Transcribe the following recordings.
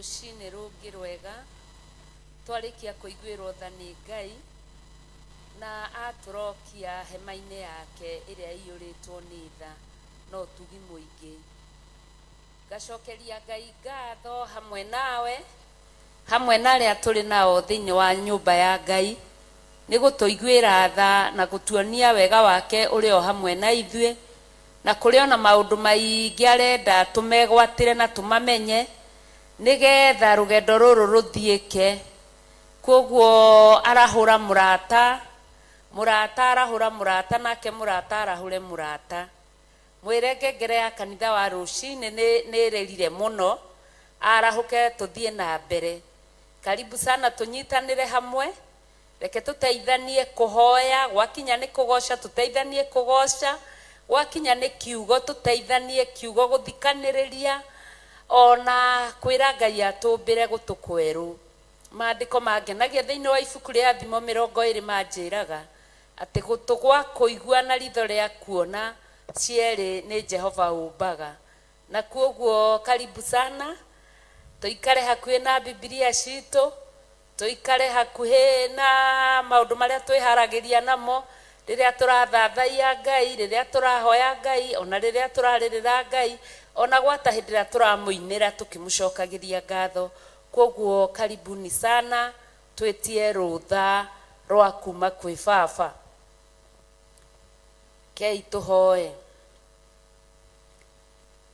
Rũcinĩ rũngĩ rwega twarĩkia kũiguĩrwo tha nĩ Ngai na atũrokia hema-inĩ yake ĩrĩa ĩiyũrĩtwo nĩ tha na ũtugi mũingĩ. Ngacokeria Ngai ngatho hamwe nawe, hamwe na arĩa tũrĩ nao thĩinĩ wa nyũmba ya Ngai, nĩ gũtũiguĩra tha na gũtuonia wega wake ũrĩ o hamwe na ithuĩ, na kũrĩ o na maũndũ maingĩ arenda tũmegwatĩre na tũmamenye, nĩgetha rũgendo rũrũ rũthiĩke. Kwoguo arahũra mũrata, mũrata arahũra mũrata, nake mũrata arahũre mũrata. Mwĩre ngengere ya kanitha wa rũcinĩ nĩ nĩ ĩrĩrire mũno, arahũke tũthiĩ na mbere. Karibu sana tũnyitanĩre hamwe, reke tũteithanie kũhoya, gwakinya nĩ kũgoca tũteithanie kũgoca, gwakinya nĩ kiugo tũteithanie kiugo gũthikanĩrĩria, ona kwĩra Ngai atũmbĩre gũtũ kwerũ. Maandĩko mangenagia thĩinĩ wa ibuku rĩa Thimo 20 manjĩraga atĩ gũtũ gwa kũigua na ritho rĩa kuona cierĩ nĩ Jehova ũmbaga. Na kwoguo karibu sana, tũikare hakuhĩ na Bibilia citũ, tũikare hakuhĩ na maũndũ marĩa twĩharagĩria namo rĩrĩa tũrathathaiya Ngai, rĩrĩa tũrahoya Ngai, ona rĩrĩa tũrarĩrĩra Ngai, ona gwata hĩndĩ ĩrĩa tũramũinĩra tũkĩmũcokagĩria ngatho. Kwoguo karibuni sana, twĩtie rũtha rwa kuma kwĩ Baba. Rekei tũhoe.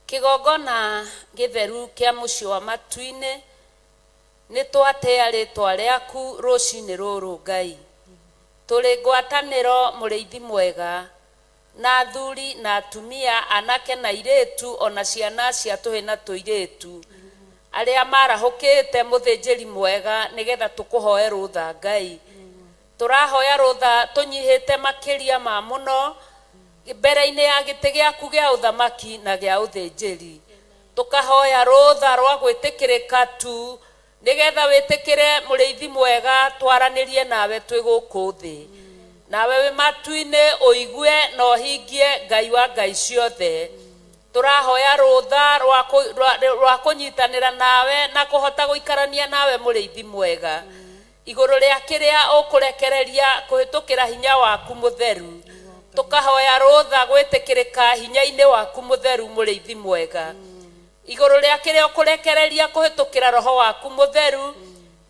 Kĩgongona gĩtheru kĩa mũciĩ wa matu-inĩ, nĩ twatĩa rĩtwa rĩaku rũcinĩ rũrũ Ngai. Tũrĩ ngwatanĩro mũrĩithi mwega, na athuri na atumia, anake na airĩtu, ona ciana cia tũhĩ na tũirĩtu, arĩa marahũkĩte mũthĩnjĩri mwega nĩgetha tũkũhoe rũtha Ngai. Tũrahoya rũtha tũnyihĩte makĩria ma mũno mbere-inĩ ya gĩtĩ gĩaku gĩa ũthamaki na gĩa ũthĩnjĩri. Tũkahoya rũtha rwa gwĩtĩkĩrĩka tu nĩgetha wĩtĩkĩre mũrĩithi mwega twaranĩrie nawe twĩ gũkũ thĩ. Nawe wĩ matu-inĩ ũigue na ũhingie Ngai wa Ngai ciothe. Tũrahoya rũtha rwa kũnyitanĩra nawe na kũhota gũikarania nawe mũrĩithi mwega. Igũrũ rĩa kĩrĩa ũkũrekereria kũhĩtũkĩra hinya waku mũtheru. Tũkahoya rũtha gwĩtĩkĩrĩka hinya-inĩ waku mũtheru mũrĩithi mwega. Igũrũ rĩa kĩrĩa ũkũrekereria kũhĩtũkĩra roho waku mũtheru,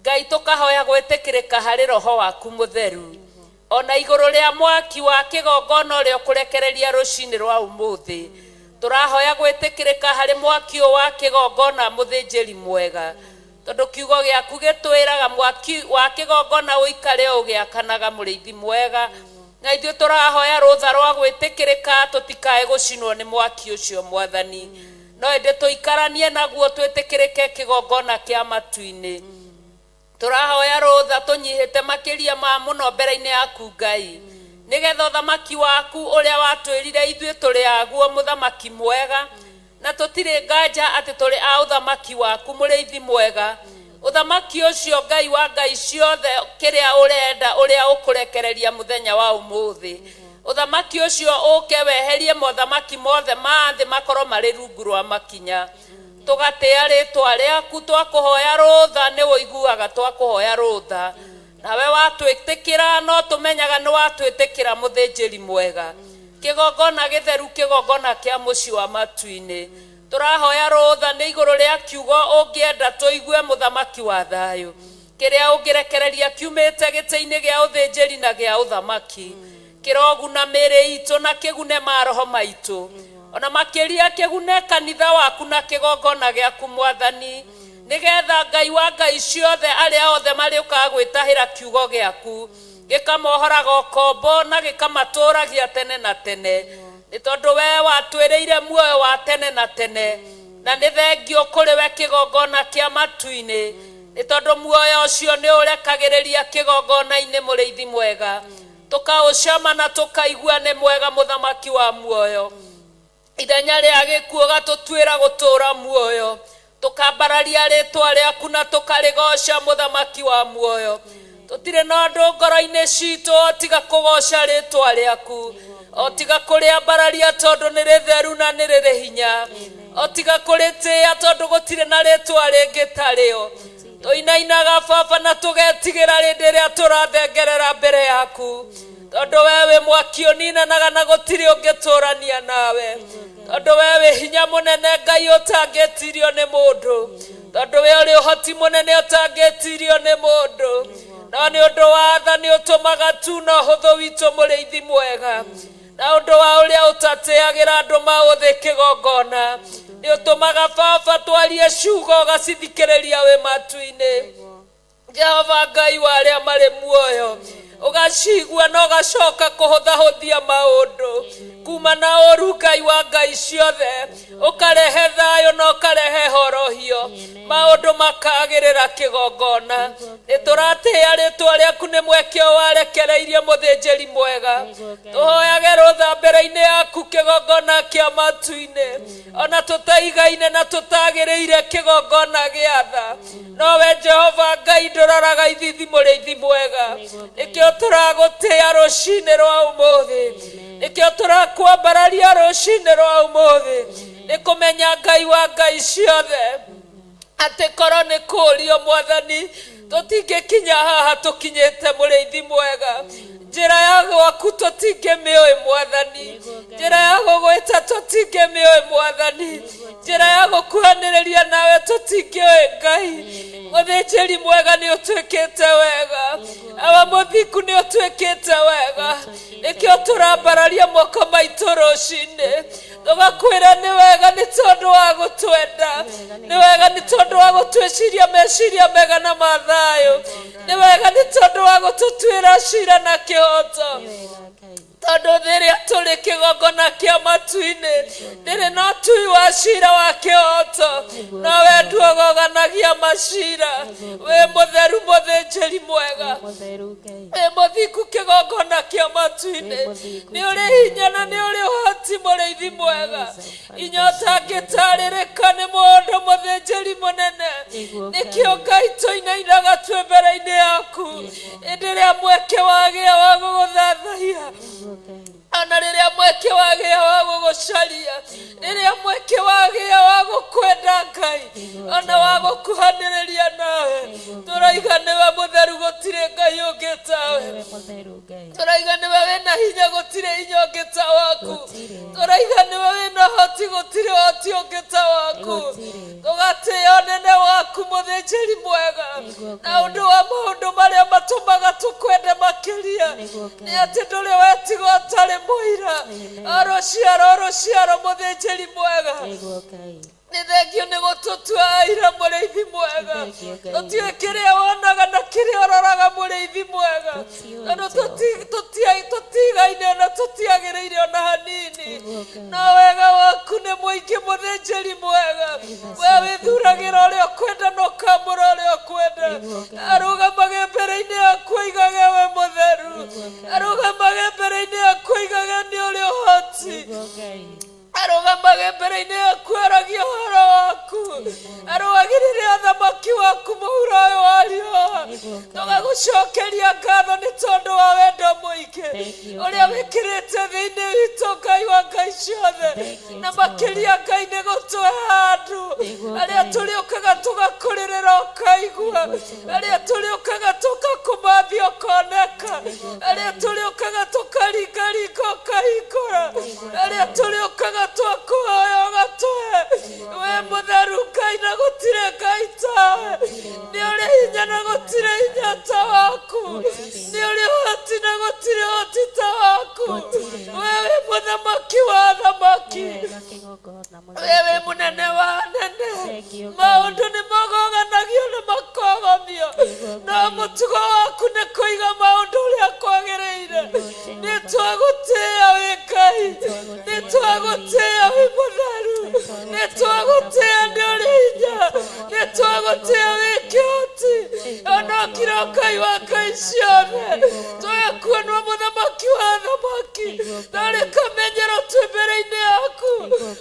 Ngai tũkahoya gwĩtĩkĩrĩka harĩ roho waku mũtheru. O na igũrũ rĩa mwaki wa kĩgongona ũrĩa ũkũrekereria rũcinĩ rwa ũmũthĩ, tũrahoya gwĩtĩkĩrĩka harĩ mwaki ũyũ wa kĩgongona mũthĩnjĩri mwega. Tondũ kiugo gĩaku gĩtwĩraga mwaki wa kĩgongona ũikare o ũgĩakanaga mũrĩithi mwega, na ithuĩ tũrahoya rũtha rwa gwĩtĩkĩrĩka tũtikae gũcinwo nĩ mwaki ũcio Mwathani, no ĩndĩ tũikaranie naguo twĩtĩkĩrĩke kĩgongona kĩa matu-inĩ. Tũrahoya rũtha tũnyihĩte makĩria ma mũno mbere-inĩ yaku Ngai, nĩgetha ũthamaki waku ũrĩa watwĩrire ithuĩ tũrĩ aguo mũthamaki mwega, Na tũtirĩ nganja atĩ tũrĩ a ũthamaki waku, mũrĩithi mwega. Ũthamaki ũcio, Ngai wa ngai ciothe, kĩrĩa ũrenda, ũrĩa ũkũrekereria mũthenya wa ũmũthĩ. Ũthamaki ũcio ũke weherie mothamaki mothe ma thĩ makorwo marĩ rungu rwa makinya. Tũgatĩa rĩtwa rĩaku, twakũhoya rũtha, nĩ ũiguaga twakũhoya rũtha. Nawe watwĩtĩkĩra, no tũmenyaga nĩ watwĩtĩkĩra mũthĩnjĩri mwega. Kĩgongona gĩtheru, kĩgongona kĩa mũciĩ wa matu-inĩ. Tũrahoya rũtha nĩ igũrũ rĩa kiugo ũngĩenda tũigue mũthamaki wa thayũ. Kĩrĩa ũngĩrekereria kiumĩte gĩtĩ-inĩ gĩa ũthĩnjĩri na gĩa ũthamaki. Kĩroguna mĩĩrĩ itũ na kĩgune maroho maitũ. Ona makĩria kĩgune kanitha waku na kĩgongona gĩaku Mwathani. Nĩgetha Ngai wa ngai ciothe arĩa othe marĩũkaga gwĩtahĩra kiugo gĩaku. Gĩkamohoraga ũkombo na gĩkamatũũragia tene na tene. Nĩ tondũ wee watwĩrĩire muoyo wa tene na tene, na nĩ thengiũ kũrĩ we kĩgongona kĩa matu-inĩ, nĩ tondũ muoyo ũcio nĩ ũrekagĩrĩria kĩgongona-inĩ mũrĩithi mwega, tũkaũcama na tũkaigua nĩ mwega mũthamaki wa muoyo. Ithenya rĩa gĩkuũ ũgatũtuĩra gũtũũra muoyo, tũkambararia rĩtwa rĩaku na tũkarĩgooca mũthamaki wa muoyo. Tũtirĩ na ũndũ ngoro-inĩ citũ o tiga kũgooca rĩtwa rĩaku, o tiga kũrĩambararia tondũ nĩ rĩtheru na nĩ rĩrĩ hinya. O tiga kũrĩtĩĩa tondũ gũtirĩ na rĩtwa rĩngĩ tarĩo. Tũinainaga baba na tũgetigĩra rĩndĩ ĩrĩa tũrathengerera mbere yaku, tondũ we wĩ mwaki ũninanaga na gũtirĩ ũngĩtũrania nawe, tondũ we wĩ hinya mũnene Ngai ũtangĩtirio nĩ mũndũ, tondũ we ũrĩ ũhoti mũnene ũtangĩtirio nĩ mũndũ. No nĩ ũndũ wa tha nĩ ũtũmaga tuna ũhũthũ witũ mũrĩithi mwega, na ũndũ wa ũrĩa ũtatĩagĩra andũ maũthĩ kĩgongona, nĩ ũtũmaga baba twarie ciugo ũgacithikĩrĩria wĩ matu-inĩ. Jehova Ngai wa arĩa marĩ muoyo, ũgacigua na ũgacoka kũhũthahũthia maũndũ kuma na ũru. Ngai wa ngai ciothe, ũkarehe thayũ na ũkarehe horohio, maũndũ makagĩrĩra kĩgongona. Nĩ tũratĩĩa rĩtwa rĩaku nĩ mweke ũyũ warekereirie mũthĩnjĩri mwega. Tũhoyage rũtha mbere-inĩ yaku kĩgongona kĩa matu-inĩ, ona tũtaigaine na tũtagĩrĩire kĩgongona gĩa tha, nowe Jehova Ngai ndũroraga ithithi, mũrĩithi mwega. Nĩkĩo tũragũtĩĩa rũcinĩ rwa ũmũthĩ, nĩkĩo tũrakwambararia rũcinĩ rwa ũmũthĩ, nĩ kũmenya Ngai wa ngai ciothe atĩ korwo nĩ kũũrio mwathani tũtingĩkinya haha tũkinyĩte. Mũrĩithi mwega, njĩra ya gwaku tũtingĩmĩũĩ mwathani, njĩra ya gũgwĩta tũtingĩmĩũĩ mwathani, njĩra ya gũkuhanĩrĩria nawe tũtingĩũĩ. Ngai mũthĩnjĩri mwega, nĩ ũtwĩkĩte wega. Awa mũthingu, nĩ ũtwĩkĩte wega. Nĩkĩo tũrambararia moko maitũ rũcinĩ tũgakwĩra nĩ wega, nĩ tondũ wa gũtwenda, nĩ wega nĩ tondũ wa gũtwĩciria meciria mega na mathayo, nĩ wega nĩ tondũ wa gũtũtuĩra cira na kĩhoto, tondũ thĩ ĩrĩa tũrĩ kĩgongona kĩa matu-inĩ ndĩrĩ na ũtui wa cira wa kĩhoto, no we nduogoganagia macira. Wĩ mũtheru mũthĩnjĩri mwega, wĩ mũthingu kĩgongona kĩa matu-inĩ, nĩ ũrĩ hinya na nĩ ũrĩ ũhoti mũrĩithi mwega, inya ũtangĩtarĩrĩka nĩ mũndũ mũthĩnjĩri mũnene. Nĩkĩo Ngai tũinainaga twĩ mbere-inĩ yaku hĩndĩ ĩrĩa mweke wagĩa wa gũgũthathaiya, ona rĩrĩa mweke wagĩa wa gũgũcaria, rĩrĩa mweke wagĩa wa gũkwenda Ngai, ona wa gũkuhanĩrĩria nawe. Tũraiga nĩwe mũtheru, gũtirĩ Ngai ũngĩ tawe. Tũraiga nĩwe wĩna hinya, gũtirĩ hinya ũngĩ ta waku. Tũraiga nĩwe wĩna ũhoti, gũtirĩ ũhoti ũngĩ ta waku. Tũgatĩĩa ũnene waku mũthĩnjĩri mwega, na ũndũ wa maũndũ marĩa matũmaga tũkwende makĩria nĩ atĩ ndũrĩ wetigo ũtarĩ mũira, o rũciaro o rũciaro. Mũthĩnjĩri mwega, nĩ thengio nĩ gũtũtua aira. Mũrĩithi mwega, tũtiũĩ kĩrĩa wonaga na kĩrĩa ũroraga mũrĩithi mwega, tondũ tũtigaine ona tũtiagĩrĩire ona hanini, no wega waku nĩ mũingĩ. Mũthĩnjĩri mwega, we wĩthuragĩra ũrĩa ũkwenda na ũkamũra ũrĩa ũkwenda. Arũgamage mbere-inĩ yaku oigage we mũtheru, arũgamage mbere-inĩ yaku oigage nĩ ũrĩ ũhoti, arũgamage mbere-inĩ yaku aragia ũhoro waku, arũagĩrĩre athamaki waku mũhuro ũyũ wa riũa. Tũgagũcokeria ngatho nĩ tondũ wa wendo mũingĩ ũrĩa wĩkĩrĩte thĩinĩ witũ, Ngai wa ngai ciothe, na makĩria Ngai nĩ gũtũhe handũ arĩa tũrĩũkaga tũgakũrĩrĩra ũkaigua, arĩa tũrĩũkaga tũkakũmathia ũkoneka, arĩa tũrĩũkaga tũkaringaringa ũkahingũra, arĩa tũrĩũkaga twakũhoya ũgatũhe. Wĩ mũtheru Ngai na gũtirĩ Ngai tawe, nĩ ũrĩ hinya na gũtirĩ hinya ta waku, nĩ ũrĩ ũhoti na gũtirĩ ũhoti ta waku. We wĩ mũthamaki wa athamaki, we wĩ mũnene wa anene. Maũndũ nĩ mogoganagio na makogomio, no mũtugo waku nĩ kũiga maũndũ ũrĩa kwagĩrĩire. Nĩ twagũtĩĩa wĩ Ngai, nĩ twagũtĩĩa wĩ mũtheru, nĩ twagũtĩĩa nĩ ũrĩ hinya, nĩ twagũtĩĩa wĩ kĩhoti. Onokire Ngai wa ngai ciothe, tũgakuonwo mũthamaki wa athamaki. mwaki tarĩ kamenyero twĩ mbere-inĩ yaku.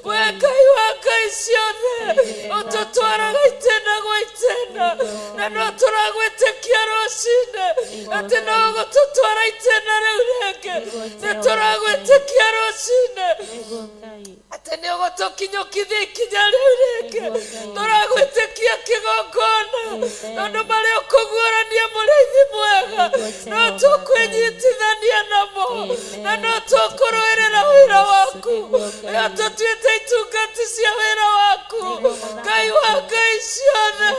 We Ngai wa ngai ciothe, ũtũtwaraga itĩna gwa itĩna, na no tũragwĩtĩkia rũcinĩ atĩ no ũgũtũtwara itĩna rĩu rĩngĩ. Nĩ tũragwĩtĩkia rũcinĩ atĩ nĩ ũgũtũkinyũkithia ikinya rĩu rĩngĩ. Tũragwĩtĩkia kĩgongona, tondũ marĩa ũkũguũrania mũrĩithi mwega no tũkwĩnyitithania namo na no tũkũrũĩrĩra wĩra waku. Ĩyo tũtuĩte itungati cia wĩra waku, Ngai wa ngai ciothe,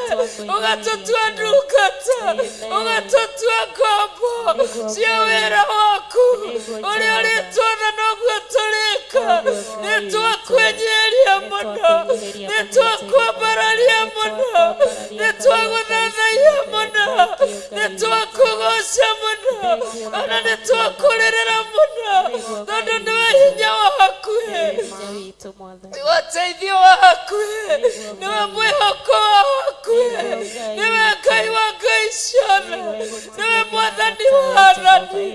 ũgatũtua ndungata, ũgatũtua ngombo cia wĩra waku ũrĩa ũrĩtuona noguo tũrĩka. Nĩ twakwĩnyiria mũno, nĩ twakwambararia mũno, nĩ twagũthathaiya mũno, nĩ twakũgoca mũno, ona nĩ twakũrĩrĩra mũno, tondũ nĩwe hinya wa hakuhĩ, nĩwe ũteithio wa hakuhĩ, nĩwe mwĩhoko wa hakuhĩ, nĩwe Ngai wa ngai ciothe, nĩwe mwathani wa athani,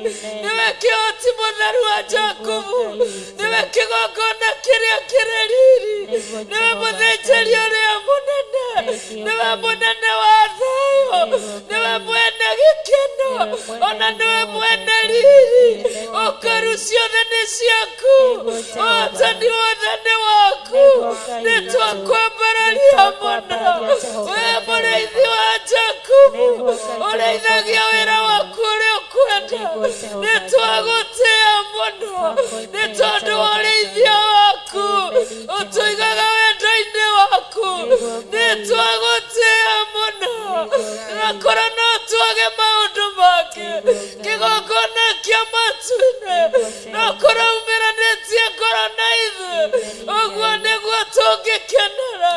nĩwe kĩhoti mũtheru wa Jakubu, nĩwe kĩgongona kĩrĩa kĩrĩ riri, nĩwe mũthĩnjĩri ũrĩa mũnene, nĩwe mũnene wa thayũ, nĩwe mwene gĩkeno, ona nĩwe mwene riri. Ũkaru ciothe nĩ ciaku, ũhotani wothe nĩ waku. Nĩ twakwambararia mũno, we mũrĩithi wa Jakubu, ũrĩithagia wĩra waku ũrĩa ũkwenda. Nĩ twagũtĩa mũno nĩ tondũ wa ũrĩithia waku, ũtũigaga wendo-inĩ waku. Nĩ twagũtĩa mũno, na korwo no twage maũndũ mangĩ, kĩgongona kĩa matu-inĩ no korwo umĩranĩtie ngoro na ithuĩ, ũguo nĩguo tũngĩkenera.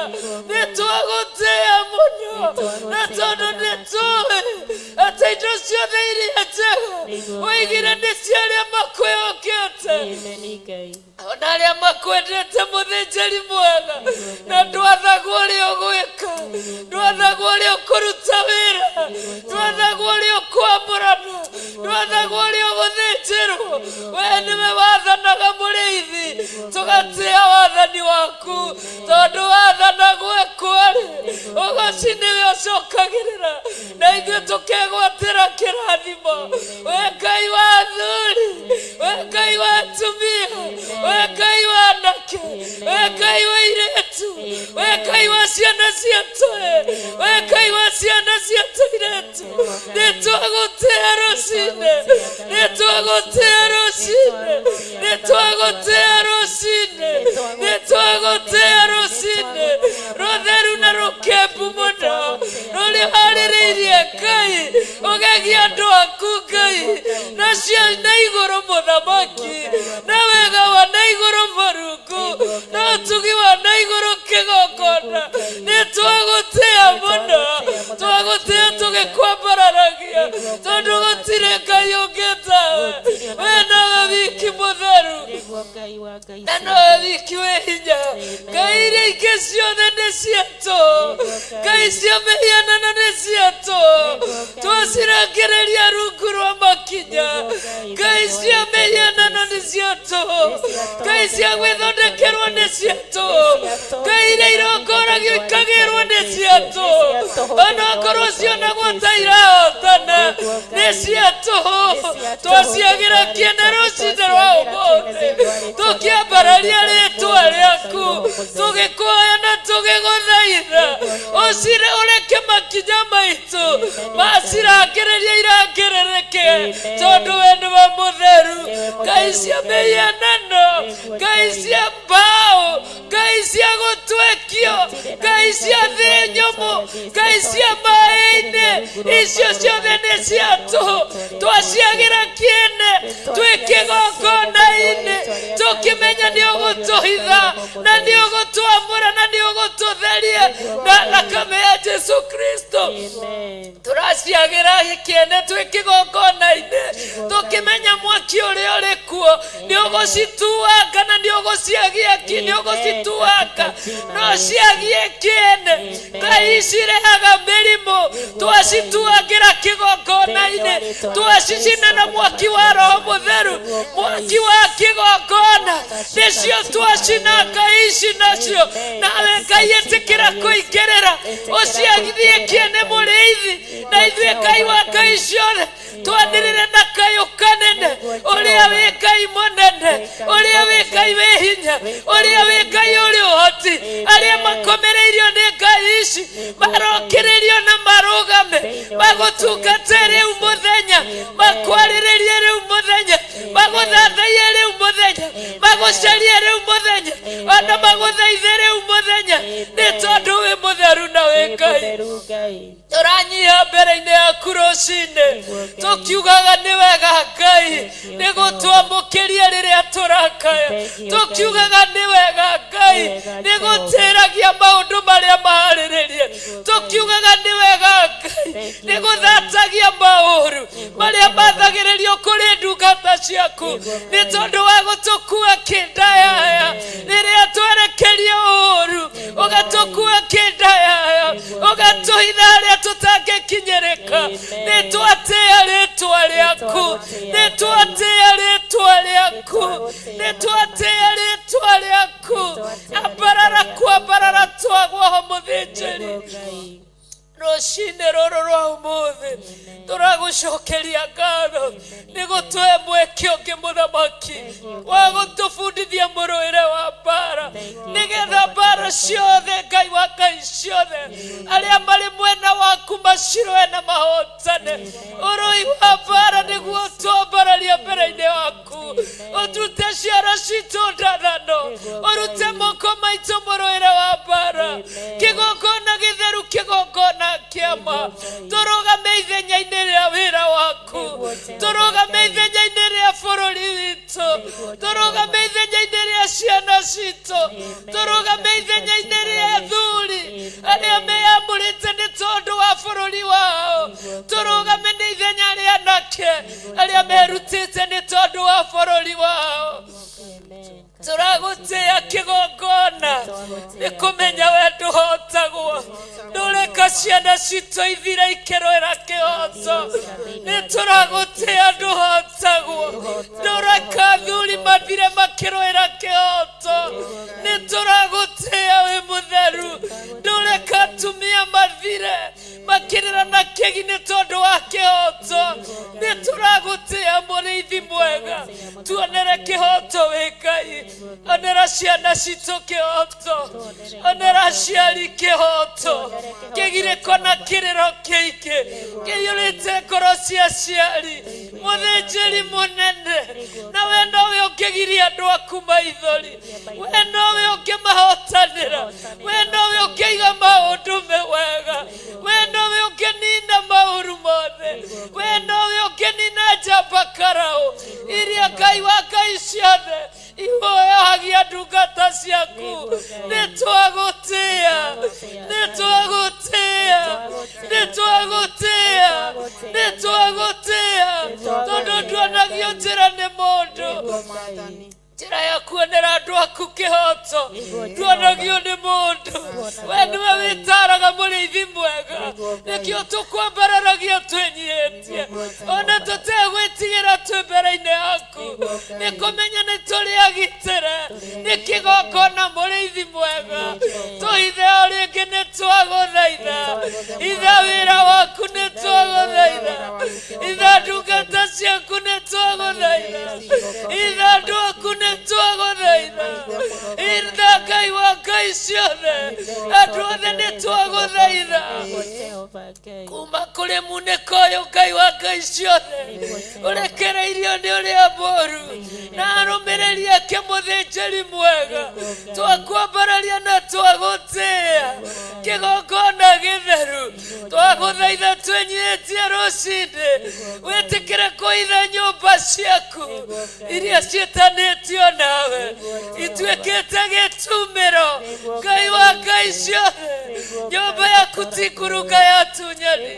Nĩ twagũtĩa mũno, na tondũ nĩ tũĩ atĩ indo ciothe iria njega waigire nĩ cia arĩa makwĩhokete ona arĩa makwendete, mũthĩnjĩri mwega. Na ndwathagwo ũrĩa ũgwĩka, ndwathagwo ũrĩa ũkũruta wĩra, ndwathagwo ũrĩa ũkwamũrana, ndwathagwo ũrĩa ũgũthĩnjĩrwo. We nĩwe wathanaga, mũrĩithi. Tũgatĩa wathani waku, tondũ wathana gwekwo-rĩ, ũgoci nĩwe ũcokagĩrĩra na ithuĩ tũkegwatĩra kĩrathimo. We Ngai wa athuri, we Ngai wa atumia, we Ngai wa anake, we Ngai wa airĩtu, we Ngai wa ciana cia tũhĩ, we Ngai wa ciana cia tũirĩtu, nĩ twagũtĩa rũcinĩ, nĩ twagũtĩa rũcinĩ, nĩ twagũtĩa rũcinĩ, nĩ twagũtĩa rũcinĩ rũtheru na rũkembu mũno rũrĩa harĩrĩirie. Ngai, ũgegia andũ aku, Ngai, na cia na igũrũ mũthamaki, na wega wa na igũrũ Mũrungu, na ũtugi wa na igũrũ kĩgongona. Nĩ twagũtĩa mũno, twagũtĩa tũgĩkwambararagia, tondũ gũtirĩ Ngai ũngĩ tawe. We nowe wiki mũtheru na nowe wiki wĩ hinya. Ngai iria ingĩ ciothe nĩ ciatũ, ngai cia mĩhianano nĩ ciatũ, twacirangĩrĩria rungu rwa makinya. Ngai cia mĩhianano nĩ ciatũ, ngai cia gwĩthondekerwo nĩ ciatũ, ngai iria irongoragio ikagĩrwo nĩ ciatũ, onokorwo cionagwo ta irahotana nĩ ciatũ. Twaciagĩra kĩene rũcinĩ rwa ũmũthĩ, tũkĩambararia rĩtwa rĩaku, tũgĩkũhoya na tũgĩgũthaitha ũcire, ũreke makinya maitũ macirangĩrĩria irangĩrĩrĩke, tondũ we nĩwe mũtheru. Ngai cia mĩhianano, ngai cia mbaũ, ngai cia gũtwekio, ngai cia thĩ nyũmũ, ngai cia maĩ-inĩ, icio ciothe nĩ cia tũhũ. Twaciagĩra kĩene twĩ kĩgongona-inĩ, tũkĩmenya nĩ ũgũtũhitha na nĩ ũgũtwamũra na nĩ ũgũtũtheria na thakame ya Jesu Kristo. Tũraciagĩra kĩene twĩ kĩgongona-inĩ, tũkĩmenya mwaki ũrĩa ũrĩ kuo nĩ ũgũcituanga na nĩ ũgũciagia ki, nĩ ũgũcituanga no ciagie kĩene. Ngai cirehaga mĩrimũ, twacituangĩra kĩgongona-inĩ, twacicina na mwaki wa Roho. mũtheru mwaki wa kĩgongona nĩcio twacina ngai ici nacio nawe ngai ĩtĩkĩra kũingĩrĩra ũciagithiĩkie nĩ mũrĩithi na ithuĩ ngai wa ngai ciothe twanĩrĩre na kayũ kanene ũrĩa wĩ ngai mũnene ũrĩa wĩ ngai wĩ hinya ũrĩa wĩ ngai ũrĩ ũhoti arĩa makomereirio nĩ ngai ici marokĩrĩrio na marũgame magũtungate rĩu mũthenya makwarĩrĩrie rĩu mũthenya magũthathaiye rĩu mũthenya magũcarie rĩu mũthenya ona magũthaithe rĩu mũthenya nĩ tondũ wĩ mũtheru na wĩ ngai Mũtheru Ngai. tũranyiha mbere-inĩ yaku rũcinĩ tũkiugaga nĩ wega ngai nĩ gũtwamũkĩria rĩrĩa tũrakaya tũkiugaga nĩ wega ngai nĩ gũtĩragia maũndũ marĩa maharĩrĩrie tũkiugaga nĩ wega ngai nĩ gũthatagia maũru marĩa mathagĩrĩrio kũrĩ ndungata ciaku nĩ tondũ wa gũtũkua kĩndayaya rĩrĩa twerekerio ũũru ũgatũkua kĩndayaya ũgatũhitha harĩa tũtangĩkinyĩrĩka nĩ twatĩĩa rĩtwa rĩaku nĩ twatĩĩa rĩtwa rĩaku nĩ twatĩĩa rĩtwa rĩaku ambarara kwambarara twagwaho mũthĩnjĩri Ngai. rũcinĩ rũrũ rwa ũmũthĩ tũragũcokeria ngatho nĩ gũtũhe mweke ũngĩ mũthamaki wa gũtũbundithia mũrũĩre wa mbara nĩgetha mbara ciothe ngai wa ngai ciothe arĩa marĩ mwena waku macirũe na mahotane ũrũi wa mbara nĩguo twambararia mbere-inĩ waku ũtute ciara citũ ndathano ũrute moko maitũ mũrũĩre wa mbara kĩgongona gĩtheru kĩgongona kĩama tũrũgame ithenya-inĩ rĩa wĩra waku tũrũgame ithenya-inĩ rĩa bũrũri witũ tũrũgame ithenya-inĩ rĩa ciana citũ tũrũgame ithenya-inĩ rĩa athuri arĩa meyamũrĩte nĩ tondũ wa bũrũri wao tũrũgame nĩ ithenya rĩa anake arĩa merutĩte nĩ tondũ wa bũrũri wao Amen. tũragũtĩĩa kĩgongona nĩ kũmenya we ndũhotagwo ndũreka ciana citũ ithire ikĩrũĩra kĩhoto nĩ tũragũtĩĩa ndũhotagwo ndũreka athuri mathire makĩrũĩra kĩhoto nĩ tũragũtĩĩa wĩ mũtheru ndũreka atumia mathire makĩrĩra na kĩgi nĩ tondũ wa kĩhoto nĩ tũragũtĩĩa mũrĩithi mwega tuonere kĩhoto wĩ ngai onera ciana citũ kĩhoto onera aciari kĩhoto kĩgirĩko na kĩrĩro kĩingĩ kĩiyũrĩte ngoro cia aciari mũthĩnjĩri mũnene na we nowe ũngĩgiria andũ aku maithori we nowe ũngĩmahotanĩra we nowe ũngĩiga maũndũ me wega we nowe ũngĩnina maũru mothe we nowe ũngĩnina njamba karaũ iria ngai wa ngai ciothe ihoyahagia ndungata ciaku nĩ twagũtĩĩa nĩ twagũtĩĩa nĩ twagũtĩĩa nĩ twagũtĩĩa tondũ nduonagio njĩra nĩ mũndũ Mwathani. njĩra ya kuonera andũ aku kĩhoto nduonagio nĩ mũndũ we nĩwe wĩtaraga mũrĩithi mwega nĩkĩo tũkwambararagia twĩnyihĩtie ona tũtegwĩtigĩra twĩ mbere-inĩ yaku nĩ kũmenya nĩ tũrĩ agitĩre nĩ kĩgongona mũrĩithi mwega tũhithe o rĩngĩ nĩ twagũthaitha itha wĩra waku nĩ twagũthaitha itha ndungata ciaku nĩ twagũthaitha itha andũ aku nĩ twagũthaitha itha ngai wa ngai ciothe andũ othe nĩ twagũthaitha Jehova Ngai. kuma kũrĩ munĩko ũyũ ngai wa ngai ciothe ũrekereirio nĩ ũrĩa mũũru na arũmĩrĩri ake mũthĩnjĩri mwega twakwambararia na twagũtĩĩa kĩgongona gĩtheru twagũthaitha twĩnyihĩtie rũcinĩ wĩtĩkĩre kũitha nyũmba ciaku iria ciĩtanĩtio nawe ituĩkĩte gĩtumĩro ngai wa ngai ciothe nyũmba yaku ti ngurunga ya tunyani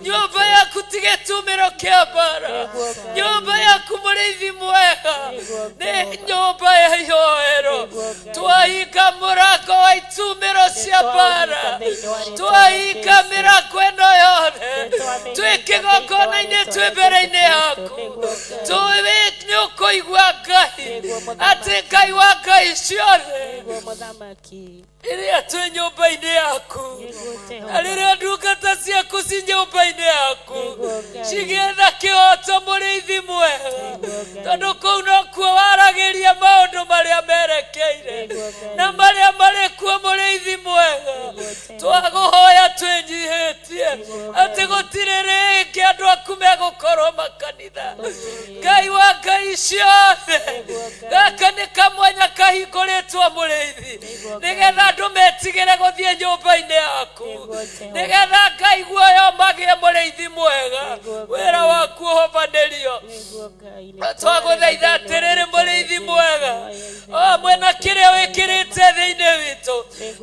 nyũmba yaku ti gĩtumĩro kĩa mbara nyũmba yaku yaku mũrĩithi mwega Nĩguo nĩ Jehova. nyũmba ya ihoero Nĩguo Ngai. twahinga mũrango wa itumĩro cia mbara Nĩtwaũhinga thĩinĩ wa rĩtwa rĩa twahinga Jesũ. mĩrango ĩno yothe Nĩtwamĩhinga twĩ thĩinĩ wa kĩgongona-inĩ rĩtwa twĩ rĩa mbere-inĩ Jesũ yaku Kristo. Nĩguo Ngai. tũĩ nĩ ũkũigua Ngai Nĩguo Mũthamaki. atĩ Ngai wa Ngai ciothe Nĩguo Mũthamaki. rĩrĩa twĩ nyũmba-inĩ yaku Nĩguo na Jehova. rĩrĩa ndungata ciaku ci nyũmba-inĩ yaku Nĩguo Ngai. cigĩe na kĩhoto mũrĩithi mwega Nĩguo Ngai. tondũ kũu nokuo waragĩria maũndũ marĩa merekeire Nĩguo Ngai. na marĩa marĩ kuo mũrĩithi mwega Nĩguo Jehova. twagũhoya twĩnyihĩtie Nĩguo atĩ Ngai. gũtirĩ rĩngĩ andũ aku megũkorwo makanitha Gũtirĩ. Ngai wa Ngai ciothe Nĩguo Ngai. gaka nĩ kamwanya kahingũrĩtwo mũrĩithi Nĩguo Ngai. nĩgetha andũ metigĩre gũthiĩ nyũmba-inĩ yaku Nĩguo Jehova. nĩgetha Ngai guoya magĩe mũrĩithi mwega Nĩguo Ngai. wĩra waku ũhobanĩrio Nĩguo Ngai. twagũthaitha atĩrĩrĩ mũrĩithi mwega o mwena kĩrĩa wĩkĩrĩte thĩinĩ witũ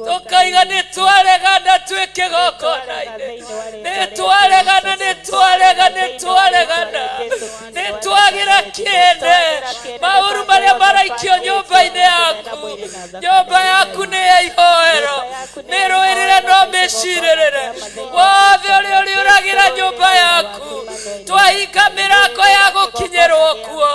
tũkaiga nĩ twaregana twĩ kĩgongona-inĩ nĩ twaregana nĩ twarega nĩ twaregana nĩ twagĩra kĩene maũru marĩa maraikio nyũmba-inĩ yaku nyũmba yaku nĩ ya ihoero mĩrũĩrĩre no mĩcirĩrĩre wothe ũrĩa ũrĩũragĩra nyũmba yaku twahinga mĩrango ya gũkinyĩrwo kuo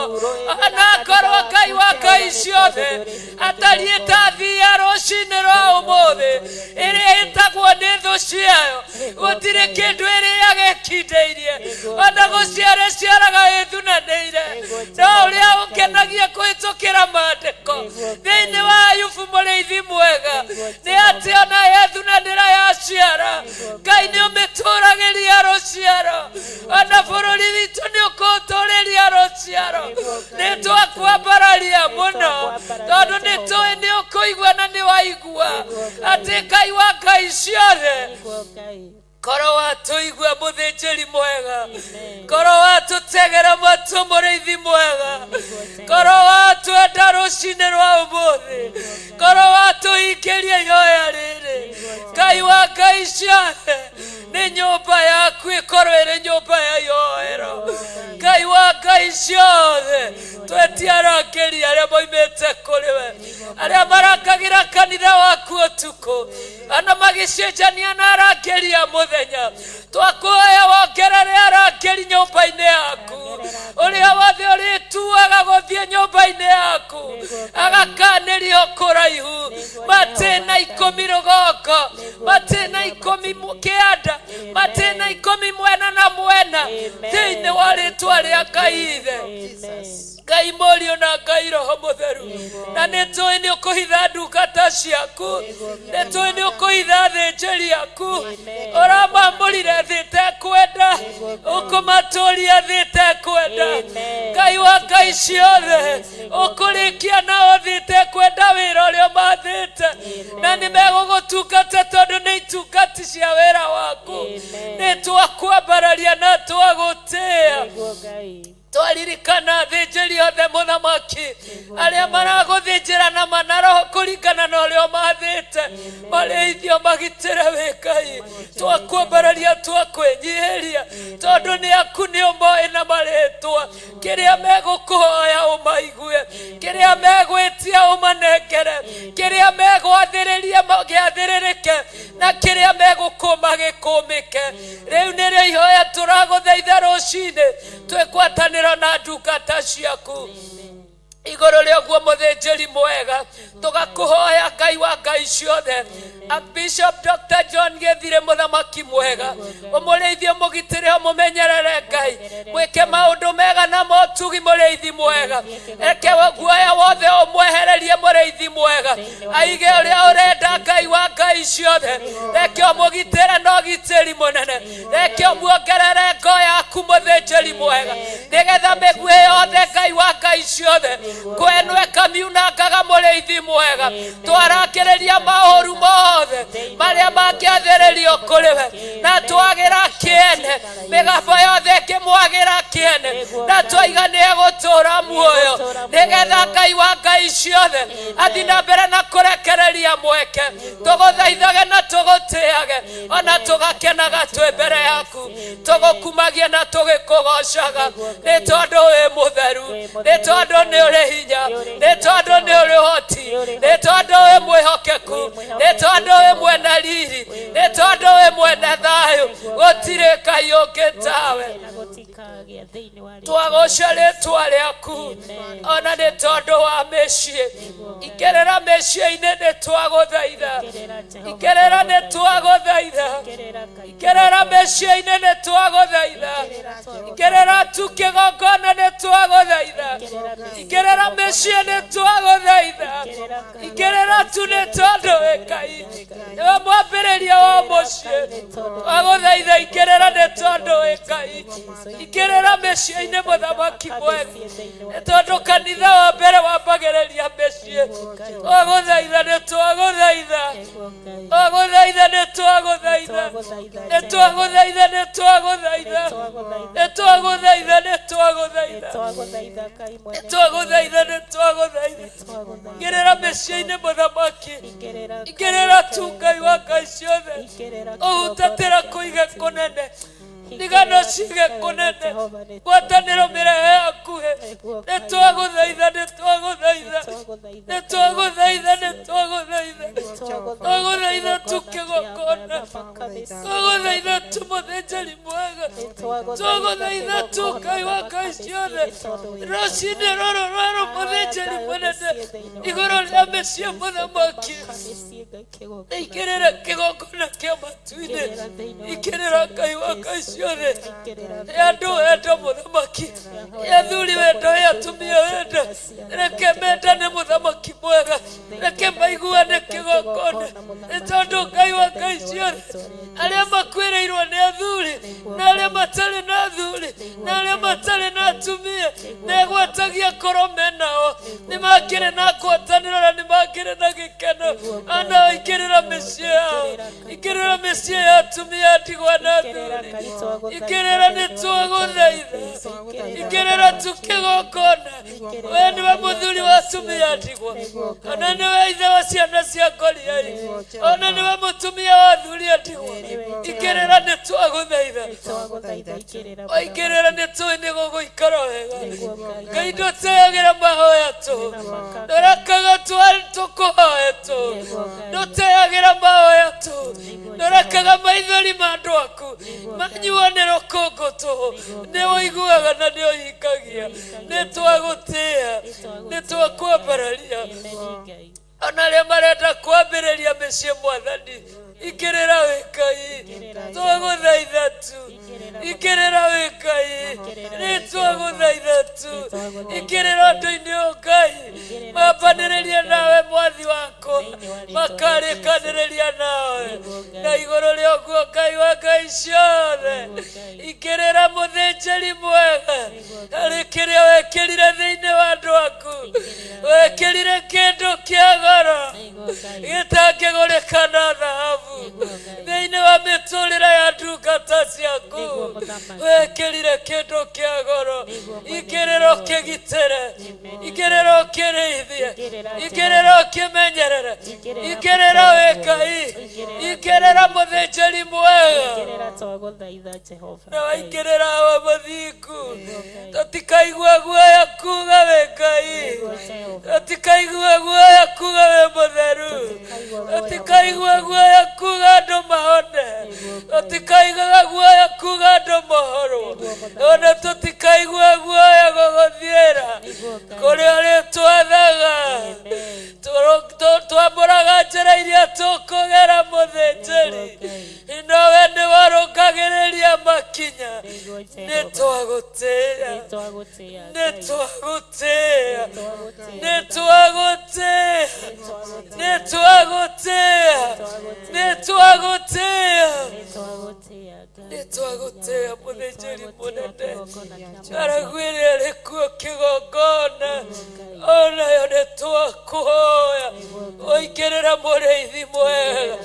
anakorwo Ngai wa Ngai ciothe atariĩ ta thia rũcinĩ rwa ũmũthĩ ĩrĩa ĩtagwo nĩ thũ ciayo gũtirĩ kĩndũ ĩrĩaga ĩkindĩirie ona gũciara ĩciaraga ĩthunanĩire no ũrĩa ũkenagia kũhĩtũkĩra maandĩko thĩinĩ wa Ayubu mũrĩithi mwega nĩ atĩ ona yethunanĩra yaciara Ngai nĩ ũmĩtũragĩria rũciaro ona bũrũri witũ nĩ ũkũtũrĩria rũciaro nĩ twakwambararia mũno tondũ nĩ tũĩ nĩ ũkũigua na nĩ waigua atĩ Ngai wa Ngai ciothe Nĩguo Ngai. korwo watũigua mũthĩnjĩri mwega korwo watũtegera matũ mũrĩithi mwega korwo watwenda rũcinĩ rwa ũmũthĩ korwo watũhingĩria ihoya rĩrĩ Ngai wa Ngai ciothe nĩ nyũmba yaku ĩkorwo ĩrĩ nyũmba ya ihoero Ngai wa Ngai ciothe twetie arangĩri arĩa moimĩte kũrĩ we arĩa marangagĩra kanitha waku ũtukũ ana magĩcenjania na arangĩri a mũthenya twakũhoya wongerere arangĩri nyũmba-inĩ yaku ũrĩa wothe ũrĩtuaga gũthiĩ nyũmba-inĩ yaku agakanĩrio kũraihu matĩna ikũmi rũgongo matĩna ikũmi kĩanda matĩna ikũmi mwena na mwena thĩinĩ wa rĩtwa rĩa Ngai ithe Amen. Ngai mũriũ na Ngai roho mũtheru na nĩ tũĩ nĩ ũkũhitha ndungata ciaku nĩ tũĩ nĩ ũkũhitha athĩnjĩri aku ũramamũrire thĩ ĩtekwenda ũkũmatũria thĩ ĩtekwenda Ngai wa Ngai ciothe ũkũrĩkia nao thĩ ĩtekwenda wĩra ũrĩa ũmathĩte na nĩ megũgũtungata tondũ nĩ itungati cia wĩra waku nĩ twakwambararia na twagũtĩĩa Nĩguo Ngai. twaririkana athĩnjĩri othe mũthamaki arĩa maragũthĩnjĩra na manaroho kũringana na ũrĩa ũmathĩte marĩithio magitĩre wĩ Ngai twakwambararia twakwĩnyihĩria tondũ nĩ aku nĩ ũmoĩ na marĩtwa kĩrĩa megũkũhoya ũmaigue kĩrĩa megwĩtia ũmanengere kĩrĩa megwathĩrĩria gĩathĩrĩrĩke na kĩrĩa megũkũma gĩkũmĩke rĩu nĩrĩo ihoya tũragũthaitha rũcinĩ twĩgwatanĩro na ndungata ciaku igũrũ rĩa ũguo mũthĩnjĩri mwega tũgakũhoya Ngai wa Ngai ciothe Bishop Dr. John Gĩthire mũthamaki mwega ũmũrĩithie ũmũgitĩre ũmũmenyerere Ngai mwĩke maũndũ mega na motugi mũrĩithi mwega reke guoya wothe ũmwehererie mũrĩithi mwega aige ũrĩa ũrenda Ngai wa Ngai ciothe reke ũmũgitĩre na ũgitĩri mũnene reke ũmuongerere ngo yaku mũthĩnjĩri mwega nĩgetha mĩguĩ yothe Ngai wa Ngai ciothe ngweno ĩkamiunangaga mũrĩithi mwega twarakĩrĩria maũru mothe marĩa mangĩathĩrĩrio kũrĩ we na twagĩra kĩene mĩgambo yothe ĩkĩmwagĩra kĩene na twaiga nĩ egũtũũra muoyo nĩgetha Ngai wa Ngai ciothe athiĩ na mbere na kũrekereria mweke Tũgũcoke tũgũthaithage na tũgũtĩage, ona tũgakenaga twĩ mbere yaku, tũgũkumagia na tũgĩkũgocaga, nĩ tondũ wĩ mũtheru, nĩ tondũ nĩ ũrĩ hinya, nĩ tondũ nĩ ũrĩ ũhoti, nĩ tondũ wĩ mwĩhokeku, nĩ tondũ wĩ mwene riri, nĩ tondũ wĩ mwene thayũ. Gũtirĩ Ngai ũngĩ tawe. Na gũtikagĩa thĩinĩ wa rĩĩtwa. Twagoca rĩtwa rĩaku ona nĩ tondũ wa mĩciĩ. Ikerera mĩciĩ-inĩ, nĩ twagũthaitha. Ikerera, Jehova, Ikerera, nĩ twagũthaitha. Ikerera, Ngai. Ikerera mĩciĩ-inĩ, nĩ twagũthaitha. Ikerera tu kĩgongona, nĩ twagũthaitha. Ikerera mĩciĩ, nĩ twagũthaitha. Ikerera tu, nĩ tondũ wĩ Ngai, nĩwe mwambĩrĩria wa mũciĩ. Twagũthaitha, ikerera, nĩ tondũ wĩ Ngai. Ikerera mĩciĩ-inĩ, mũthamaki mwega, nĩ tondũ kanitha wa mbere wambagĩrĩria mĩciĩ. Twagũthaitha, nĩ twagũthaitha. Twagũthaitha, nĩ twagũthaitha, nĩ twagũthaitha, nĩ twagũthaitha, nĩ twagũthaitha, nĩ twagũthaitha, Twagũthaitha, Ngai nĩ mwene. twagũthaitha, nĩ twagũthaitha. Twagũthaitha. Ikerera mĩciĩ-inĩ, mũthamaki. Ikerera, Ikerera tu, Ngai wa ngai ciothe. Ikerera. Ũhutatĩra kũige kũnene, ndigano cige kũnene, ngwatanĩro mĩrehe hakuhĩ. Nĩ twagũthaitha, nĩ twagũthaitha, nĩ twagũthaitha, nĩ twagũthaitha. Twagũthaitha tu kĩgongona, twagũthaitha tu mũthĩnjĩri mwega, twagũthaitha tu Ngai wa ngai ciothe. Rũcinĩ rũrũ rwerũ, mũthĩnjĩri mũnene, igũrũ rĩa mĩciĩ, mũthamaki, ikĩrĩra kĩgongona kĩa matu-inĩ. Ikĩrĩra, Ngai wa ngai ciothe. Ya andũ wendo, mũthamaki, ya athuri wendo, ya atumia wendo. Reke mendane, mũthamaki mwega. Reke maiguane kĩgongona, nĩ tondũ Ngai wa ngai ciothe, arĩa makuĩrĩirwo nĩ athuri, na arĩa matarĩ na athuri, na arĩa matarĩ na atumia, megwatagia korwo menao, nĩ makĩrĩ na ngwatanĩro na nĩ makĩrĩ na gĩkeno. Ona ikĩrĩra mĩciĩ yao, ikĩrĩra mĩciĩ ya atumia ndigwa na athuri. Ikĩrĩra, nĩ twagũthaitha. Ikĩrĩra tu kĩgongona. We nĩwe mũthuri wa atumia ndigwa, ona nĩwe ithe wa ciana cia ngoriai, ona nĩwe mũtumia wa athuri a ndigwa. Ikĩrĩra, nĩ twagũthaitha. Twagũthaitha, ikĩrĩra. Waikĩrĩra, nĩ tũĩ nĩ gũgũikara wega. Ngai, ndũteagĩra mahoya tũ, ndũrekaga tũkũhoe tũ, ndũteagĩra mahoya tũ, ndũrekaga maithori ma andũ aku manyuo nĩ rũkũngũ tũ. Nĩ ũiguaga na nĩ ũhingagia. Nĩ twagũtĩĩa, nĩ twakwambararia. Ngai. Ona arĩa marenda kwambĩrĩria mĩciĩ, mwathani, ikĩrĩra wĩ Ngai. Twagũthaitha tu, ikĩrĩra wĩ Ngai, nĩ twagũthaitha tu. Ikĩrĩra ũndũ-inĩ ũyũ, Ngai, mambanĩrĩrie nawe, mwathi wakwa, makarĩkanĩrĩria nawe. Na igũrũ rĩa ũguo, Ngai wa ngai ciothe, ikĩrĩra mũthĩnjĩri mwega, harĩ kĩrĩa wekĩrire thĩinĩ wa andũ aku. Wekĩrire kĩndũ kĩa goro gĩtangĩgũrĩka na thahabu thĩinĩ wa mĩtũrĩre ya ndungata ciaku. Wekĩrire kĩndũ kĩa goro. Ikĩrĩra ũkĩgitĩre, ikĩrĩra ũkĩrĩithie, ikĩrĩra ũkĩmenyerere, ikĩrĩra wĩ Ngai, ikĩrĩra mũthĩnjĩri mwega. Ikĩrĩra, twagũthaitha, Jehova. Na waikĩrĩra wa mũthingu, tũtikaigua guoya kuga wĩ Ngai, tũtikaigua guoya kuga wĩ mũtheru, tũtikaigua guoya kuga andũ mahone, tũtikaigua guoya kuga andũ mohorwo, ona tũtikaigua guoya gũgũthiĩra kũrĩa ũrĩtwathaga. Twambũraga njĩra iria tũkũgera, mũthĩnjĩri, nowe nĩ warũngagĩrĩria makinya. Nĩ twagũtĩĩa, nĩ twagũtĩĩa, nĩ twagũtĩĩa, nĩ twagũtĩĩa, nĩ twagũtĩĩa, nĩ twagũtĩĩa, mũthĩnjĩri mũnene. Ng'aragu ĩrĩa ĩrĩ kuo kĩgongona, onayo nĩ twakũhoya ũingĩrĩra, mũrĩithi mwega.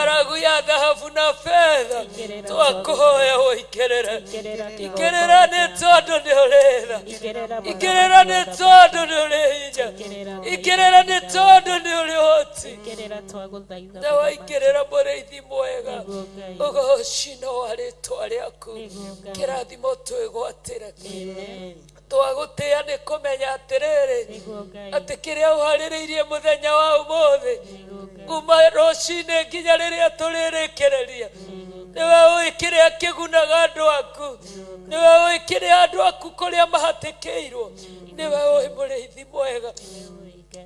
Ng'aragu ya thahabu na betha Ingĩrĩra twakũhoya ũingĩrĩre. Ingĩrĩra Ingĩrĩra nĩ tondũ nĩ ũrĩ tha. Ingĩrĩra Ingĩrĩra nĩ tondũ nĩ ũrĩ hinya. Ingĩrĩra Ingĩrĩra nĩ tondũ nĩ ũrĩ ũhoti. Ingĩrĩra twagũthaitha Na waingĩrĩra mũrĩithi mwega, Nĩguo Ngai. ũgocino wa rĩtwa rĩaku, Nĩguo Ngai. kĩrathimo twĩgwatĩre. Amen. Twagũtĩa nĩ kũmenya atĩrĩrĩ, Nĩguo Ngai. atĩ kĩrĩa ũharĩrĩirie mũthenya wa ũmũthĩ, Nĩguo Ngai. kuma rũcinĩ nginya rĩrĩa tũrĩrĩkĩrĩria, nĩwe ũĩ kĩrĩa kĩgunaga andũ aku, nĩwe ũĩ kĩrĩa andũ aku kũrĩa mahatĩkĩirwo, nĩwe ũĩ mũrĩithi mwega.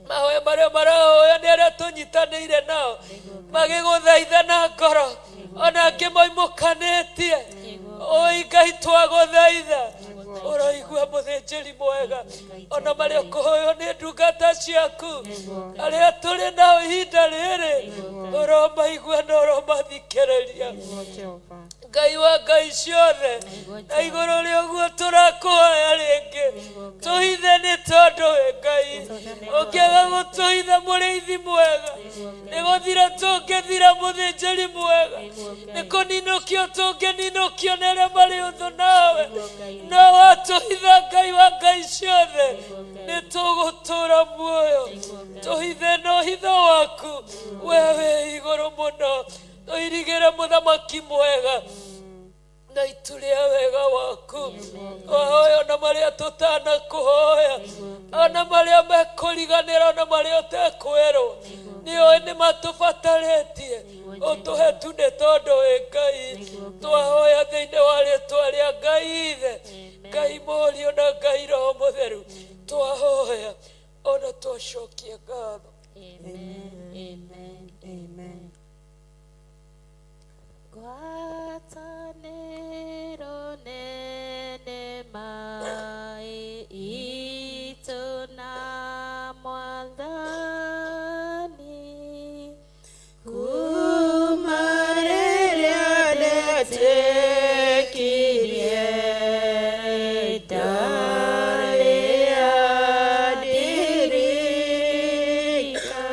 Mahoya marĩa marahoya nĩ arĩa tũnyitanĩire nao magĩgũthaitha na ngoro, ona angĩ moimũkanĩtie. Oi Ngai, twagũthaitha ũroigua mũthĩnjĩri mwega, ona marĩa ũkũhoywo nĩ ndungata ciaku arĩa tũrĩ nao ihinda rĩrĩ, ũromaigua na ũromathikĩrĩria. Nĩguo Jehova. Ngai wa ngai ciothe, na igũrũ rĩa ũguo tũrakũhoya rĩngĩ, tũhithe nĩ tondũ wĩ Ngai. Ũngĩaga gũtũhitha mũrĩithi mwega, nĩ gũthira tũngĩthira mũthĩnjĩri mwega, nĩ kũninũkio tũngĩninũkio nĩ arĩa marĩ ũthũ nawe. No watũhitha Ngai wa ngai ciothe, nĩ tũgũtũra muoyo. Tũhithe na ũhitho waku, we wĩ igũrũ mũno. Tũirigĩre mũthamaki mwega na itu rĩa wega waku. Wahoya ona marĩa tũtanakũhoya, ona marĩa mekũriganĩra, ona marĩa ũtekwĩrwo, nĩ ũĩ nĩ matũbatarĩtie, ũtũhe tu nĩ tondũ wĩ Ngai. Twahoya thĩinĩ wa rĩtwa rĩa Ngai Ithe, Ngai Mũriũ na Ngai Roho Mũtheru, twahoya ona twacokia ngatho. Amen. Amen. Amen. Ngwatanĩro nene maĩ itũ na Mwathani, Kuma rĩrĩa ndetĩkirie, ndarĩ andirika.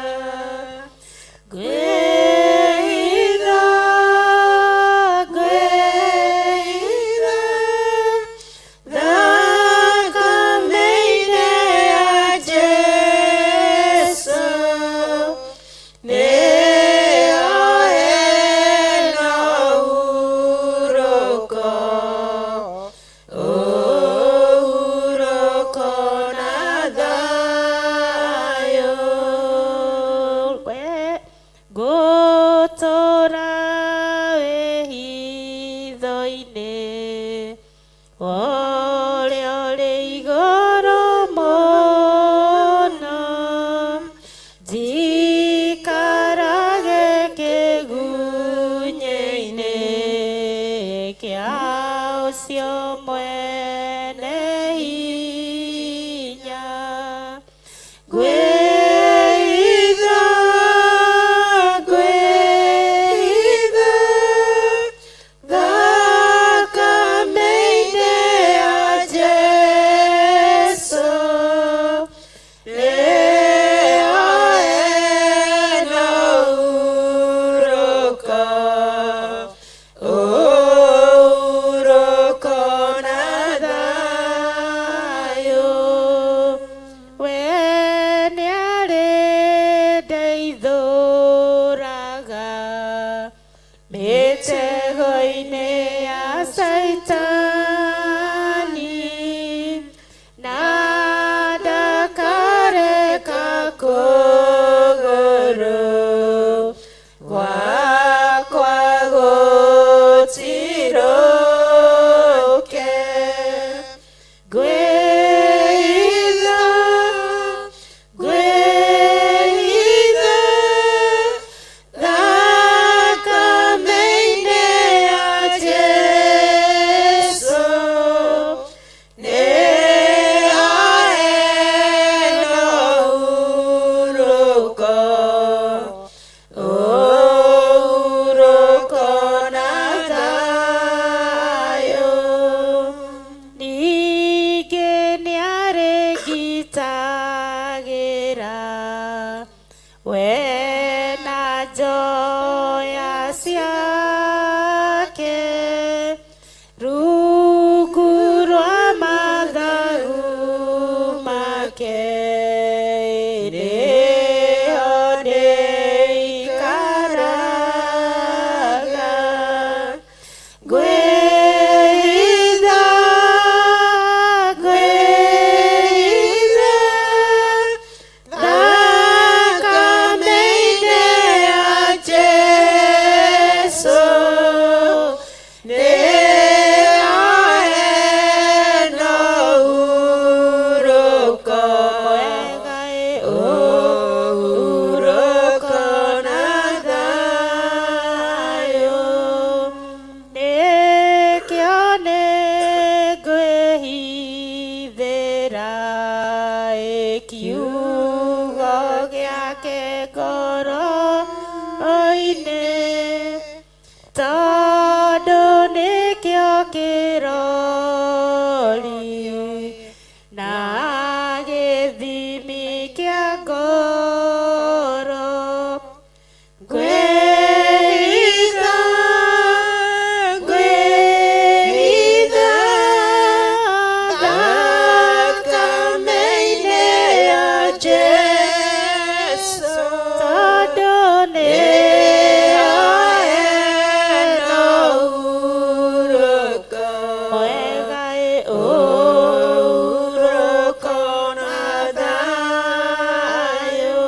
Kiugo gĩake ngoro-inĩ, tondũ nĩkĩo kĩrori na gĩthimi kĩa ngoro. Ngwĩhitha, ngwĩhitha thakame-inĩ ya Jesũ, tondũ nĩyo ĩna ũhurũko mwega, ĩ ũhurũko na thayũ.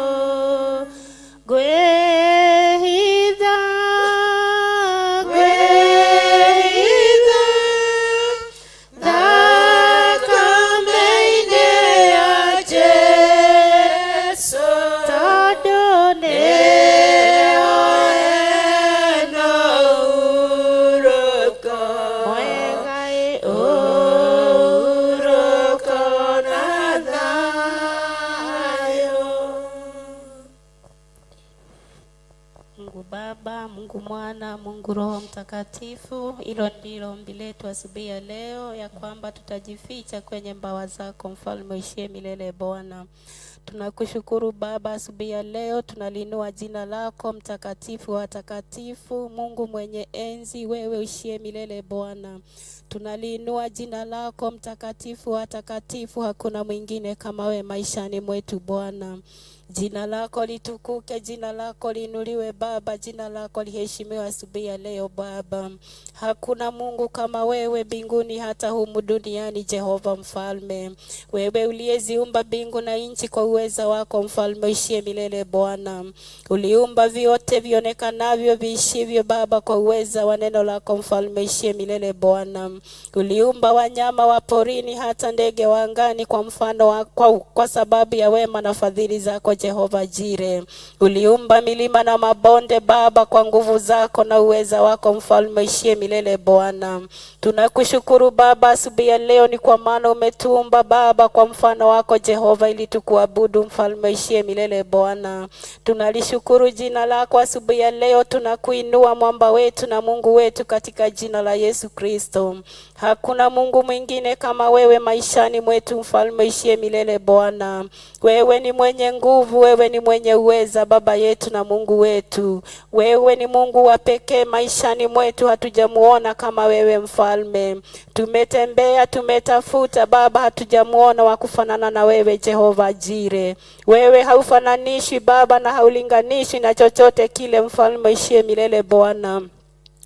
Ngwĩhitha, ngwĩhitha thakame-inĩ ya Jesũ, tondũ nĩyo ĩna ũhurũko mwega, ĩ ũhurũko na thayũ. Mungu Baba, Mungu Mwana, Mungu Roho Mtakatifu, hilo ndilo ombi letu asubuhi ya leo, ya kwamba tutajificha kwenye mbawa zako, Mfalme uishie milele. Bwana, tunakushukuru Baba, asubuhi ya leo tunalinua jina lako mtakatifu wa watakatifu, Mungu mwenye enzi, wewe uishie milele. Bwana, tunaliinua jina lako mtakatifu wa watakatifu, hakuna mwingine kama we maishani mwetu Bwana. Jina lako litukuke, jina lako liinuliwe Baba, jina lako liheshimiwe asubuhi ya leo Baba. Hakuna Mungu kama wewe mbinguni hata humu duniani, Jehova Mfalme. Wewe uliyeziumba mbingu na nchi kwa uweza wako, Mfalme uishie milele Bwana. Uliumba vyote vionekanavyo viishivyo Baba, kwa uweza wa neno lako, Mfalme uishie milele Bwana. Uliumba wanyama wa porini hata ndege wa angani kwa mfano wa, kwa sababu ya wema na fadhili zako Jehova Jire. Uliumba milima na mabonde Baba kwa nguvu zako na uweza wako, Mfalme ishie milele Bwana. Tunakushukuru Baba asubuhi ya leo, ni kwa maana umetuumba Baba kwa mfano wako Jehova, ili tukuabudu, Mfalme ishie milele Bwana. Tunalishukuru jina lako asubuhi ya leo, tunakuinua mwamba wetu na Mungu wetu katika jina la Yesu Kristo. Hakuna Mungu mwingine kama wewe maishani mwetu, Mfalme ishie milele Bwana. Wewe ni mwenye nguvu, wewe ni mwenye uweza, Baba yetu na Mungu wetu. Wewe ni Mungu wa pekee maishani mwetu, hatujamuona kama wewe Mfalme. Tumetembea, tumetafuta Baba, hatujamuona wa kufanana na wewe Jehova Jire. Wewe haufananishwi Baba na haulinganishwi na chochote kile, Mfalme ishie milele Bwana.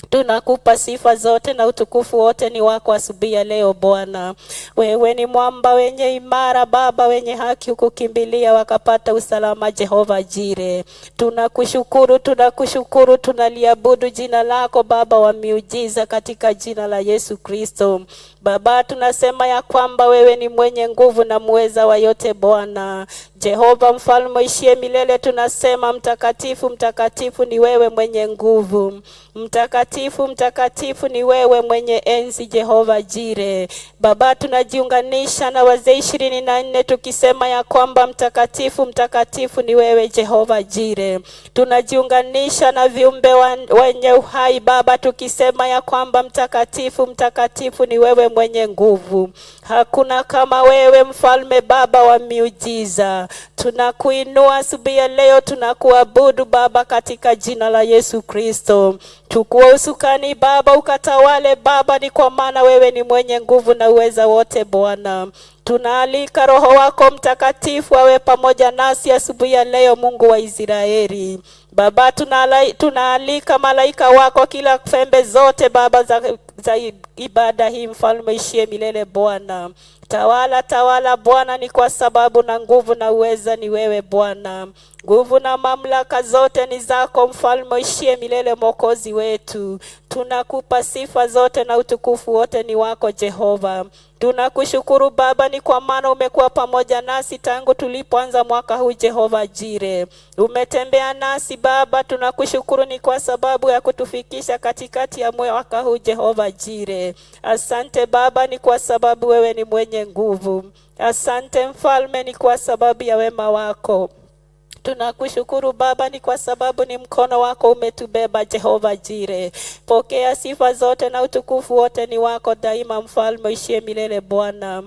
Tunakupa sifa zote na utukufu wote ni wako asubuhi ya leo Bwana. Wewe ni mwamba wenye imara Baba, wenye haki hukukimbilia wakapata usalama, Jehova Jire. Tunakushukuru, tunakushukuru, tunaliabudu jina lako Baba wa miujiza katika jina la Yesu Kristo. Baba, tunasema ya kwamba wewe ni mwenye nguvu na muweza wa yote Bwana. Jehova mfalme ishie milele, tunasema mtakatifu, mtakatifu ni wewe mwenye nguvu. Mtakatifu, mtakatifu ni wewe mwenye enzi, Jehova Jire. Baba, tunajiunganisha na wazee 24 tukisema ya kwamba mtakatifu, mtakatifu ni wewe Jehova Jire. Tunajiunganisha na viumbe wenye uhai Baba, tukisema ya kwamba mtakatifu, mtakatifu ni wewe mwenye nguvu. Hakuna kama wewe mfalme, Baba wa miujiza. Tunakuinua asubuhi ya leo, tunakuabudu Baba katika jina la Yesu Kristo. Chukua usukani Baba, ukatawale Baba, ni kwa maana wewe ni mwenye nguvu na uweza wote Bwana. Tunaalika Roho wako Mtakatifu awe pamoja nasi asubuhi ya leo, Mungu wa Israeli. Baba, tunaalika malaika wako kila pembe zote Baba za ibada hii, mfalme ishie milele Bwana. Tawala, tawala Bwana, ni kwa sababu na nguvu na uweza ni wewe Bwana. Nguvu na mamlaka zote ni zako, mfalme ishie milele, Mwokozi wetu. Tunakupa sifa zote na utukufu wote ni wako Jehova. Tunakushukuru Baba, ni kwa maana umekuwa pamoja nasi tangu tulipoanza mwaka huu. Jehova Jire, umetembea nasi Baba, tunakushukuru ni kwa sababu ya kutufikisha katikati ya mwaka huu. Jehova Jire, asante Baba, ni kwa sababu wewe ni mwenye nguvu. Asante Mfalme, ni kwa sababu ya wema wako. Tunakushukuru Baba, ni kwa sababu ni mkono wako umetubeba. Jehova Jire, pokea sifa zote na utukufu wote ni wako daima, Mfalme uishie milele. Bwana,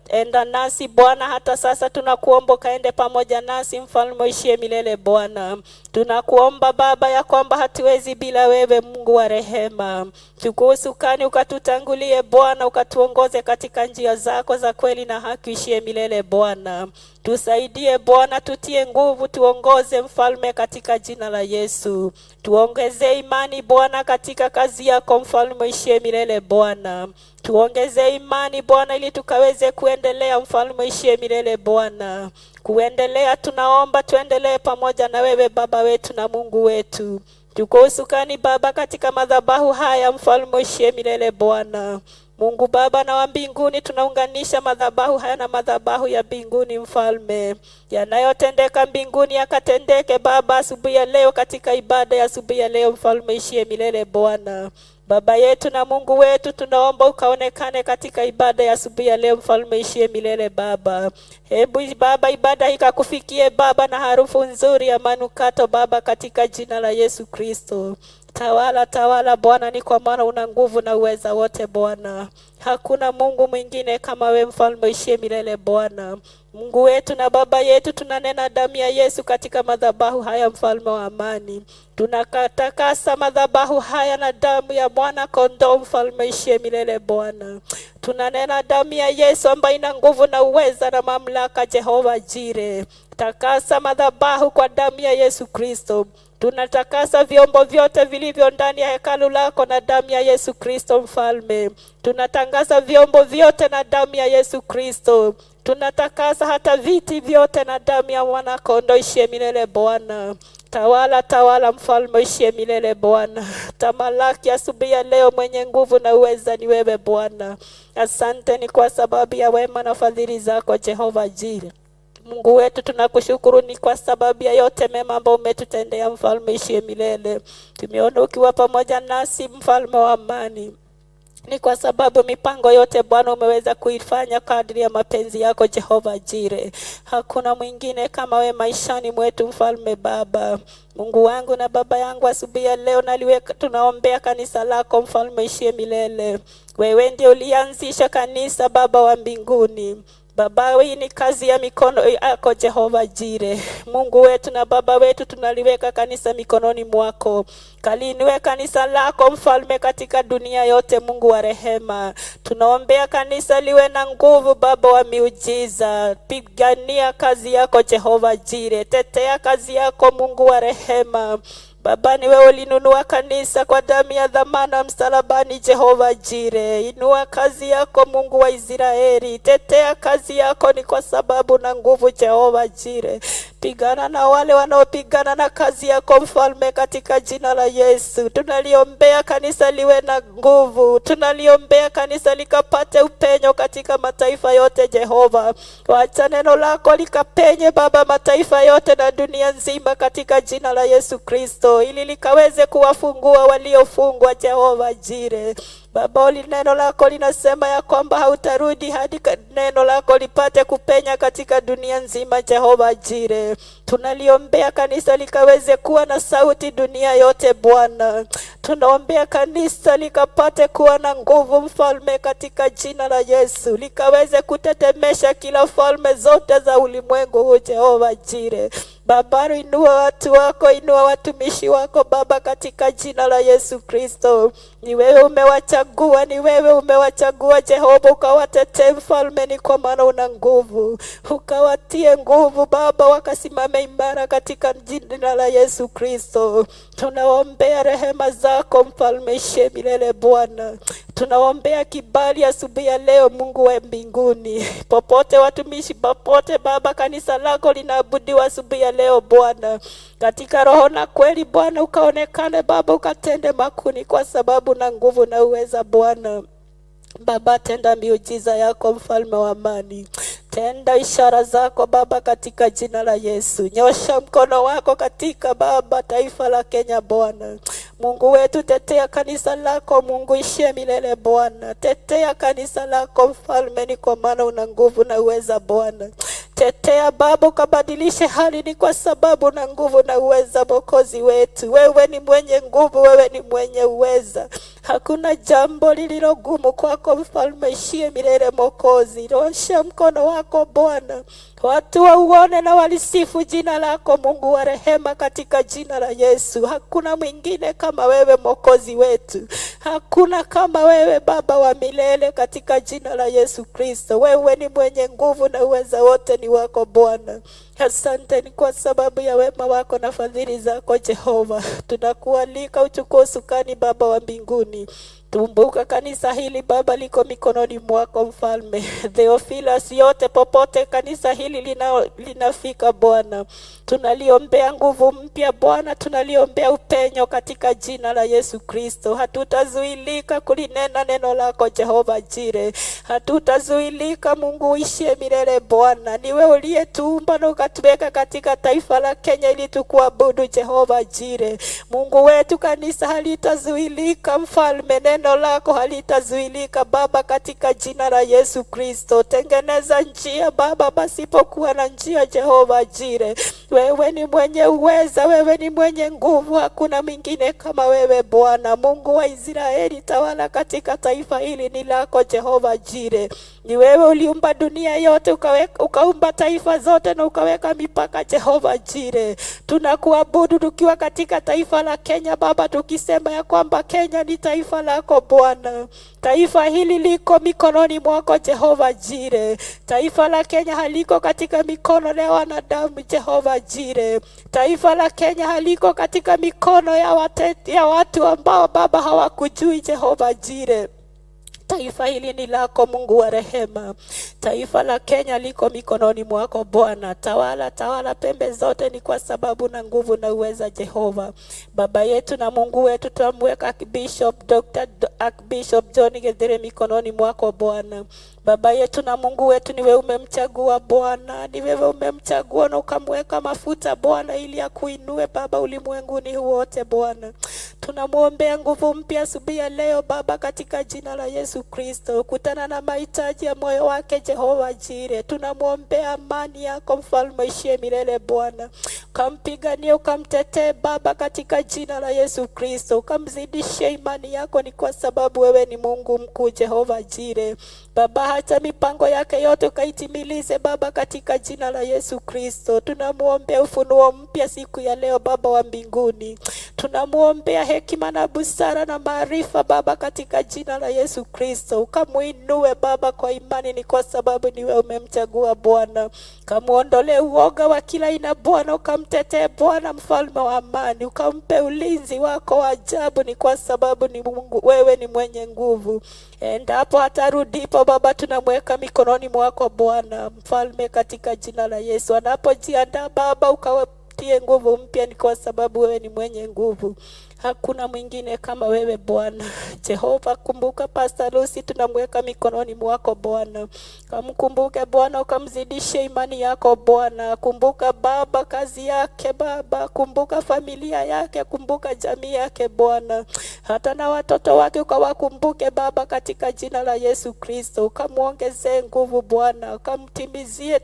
enda nasi Bwana, hata sasa tunakuomba ukaende pamoja nasi, Mfalme uishie milele. Bwana, tunakuomba Baba ya kwamba hatuwezi bila wewe, Mungu wa rehema. Chukua usukani ukatutangulie Bwana, ukatuongoze katika njia zako za kweli na haki, uishie milele. Bwana, tusaidie Bwana, tutie nguvu, tuongoze Mfalme, katika jina la Yesu. Tuongeze imani Bwana katika kazi yako, Mfalme uishie milele. Bwana, tuongeze imani Bwana ili tukaweze kuendelea, Mfalme uishie milele. Bwana, kuendelea tunaomba tuendelee pamoja na wewe Baba wetu na Mungu wetu. Tuko usukani Baba katika madhabahu haya, Mfalme uishie milele. Bwana Mungu Baba na wa mbinguni, tunaunganisha madhabahu haya na madhabahu ya mbinguni Mfalme. Yanayotendeka mbinguni yakatendeke Baba asubuhi ya leo, katika ibada ya asubuhi ya leo, Mfalme ishie milele. Bwana Baba yetu na Mungu wetu, tunaomba ukaonekane katika ibada ya asubuhi ya leo, Mfalme ishie milele. Baba, hebu Baba ibada ikakufikie Baba na harufu nzuri ya manukato Baba, katika jina la Yesu Kristo. Tawala, tawala Bwana, ni kwa maana una nguvu na uweza wote Bwana. Hakuna Mungu mwingine kama we, Mfalme ishie milele. Bwana Mungu wetu na Baba yetu, tunanena damu ya Yesu katika madhabahu haya, Mfalme wa amani. Tunakatakasa madhabahu haya na damu ya Mwana Kondoo, Mfalme ishie milele. Bwana, tunanena damu ya Yesu ambayo ina nguvu na uweza na mamlaka. Jehova Jire, takasa madhabahu kwa damu ya Yesu Kristo. Tunatakasa vyombo vyote vilivyo ndani ya hekalu lako na damu ya Yesu Kristo Mfalme. Tunatangaza vyombo vyote na damu ya Yesu Kristo. Tunatakasa hata viti vyote na damu ya Mwana Kondoo ishie milele. Bwana, tawala, tawala Mfalme ishie milele. Bwana, tamalaki asubuhi ya leo, mwenye nguvu na uweza ni wewe Bwana. Asante ni kwa sababu ya wema na fadhili zako Jehova Jire. Mungu wetu tunakushukuru ni kwa sababu ya yote mema ambayo umetutendea, Mfalme ishie milele. Tumeona ukiwa pamoja nasi, Mfalme wa amani. Ni kwa sababu mipango yote Bwana umeweza kuifanya kadri ya mapenzi yako Jehova Jire. Hakuna mwingine kama we maishani mwetu, Mfalme Baba. Mungu wangu na Baba yangu, asubuhi ya leo naliweka, tunaombea kanisa lako, Mfalme ishie milele. Wewe ndiye ulianzisha kanisa, Baba wa mbinguni. Baba, hii ni kazi ya mikono yako Jehova Jire. Mungu wetu na Baba wetu, tunaliweka kanisa mikononi mwako. Kalinue kanisa lako Mfalme katika dunia yote, Mungu wa rehema. Tunaombea kanisa liwe na nguvu, Baba wa miujiza. Pigania kazi yako Jehova Jire. Tetea kazi yako Mungu wa rehema. Baba, ni wewe ulinunua kanisa kwa damu ya dhamana msalabani, Jehova Jire. Inua kazi yako Mungu wa Israeli, tetea kazi yako, ni kwa sababu na nguvu, Jehova Jire. Pigana na wale wanaopigana na kazi yako Mfalme, katika jina la Yesu. Tunaliombea kanisa liwe na nguvu, tunaliombea kanisa likapate upenyo katika mataifa yote, Jehova. Wacha neno lako likapenye Baba mataifa yote na dunia nzima, katika jina la Yesu Kristo, ili likaweze kuwafungua waliofungwa, Jehova Jire. Baba, neno lako linasema ya kwamba hautarudi hadi neno lako lipate kupenya katika dunia nzima, Jehova Jire. Tunaliombea kanisa likaweze kuwa na sauti dunia yote, Bwana. Tunaombea kanisa likapate kuwa na nguvu, Mfalme, katika jina la Yesu, likaweze kutetemesha kila falme zote za ulimwengu huu, Jehova Jire. Baba, inua watu wako, inua watumishi wako Baba, katika jina la Yesu Kristo. Ni wewe umewachagua, ni wewe umewachagua Jehova, ukawatetee Mfalme, ni kwa maana una nguvu, ukawatie nguvu Baba, wakasimame imara katika jina la Yesu Kristo. Tunaombea rehema zako Mfalme, ishie milele Bwana. Tunaombea kibali asubuhi ya leo, Mungu wa mbinguni, popote watumishi, popote Baba kanisa lako linaabudiwa asubuhi ya leo Bwana, katika roho na kweli Bwana, ukaonekane Baba, ukatende makuni, kwa sababu na nguvu na uweza Bwana. Baba, tenda miujiza yako, mfalme wa amani. Tenda ishara zako Baba, katika jina la Yesu. Nyosha mkono wako katika Baba taifa la Kenya Bwana. Mungu wetu, tetea kanisa lako Mungu, ishie milele Bwana. Tetea kanisa lako mfalme, ni kwa maana una nguvu na uweza Bwana. Tetea Baba, ukabadilishe hali, ni kwa sababu na nguvu na uweza, Mwokozi wetu. Wewe ni mwenye nguvu, wewe ni mwenye uweza. Hakuna jambo lililo gumu kwako mfalme, ishie milele Mwokozi. Rosha mkono wako Bwana, watu wauone na walisifu jina lako Mungu wa rehema, katika jina la Yesu. Hakuna mwingine kama wewe Mwokozi wetu, hakuna kama wewe Baba wa milele, katika jina la Yesu Kristo. Wewe ni mwenye nguvu na uweza wote ni wako Bwana. Asante ni kwa sababu ya wema wako na fadhili zako Jehova. Tunakualika uchukue usukani Baba wa mbinguni. Tumbuka kanisa hili Baba, liko mikononi mwako Mfalme. Theophilus yote popote kanisa hili linafika Bwana, tunaliombea nguvu mpya Bwana, tunaliombea upenyo katika jina la Yesu Kristo. Hatutazuilika kulinena neno lako Jehova Jire, hatutazuilika Mungu uishie milele Bwana. Ni wewe uliyetuumba na ukatuweka katika taifa la Kenya ili tukuabudu Jehova Jire. Mungu wetu, kanisa halitazuilika Mfalme, neno lako halitazuilika Baba, katika jina la Yesu Kristo. Tengeneza njia Baba pasipokuwa na njia, Jehova Jire. Wewe ni mwenye uweza, wewe ni mwenye nguvu, hakuna mwingine kama wewe Bwana. Mungu wa Israeli, tawala katika taifa hili, ni lako Jehova Jire. Ni wewe uliumba dunia yote, ukaumba taifa zote na ukaweka mipaka Jehova Jire. Tunakuabudu tukiwa katika taifa la Kenya Baba, tukisema ya kwamba Kenya ni taifa lako Bwana. Taifa hili liko mikononi mwako Jehova Jire. Taifa la Kenya haliko katika mikono ya wanadamu Jehova Jire. Taifa la Kenya haliko katika mikono ya watu ambao Baba hawakujui Jehova Jire. Taifa hili ni lako Mungu wa rehema. Taifa la Kenya liko mikononi mwako Bwana. Tawala, tawala pembe zote, ni kwa sababu na nguvu na uweza Jehova. Baba yetu na Mungu wetu, tunamweka Archbishop Dr. Archbishop John Githere mikononi mwako Bwana. Baba yetu na Mungu wetu, ni wewe umemchagua Bwana, ni wewe umemchagua na ukamweka mafuta Bwana, ili akuinue Baba ulimwenguni wote Bwana. Tunamwombea nguvu mpya asubuhi ya leo Baba, katika jina la Yesu Kristo. Kutana na mahitaji ya moyo wake Jehova Jire. Tunamwombea amani yako Mfalme ishie milele Bwana. Ukampiganie, ukamtetee Baba, katika jina la Yesu Kristo. Ukamzidishie imani yako, ni kwa sababu wewe ni Mungu mkuu Jehova Jire. Baba, hata mipango yake yote ukaitimilize Baba, katika jina la Yesu Kristo. Tunamwombea ufunuo mpya siku ya leo Baba wa mbinguni. Tunamwombea hekima na busara na maarifa Baba, katika jina la Yesu Kristo. Ukamuinue Baba kwa imani, ni kwa sababu ni wewe umemchagua Bwana. Ukamuondolee uoga wa kila aina Bwana, ukamtetee Bwana mfalme wa amani, ukampe ulinzi wako wa ajabu, ni kwa sababu ni Mungu, wewe ni mwenye nguvu. Endapo hatarudipo Baba, tunamweka mikononi mwako Bwana mfalme, katika jina la Yesu. Anapojiandaa Baba, ukawatie nguvu mpya, ni kwa sababu wewe ni mwenye nguvu. Hakuna mwingine kama wewe Bwana. Jehova, kumbuka Pastor Lucy, tunamweka mikononi mwako Bwana. Kamkumbuke Bwana, ukamzidishe imani yako Bwana. Kumbuka Baba kazi yake Baba, kumbuka familia yake, kumbuka jamii yake Bwana, hata na watoto wake ukawakumbuke Baba, katika jina la Yesu Kristo. Ukamwongezee nguvu Bwana, ukamtimizie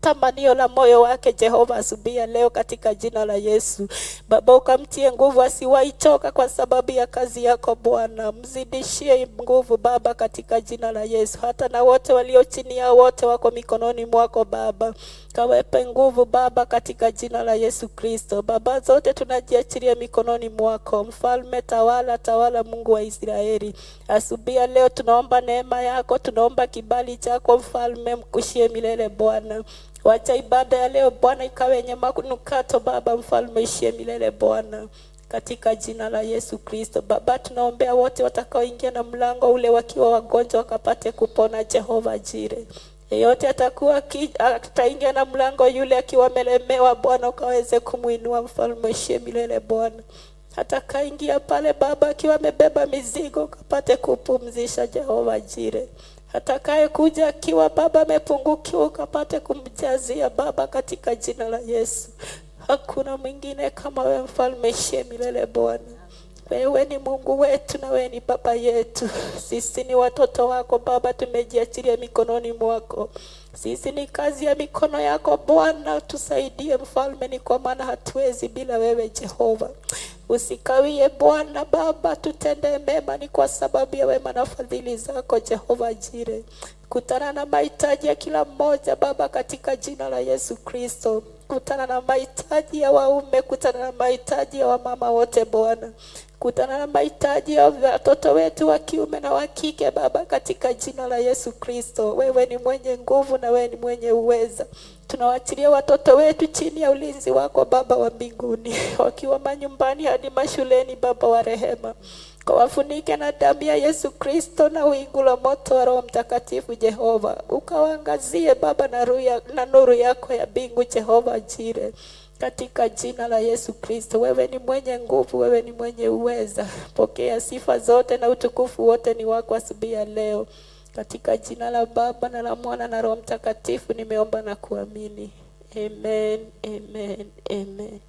tamanio la moyo wake Jehova asubuhi ya leo katika jina la Yesu. Baba, ukamtie nguvu asiwahi choka kwa sababu ya kazi yako Bwana. Mzidishie nguvu Baba katika jina la Yesu. Hata na wote walio chini yao wote wako mikononi mwako Baba. Kawepe nguvu Baba katika jina la Yesu Kristo. Baba, zote tunajiachilia mikononi mwako. Mfalme, tawala, tawala Mungu wa Israeli. Asubuhi ya leo tunaomba neema yako, tunaomba kibali chako Mfalme, mkushie milele Bwana. Wacha ibada ya leo Bwana ikawe yenye manukato Baba mfalme, ishie milele Bwana, katika jina la Yesu Kristo. Baba, tunaombea wote watakaoingia na mlango ule wakiwa wagonjwa wakapate kupona Jehova Jire. Yeyote atakuwa ataingia na mlango yule akiwa amelemewa Bwana, ukaweze kumuinua mfalme, ishie milele Bwana. Atakaingia pale Baba akiwa amebeba mizigo, ukapate kupumzisha Jehova Jire. Atakaye kuja akiwa Baba amepungukiwa, ukapate kumjazia Baba, katika jina la Yesu. Hakuna mwingine kama wewe, Mfalme ishie milele Bwana. Wewe ni Mungu wetu na wewe ni Baba yetu. Sisi ni watoto wako Baba, tumejiachilia mikononi mwako. Sisi ni kazi ya mikono yako Bwana, tusaidie Mfalme, ni kwa maana hatuwezi bila wewe Jehova. Usikawie Bwana Baba, tutende mema, ni kwa sababu ya wema na fadhili zako Jehova Jire. Kutana na mahitaji ya kila mmoja Baba, katika jina la Yesu Kristo. Kutana na mahitaji ya waume, kutana na mahitaji ya wamama wote Bwana. Kutana na mahitaji ya watoto wetu wa kiume na wa kike Baba, katika jina la Yesu Kristo. Wewe ni mwenye nguvu na wewe ni mwenye uweza. Tunawachilia watoto wetu chini ya ulinzi wako Baba wa mbinguni, wakiwa manyumbani hadi mashuleni, Baba wa rehema, kawafunike na damu ya Yesu Kristo na wingu la moto wa Roho Mtakatifu Jehova, ukawaangazie Baba na nuru yako ya mbingu Jehova Jire, katika jina la Yesu Kristo. Wewe ni mwenye nguvu, wewe ni mwenye uweza. Pokea sifa zote na utukufu wote ni wako asubuhi ya leo. Katika jina la Baba na la Mwana na Roho Mtakatifu nimeomba na kuamini. Amen, amen, amen.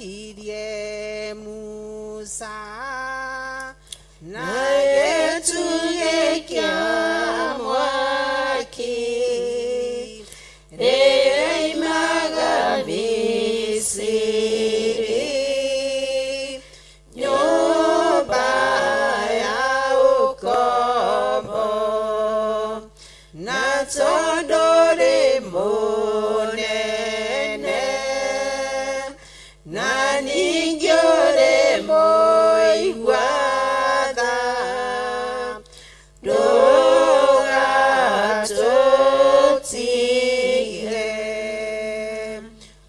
Watongoririe Musa na gĩtugĩ kĩa mwaki rĩoimaga Misiri, nyũmba ya ũkombo, na tondũ rĩ mũnene na ningĩ ũrĩ mũigua tha, ndũgatũtige,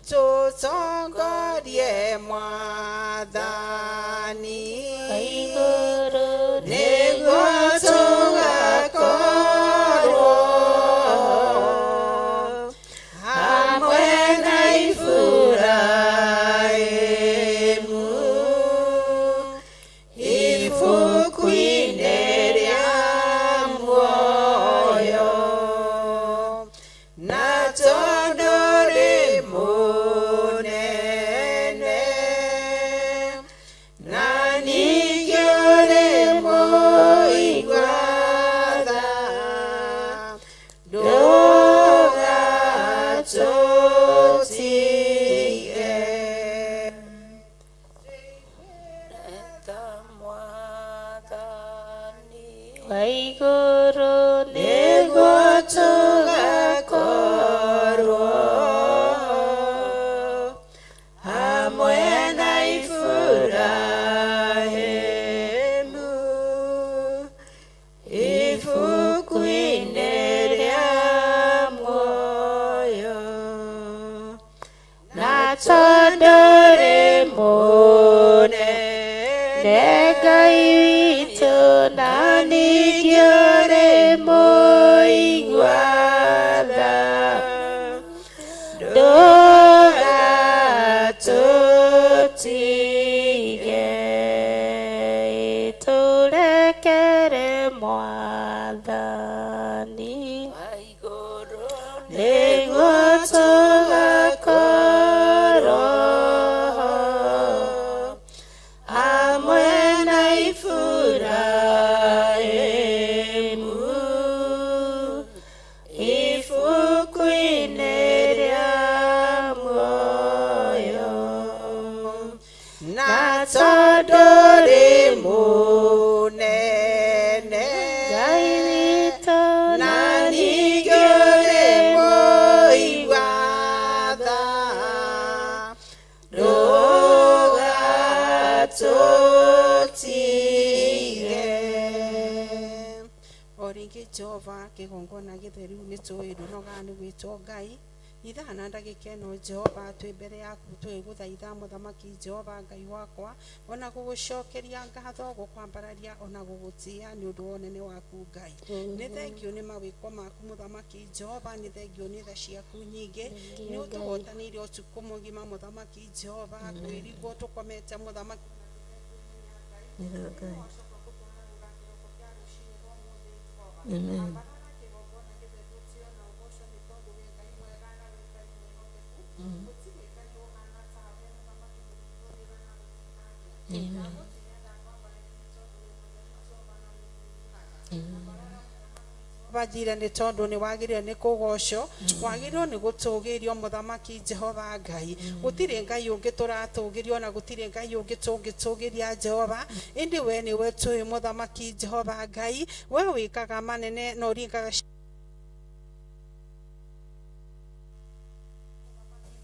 tũtongorie Mwathani, nĩguo tũgakorwo hamwe na Iburahĩmu ibuku-inĩ rĩa muoyo, na tondũ rĩ mũnene na ningĩ ũrĩ mũigua tha, ndũgatũtige. Wa igũrũ nĩguo tũgakorwo hamwe na Iburahĩmu ibuku-inĩ rĩa muoyo, na tondũ rĩ mũnene Ngai witũ, na ningĩ ũrĩ mũigua tha, ndũgatũtige, tũrekere Mwathani, nĩguo tũgakorwo hamwe na Iburahĩmu ibuku-inĩ rĩa muoyo, Jehova kĩgongona gĩtheru nĩ tũĩ ndũnogaga nĩ gwĩtwo Ngai. Ithaa na ndagĩka ĩno Jehova twĩ mbere yaku twĩgũthaitha mũthamaki Jehova Ngai wakwa, ona gũgũcokeria ngatho, gũkwambararia ona gũgũtĩa nĩ ũndũ wa ũnene waku Ngai. Nĩ thengio nĩ mawĩko maku mũthamaki Jehova, nĩ thengio nĩ tha ciaku nyingĩ, nĩ ũtũhotanĩire ũtukũ mũgima mũthamaki Jehova, kwĩrigwo tũkomete mũthamaki. Nĩguo Ngai. Amen. Bajire nĩ tondũ nĩ wagĩrĩire nĩ kũgocwo, wagĩrĩirwo nĩ gũtũgĩrio mũthamaki Jehova Ngai. Gũtirĩ Ngai ũngĩ tũratũgĩrio na gũtirĩ Ngai ũngĩ tũngĩtũgĩria Jehova, ĩndĩ we nĩwe tũĩ mũthamaki Jehova Ngai. We wĩkaga manene na ũringaga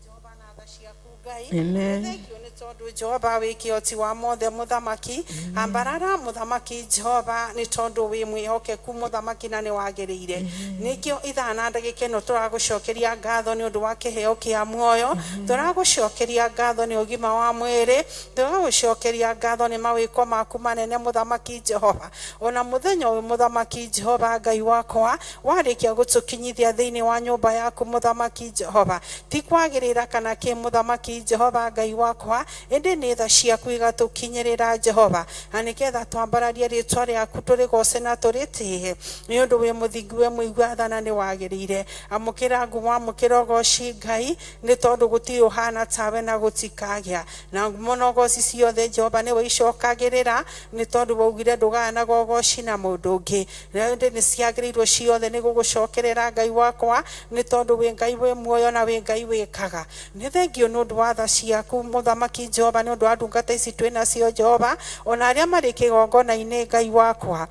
Jehova na tha ciaku Ngai. Amen. Thengio nĩ tondũ Jehova wĩ kĩhoti wa mothe mũthamaki. Ambarara mũthamaki Jehova nĩ tondũ wĩ mwĩhokeku mũthamaki na nĩ wagĩrĩire. Nĩkĩo ithaa na ndagĩka ĩno tũragũcokeria ngatho nĩ ũndũ wa kĩheo kĩa muoyo, tũragũcokeria ngatho nĩ ũgima wa mwĩrĩ, tũragũcokeria ngatho nĩ mawĩko maku manene mũthamaki Jehova. Ona mũthenya ũyũ mũthamaki Jehova Ngai wakwa warĩkia gũtũkinyithia thĩinĩ wa nyũmba yaku mũthamaki Jehova, ti kwagĩrĩra kana kĩ mũthamaki Jehova Ngai wakwa, ĩndĩ nĩ tha ciaku igatũkinyĩrĩra Jehova, na nĩgetha twambararie rĩtwa rĩaku tũrĩgoce na tũrĩtĩe, nĩ ũndũ wĩ mũthingu we mũigua tha na nĩ wagĩrĩire. Amũkĩra ngumo, amũkĩra ũgoci Ngai, nĩ tondũ gũtirĩ ũhana tawe na gũtikagĩa na ngumo na ũgoci ciothe Jehova nĩwe icokagĩrĩra, nĩ tondũ waugire ndũgayanaga ũgoci na mũndũ ũngĩ. Ĩndĩ nĩ ciagĩrĩirwo ciothe nĩ gũgũcokerera Ngai wakwa, nĩ tondũ wĩ Ngai wĩ muoyo na wĩ Ngai wĩkaga. Nĩ thengio nĩ ũndũ wa tha ciaku mũthamaki Jehova, nĩ ũndũ wa ndungata ici twĩ nacio Jehova, ona arĩa marĩ kĩgongona-inĩ Ngai wakwa,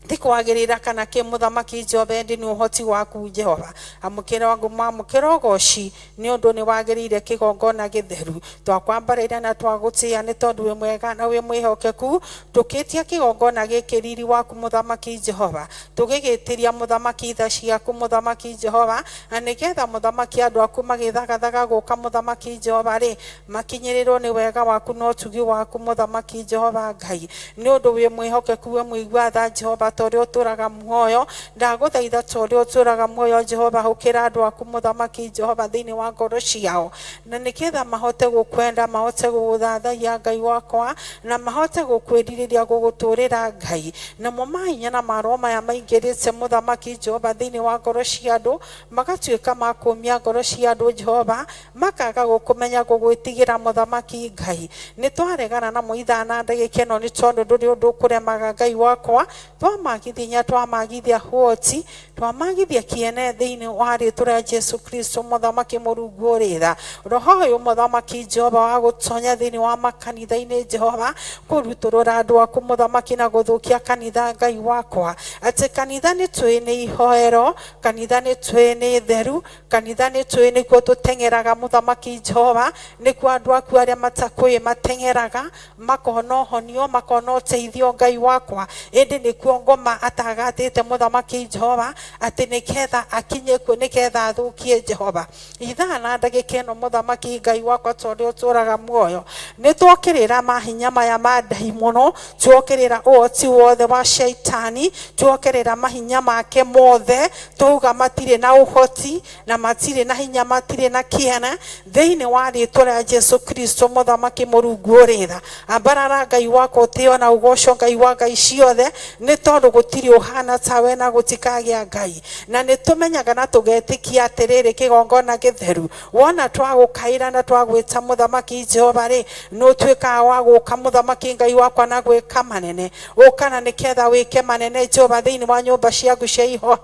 ti kwagĩrĩra kana kĩ mũthamaki Jehova, ĩndĩ nĩ ũhoti waku Jehova. Amũkĩra ngumo, amũkĩra ũgoci, nĩ ũndũ nĩ wagĩrĩire kĩgongona gĩtheru. Twakwambarĩra na twagũtĩa nĩ tondũ wĩ mwega na wĩ mwĩhokeku. Tũkĩtia kĩgongona gĩkĩ riri waku mũthamaki Jehova, tũgĩgĩtĩria mũthamaki tha ciaku mũthamaki Jehova, na nĩgetha mũthamaki andũ aku magĩthagathaga gũka mũthamaki Jehova rĩ, makinyĩrĩrwo nĩ wega waku na ũtugi waku mũthamaki Jehova Ngai, nĩ ũndũ wĩ mwĩhokeku we mũigua tha Jehova, ta ũrĩa ũtũraga muoyo. Ndagũthaitha ta ũrĩa ũtũraga muoyo Jehova, hũkĩra andũ aku mũthamaki Jehova thĩinĩ wa ngoro ciao, na nĩgetha mahote gũkwenda, mahote gũgũthathaiya Ngai wakwa, na mahote gũkwĩrirĩria gũgũtũrĩra Ngai. Namo mahinya na maroho maya maingĩrĩte mũthamaki Jehova thĩinĩ wa ngoro cia andũ, magatuĩka ma kũmia ngoro cia andũ Jehova, makaga gũkũmenya gũgwĩtigĩra mũthamaki Ngai. Nĩ twaregana namo ithaa na ndagĩka ĩno, nĩ tondũ ndũrĩ ũndũ ũkũremaga Ngai wakwa. Twamagithia hinya, twamagithia hoti, twamagithia kĩene thĩinĩ wa rĩtwa rĩa Jesu Kristo mũthamaki mũrungu ũrĩ tha. Roho ũyũ mũthamaki Jehova wa gũtonya thĩinĩ wa makanitha-inĩ Jehova, kũrutũrũra andũ aku mũthamaki na gũthũkia kanitha Ngai wakwa, atĩ kanitha nĩ tũĩ nĩ ihoero, kanitha nĩ tũĩ nĩ theru, kanitha nĩ tũĩ nĩkuo tũteng'eraga mũthamaki Jehova, nĩkuo andũ aku arĩa matakũĩ mateng'eraga makona ũhonio, makona ũteithio Ngai wakwa. Ĩndĩ nĩkuo ngoma atagatĩte mũthamaki Jehova, atĩ nĩgetha akinye kuo, nĩgetha athũkie Jehova. Ithaa na ndagĩka ĩno mũthamaki Ngai wakwa, ta ũrĩa ũtũraga muoyo, nĩ twokĩrĩra mahinya maya ma ndaimono, tuokĩrĩra ũhoti wothe wa shaitani, tuokĩrĩra mahinya make mothe, twauga matirĩ na ũhoti na matirĩ na hinya, matirĩ na kĩene thĩinĩ wa rĩtwa rĩa Jesu Kristo mũthamaki mũrungu ũrĩ tha. Ambarara Ngai wakwa, ũtĩo na ũgoco Ngai wa ngai ciothe, nĩ tondũ gũtirĩ ũhana tawe na gũtikagĩa Ngai. Na nĩ tũmenyaga na tũgetĩkia atĩrĩrĩ, kĩgongona gĩtheru wona twagũkaĩra na twagwĩta mũthamaki Jehova rĩ, nĩ ũtuĩkaga wa gũka mũthamaki Ngai wakwa na gwĩka manene. Ũka na nĩketha wĩke manene Jehova thĩinĩ wa nyũmba ciaku cia iho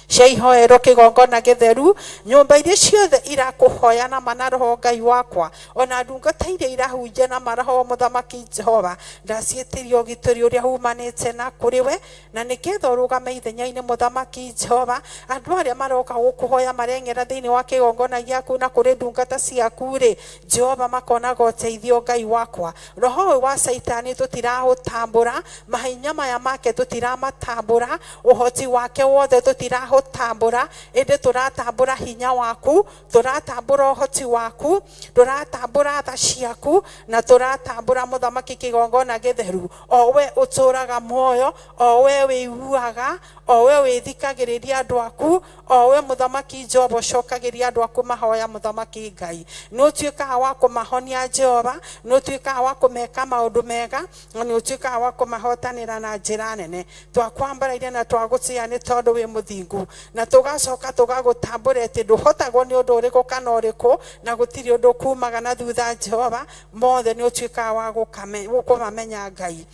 Cia ihoero kĩgongona gĩtheru, nyũmba iria ciothe irakũhoya na ma na roho Ngai wakwa, ona ndungata iria irahunjia na maroho mũthamaki Jehova, ndaciĩtĩria ũgitĩri ũrĩa umanĩte na kũrĩ we, na nĩgetha ũrũgame ithenya-inĩ mũthamaki Jehova. Andũ arĩa maroka gũkũhoya mareng'era thĩinĩ wa kĩgongona gĩaku na kũrĩ ndungata ciaku rĩ, Jehova, makonaga ũteithio Ngai wakwa. Roho ũyũ wa Caitani tũtiraũtambũra, mahinya maya make tũtiramatambũra, ũhoti wake wothe tũtirahũtambũra, ĩndĩ tũratambũra hinya waku, tũratambũra ũhoti waku, tũratambũra tha ciaku, na tũratambũra mũthamaki kĩgongona gĩtheru, o we ũtũraga muoyo, o we wĩiguaga, o we wĩthikagĩrĩria andũ aku, o we mũthamaki Jehova ũcokagĩria andũ aku mahoya. Mũthamaki Ngai, nĩ ũtuĩkaga wa kũmahonia Jehova, nĩ ũtuĩkaga wa kũmeka maũndũ mega, na nĩ ũtuĩkaga wa kũmahotanĩra na njĩra nene. Twakwambarairie na twagũtĩa nĩ tondũ wĩ mũthingu, na tũgacoka tũgagũtambũra atĩ ndũhotagwo nĩ ũndũ ũrĩkũ kana ũrĩkũ, na gũtirĩ ũndũ kumaga na thutha Jehova, mothe nĩ ũtuĩkaga wa kũmamenya Ngai.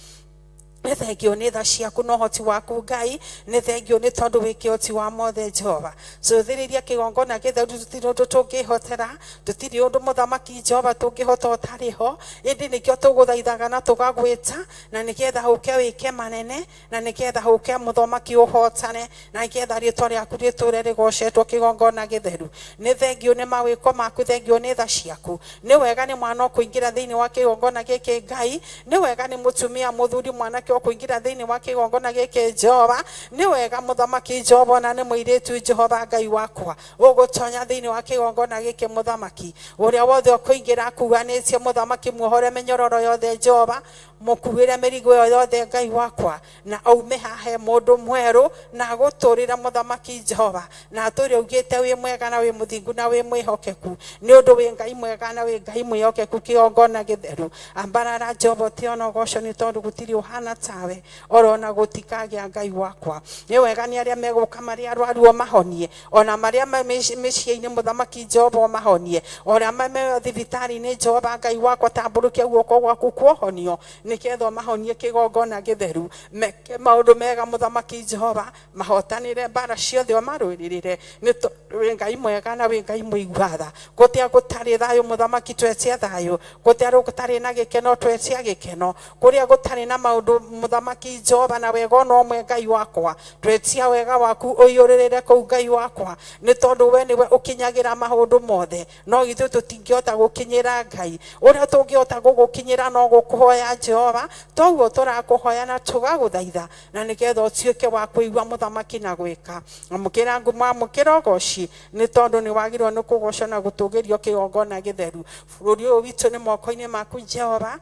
Nĩ thengio nĩ tha ciaku na ũhoti waku Ngai, nĩ thengio nĩ tondũ wĩ kĩhoti wa mothe Jehova. Cũthĩrĩria kĩgongona gĩtheru, tũtirĩ ũndũ tũngĩhotera, tũtirĩ ũndũ mũthamaki Jehova tũngĩhota ũtarĩ ho, ĩndĩ nĩkĩo tũgũthaithaga na tũgagwĩta, na nĩgetha ũke wĩke manene, na nĩgetha ũke mũthamaki ũhotane, na nĩgetha rĩtwa rĩaku rĩtũre rĩgocetwo kĩgongona gĩtheru. Nĩ thengio nĩ mawĩko maku, thengio nĩ tha ciaku. Nĩ wega nĩ mwana ũkũingĩra thĩinĩ wa kĩgongona gĩkĩ Ngai, nĩ wega nĩ mũtumia, mũthuri, mwanake ũkũingĩra thĩinĩ wa kĩgongona gĩkĩ Jehova, nĩ wega mũthamaki Jehova ona nĩ mũirĩtu Jehova Ngai wakwa ũgũtonya thĩinĩ wa kĩgongona gĩkĩ mũthamaki. Ũrĩa wothe ũkũingĩra akuanĩtie mũthamaki, muohore mĩnyororo yothe Jehova, mũkuĩre mĩrigo ĩyo yothe Ngai wakwa, na aume haha e mũndũ mwerũ, na agũtũrĩra mũthamaki Jehova, na atũre augĩte wĩ mwega na wĩ mũthingu na wĩ mwĩhokeku, nĩ ũndũ wĩ Ngai mwega na wĩ Ngai mwĩhokeku. Kĩgongona gĩtheru, ambarara Jehova, ũtĩona ũgoco nĩ tondũ gũtirĩ ũhana tawe, orona gũtikagĩa Ngai wakwa. Nĩ wega nĩ arĩa megũka marĩ arwaru ũmahonie, ona marĩa me mĩciĩ-inĩ mũthamaki Jehova ũmahonie, ona me thibitarĩ-inĩ Jehova Ngai wakwa, tambũrũkia guoko gwaku kuohonio nĩgetha ũmahonie. Kĩgongona gĩtheru, meke maũndũ mega mũthamaki Jehova, mahotanĩre mbara ciothe, ũmarũĩrĩrĩre, nĩ tondũ wĩ Ngai mwega na wĩ Ngai mũigua tha. Gũtĩa gũtarĩ thayũ mũthamaki, twetia thayũ. Gũtĩa gũtarĩ na gĩkeno, twetia gĩkeno. Kũrĩa gũtarĩ na maũndũ mũthamaki Jehova na wega ona ũmwe Ngai wakwa, twetia wega waku ũiyũrĩrĩre kũu Ngai wakwa, nĩ tondũ we nĩwe ũkinyagĩra maũndũ mothe, no ithuĩ tũtingĩhota gũkinyĩra Ngai. Ũrĩa tũngĩhota gũgũkinyĩra no gũkũhoya Jehova, toguo tũrakũhoya na tũgagũthaitha, na nĩgetha ũtuĩke wa kũigua mũthamaki na gwĩka. Amũkĩra ngumo, amũkĩra ũgoci, nĩ tondũ nĩ wagĩrĩirwo nĩ kũgocwo na gũtũgĩrio. Kĩgongona gĩtheru, bũrũri ũyũ witũ nĩ moko-inĩ maku Jehova.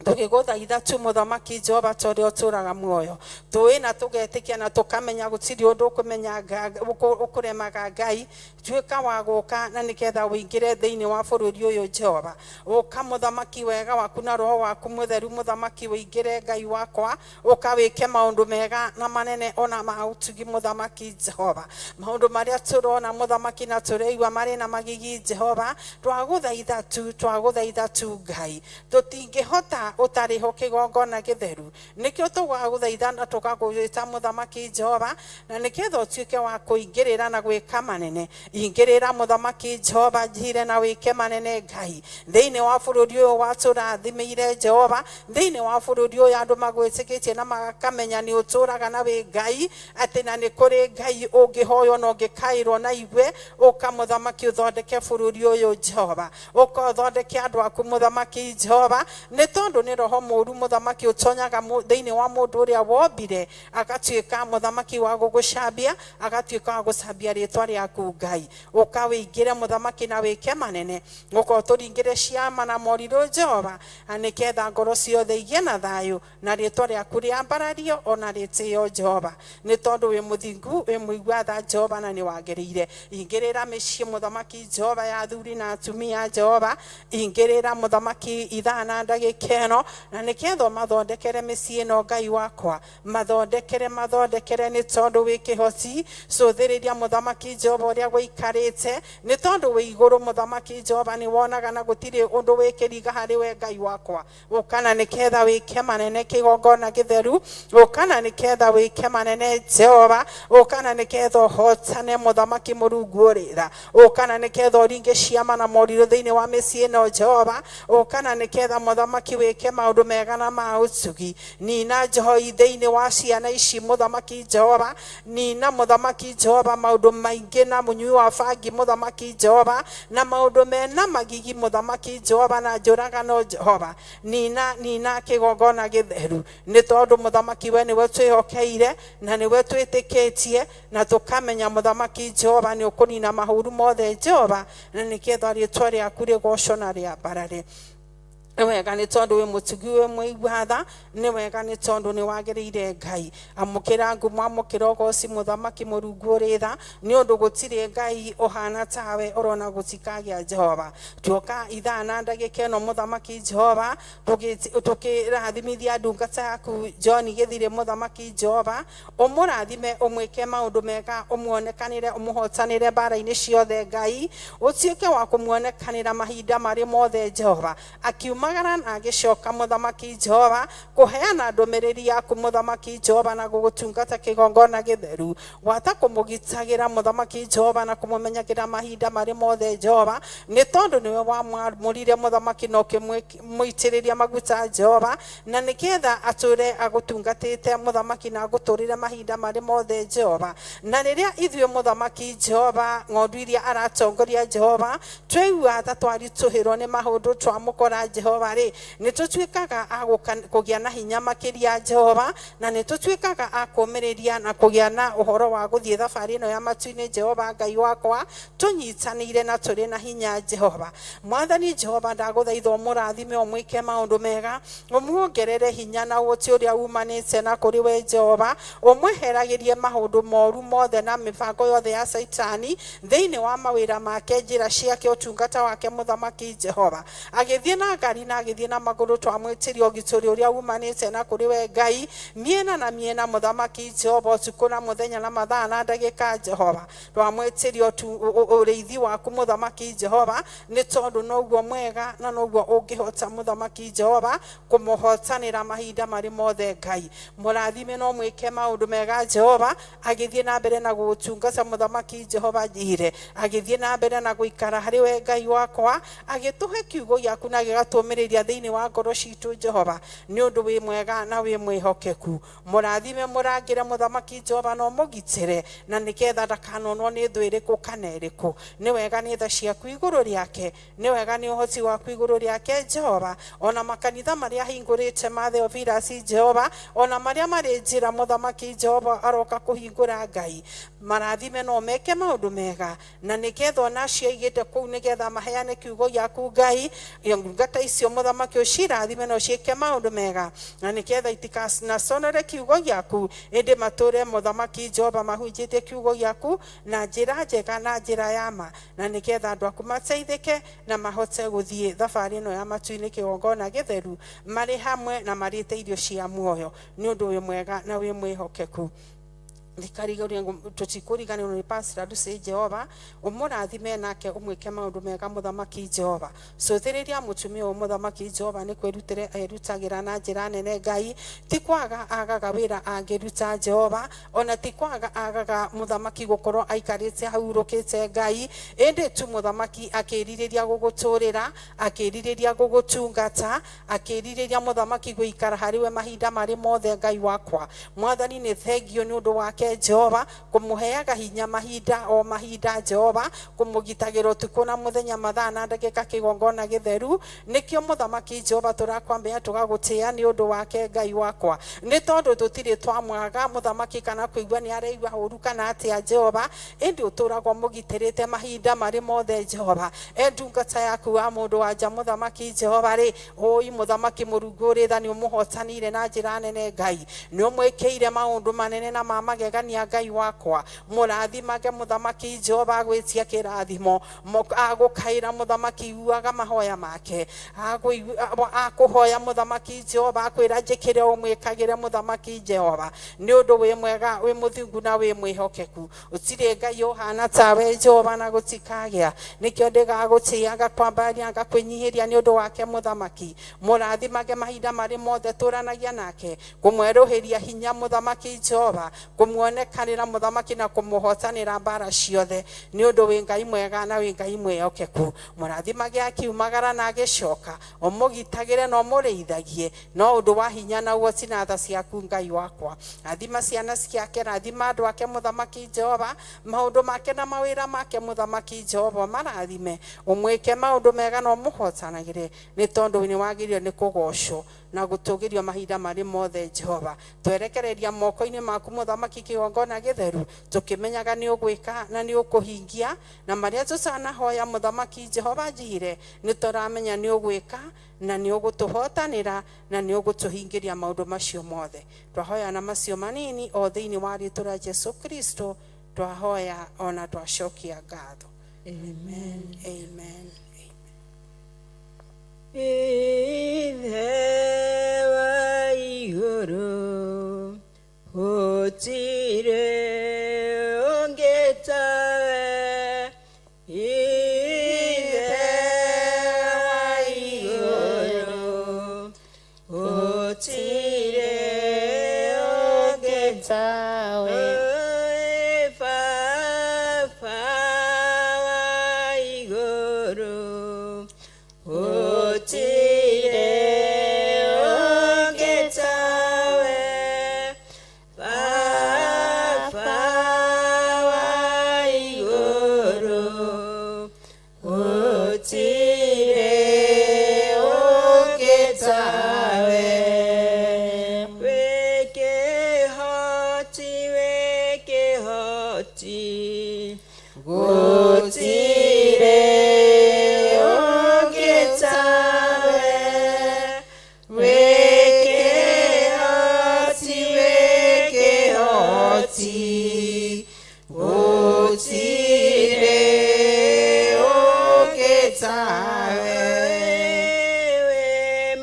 Tũgĩgũthaitha tu mũthamaki Jehova, ta ũrĩa ũtũraga muoyo, tũĩ na tũgetĩkia na tũkamenya gũtirĩ ũndũ ũkũmenya ũkũremaga Ngai. Tuĩka wa gũka na nĩgetha ũingĩre thĩinĩ wa bũrũri ũyũ Jehova. Ũka mũthamaki, wega waku na roho waku mũtheru mũthamaki ũingĩre Ngai wakwa, ũka wĩke maũndũ mega na manene ona ma ũtugi mũthamaki Jehova. Maũndũ marĩa tũrona mũthamaki na tũraigua marĩ na magigi Jehova, twagũthaitha tu, twagũthaitha tu Ngai, tũtingĩhota ũtarĩ ho. Kĩgongona gĩtheru, nĩkĩo tũgagũthaitha na tũgagwĩta mũthamaki Jehova, na nĩgetha ũtuĩke wa kũingĩrĩra na gwĩka manene. Ingĩrĩra mũthamaki Jehova njire na wĩke manene Ngai thĩinĩ wa bũrũri ũyũ watũrathimĩire Jehova, thĩinĩ wa bũrũri ũyũ andũ magwĩtĩkĩtie na makamenya nĩ ũtũraga na wĩ Ngai, atĩ na nĩ kũrĩ Ngai ũngĩhoywo na ũngĩkaĩrwo na igue. Ũka mũthamaki ũthondeke bũrũri ũyũ Jehova, ũka ũthondeke andũ aku mũthamaki Jehova, nĩ tondũ nĩ roho mũũru mũthamaki ũtonyaga thĩinĩ wa mũndũ ũrĩa wombire, agatuĩka mũthamaki wa gũgũcambia, agatuĩka wa gũcambia rĩtwa rĩaku Ngai. Ũka wĩingĩre mũthamaki na wĩke manene, ũka ũtũringĩre ciama na morirũ Jehova, na nĩgetha ngoro ciothe igĩe na thayũ na rĩtwa rĩaku rĩambarario ona rĩtĩo Jehova, nĩ tondũ wĩ mũthingu, wĩ mũigua tha Jehova, na nĩ wagĩrĩire. Ingĩrĩra mĩciĩ mũthamaki Jehova ya athuri na atumia Jehova, ingĩrĩra mũthamaki ithaa na ndagĩka ĩno. ĩno na nĩketha ũmathondekere mĩciĩ ĩno Ngai wakwa mathondekere mathondekere nĩ tondũ wĩ kĩhoti cũthĩrĩria mũthamaki Jehova ũrĩa gũikarĩte nĩ tondũ wĩ igũrũ mũthamaki Jehova nĩ wonaga na gũtirĩ ũndũ wĩkĩriga harĩ we Ngai wakwa ũkana nĩketha wĩke manene kĩgongona gĩtheru ũkana nĩketha wĩke manene Jehova ũkana nĩketha ũhotane mũthamaki Mũrungu ũrĩ tha ũkana nĩketha ũringe ciama na morirũ thĩinĩ wa mĩciĩ ĩno Jehova ũkana nĩketha mũthamaki wĩke maũndũ mega na ma ũtugi nina njohoi thĩinĩ wa ciana ici mũthamaki Jehova nina mũthamaki Jehova maũndũ maingĩ na mũnyui wa bangi mũthamaki Jehova na maũndũ mena magigi mũthamaki Jehova na njũragano Jehova nina nina kĩgongona gĩtheru nĩ tondũ mũthamaki we nĩwe twĩhokeire na nĩwe twĩtĩkĩtie na tũkamenya mũthamaki Jehova nĩ ũkũnina mahũru mothe Jehova na nĩketha rĩtwa rĩaku rĩgocwo na rĩambarare nĩ wega nĩ tondũ wĩ mũtugi wĩ mũigua tha nĩ wega nĩ tondũ nĩ wagĩrĩire Ngai amũkĩra ngumo amũkĩra ũgoci mũthamaki Mũrungu ũrĩ tha nĩ ũndũ gũtirĩ Ngai ũhana tawe ũrona gũtikagĩa Jehova tuoka ithaa na ndagĩka ĩno mũthamaki Jehova tũkĩrathimithia ndungata yaku John Gĩthirĩ mũthamaki Jehova ũmũrathime ũmwĩke maũndũ mega ũmuonekanĩre ũmũhotanĩre mbara-inĩ ciothe Ngai ũtuĩke wa kũmuonekanĩra mahinda marĩ mothe Jehova akiumagara na agĩcoka mũthamaki Jehova kũheana ndũmĩrĩri yaku mũthamaki Jehova na gũgũtungata kĩgongona gĩtheru gwata kũmũgitagĩra mũthamaki Jehova na kũmũmenyagĩra mahinda marĩ mothe Jehova nĩ tondũ nĩwe wamwamũrire mũthamaki na ũkĩmũitĩrĩria maguta Jehova na nĩgetha atũre agũtungatĩte mũthamaki na agũtũrĩre mahinda marĩ mothe Jehova na rĩrĩa ithuĩ mũthamaki Jehova ng'ondu iria aratongoria Jehova tweigua ta twaritũhĩrwo nĩ maũndũ twamũkora Jehova rĩ nĩ tũtuĩkaga a kũgĩa na hinya makĩria Jehova na nĩ tũtuĩkaga a kũũmĩrĩria na kũgĩa na ũhoro wa gũthiĩ thabarĩ ĩno ya matu-inĩ Jehova Ngai wakwa tũnyitanĩire na tũrĩ na hinya Jehova Mwathani Jehova ndagũthaitha ũmũrathime ũmwĩke maũndũ mega ũmuongerere hinya na ũhoti ũrĩa umanĩte na kũrĩ we Jehova ũmweheragĩrie maũndũ moru mothe na mĩbango yothe ya Caitani thĩinĩ wa mawĩra make njĩra ciake ũtungata wake mũthamaki Jehova agĩthiĩ na ngari na agĩthiĩ na magũrũ twamwĩtĩria ũgitĩri ũrĩa umanĩte na kũrĩ we Ngai mĩena na mĩena mũthamaki Jehova ũtukũ na mũthenya na mathaa na ndagĩka Jehova twamwĩtĩria ũrĩithi waku mũthamaki Jehova nĩ tondũ noguo mwega na noguo ũngĩhota mũthamaki Jehova kũmũhotanĩra mahinda marĩ mothe Ngai mũrathime no mwĩke maũndũ mega Jehova agĩthiĩ na mbere na gũgũtungata mũthamaki Jehova njire agĩthiĩ na mbere na gũikara harĩ we Ngai wakwa agĩtũhe kiugo gĩaku na gĩgatũmĩrĩria thĩinĩ wa ngoro citũ Jehova nĩ ũndũ wĩ mwega na wĩ mwĩhokeku mũrathime mũrangĩre mũthamaki Jehova na ũmũgitĩre na nĩgetha ndakanonwo nĩ thũ ĩrĩkũ kana ĩrĩkũ nĩ wega nĩ tha ciaku igũrũ rĩake nĩ wega nĩ ũhoti waku igũrũ rĩake Jehova ona makanitha marĩa ahingũrĩte ma Theophilus Jehova ona marĩa marĩ njĩra mũthamaki Jehova aroka kũhingũra Ngai marathime no meke maũndũ mega na nĩgetha ona acio aigĩte kũu nĩgetha maheane kiugo gĩaku Ngai ndungata icio mũthamaki ũcirathime na ũciĩke maũndũ mega na nĩgetha itikanaconore kiugo gĩaku ĩndĩ matũre mũthamaki Jehova mahunjĩtie kiugo gĩaku na njĩra njega na njĩra ya ma na nĩgetha andũ aku mateithĩke na mahote gũthiĩ thabarĩ ĩno ya matu-inĩ kĩgongona gĩtheru marĩ hamwe na marĩte irio cia muoyo nĩ ũndũ wĩ mwega na wĩ mwĩhokeku tũtikũriganĩrwo nĩ Pastor Lucy Jehova ũmũrathime nake ũmwĩke maũndũ mega mũthamaki Jehova cũthĩrĩria mũtumia ũyũ mũthamaki Jehova nĩ kwĩrutĩra erutagĩra na njĩra nene Ngai ti kwaga agaga wĩra angĩruta Jehova ona ti kwaga agaga mũthamaki gũkorwo aikarĩte ahurũkĩte Ngai ĩndĩ tu mũthamaki akĩrirĩria gũgũtũrĩra akĩrirĩria gũgũtungata akĩrirĩria mũthamaki gũikara harĩ we mahinda marĩ mothe Ngai wakwa Mwathani nĩ thengio nĩ ũndũ wake Jehova kũmũheaga hinya mahinda o mahinda Jehova kũmũgitagĩra ũtukũ na mũthenya mathaa na ndagĩka kĩgongona gĩtheru nĩkĩo mũthamaki Jehova tũrakwambia tũgagũtĩĩa nĩ ũndũ wake Ngai wakwa nĩ tondũ tũtirĩ twamwaga mũthamaki kana kũigua nĩ areigua ũru kana atĩa Jehova ĩndĩ ũtũragwo mũgitĩrĩte mahinda marĩ mothe Jehova e ndungata yaku wa mũndũ wa nja mũthamaki Jehova rĩ ũi mũthamaki Mũrungu ũrĩ tha nĩ ũmũhotanĩire na njĩra nene Ngai nĩ ũmwĩkĩire maũndũ manene na ma magegania magegania Ngai wakwa mũrathimage mũthamaki Jehova agwĩtia kĩrathimo agũkaĩra mũthamaki iguaga mahoya make akũhoya mũthamaki Jehova akwĩra njĩkĩre ũmwĩkagĩre mũthamaki Jehova nĩ ũndũ wĩ mwega wĩ mũthingu na wĩ mwĩhokeku ũtirĩ Ngai ũhana tawe Jehova na gũtikagĩa nĩkĩo ndĩgagũtĩĩa ngakwambaria ngakwĩnyihĩria nĩ ũndũ wake mũthamaki mũrathimage mahinda marĩ mothe tũranagia nake kũmwerũhĩria hinya mũthamaki Jehova kũmuonekanĩra mũthamaki na kũmũhotanĩra mbara ciothe nĩ ũndũ wĩ Ngai mwega na wĩ Ngai mwĩhokeku mũrathimage akiumagara na agĩcoka ũmũgitagĩre na ũmũrĩithagie no ũndũ wa hinya na ũhoti na tha ciaku Ngai wakwa rathima ciana ciake rathima andũ ake mũthamaki Jehova maũndũ make na mawĩra make mũthamaki Jehova marathime ũmwĩke maũndũ mega na ũmũhotanagĩre nĩ tondũ nĩ wagĩrĩirwo nĩ kũgocwo na gũtũgĩrio mahinda marĩ mothe Jehova twerekereria moko-inĩ maku mũthamaki kĩgongona gĩtheru tũkĩmenyaga nĩ ũgwĩka na nĩ ũkũhingia na marĩa tũtanahoya mũthamaki Jehova njihire nĩ tũramenya nĩ ũgwĩka na nĩ ũgũtũhotanĩra na nĩ ũgũtũhingĩria maũndũ macio mothe twahoya na macio manini o thĩinĩ wa rĩĩtwa rĩa Jesu Kristo twahoya ona twacokia ngatho. Amen. Amen. Ithe wa igũrũ gũtirĩ ũngĩ tawe Ithe wa igũrũ gũtirĩ ũngĩ tawe Baba wa igũrũ gũtirĩ ũngĩ tawe Baba wa igũrũ gũtirĩ ũngĩ tawe wĩ kĩhoti wĩ kĩhoti gũtirĩ ũngĩ tawe wĩ kĩhoti wĩ kĩhoti gũtirĩ ũngĩ tawe wĩ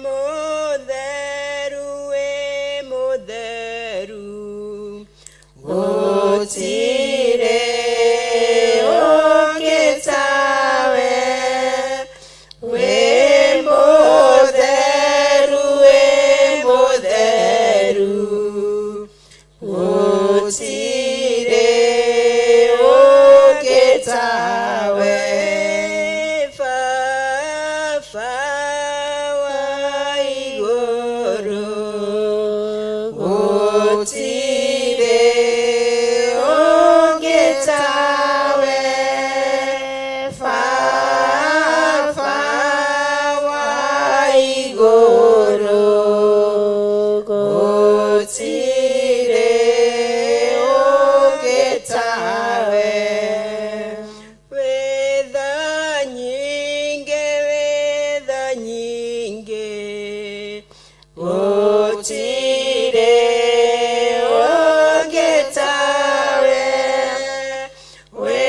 mũtheru wĩ mũtheru gũtirĩ ũngĩ tawe wĩ mũtheru wĩ mũtheru gũtirĩ ũngĩ tawe Baba wa igũrũ gũtirĩ ũngĩ tawe Baba wa igũrũ gũtirĩ ũngĩ tawe wĩ tha nyingĩ wĩ tha nyingĩ gũtirĩ ũngĩ tawe wĩ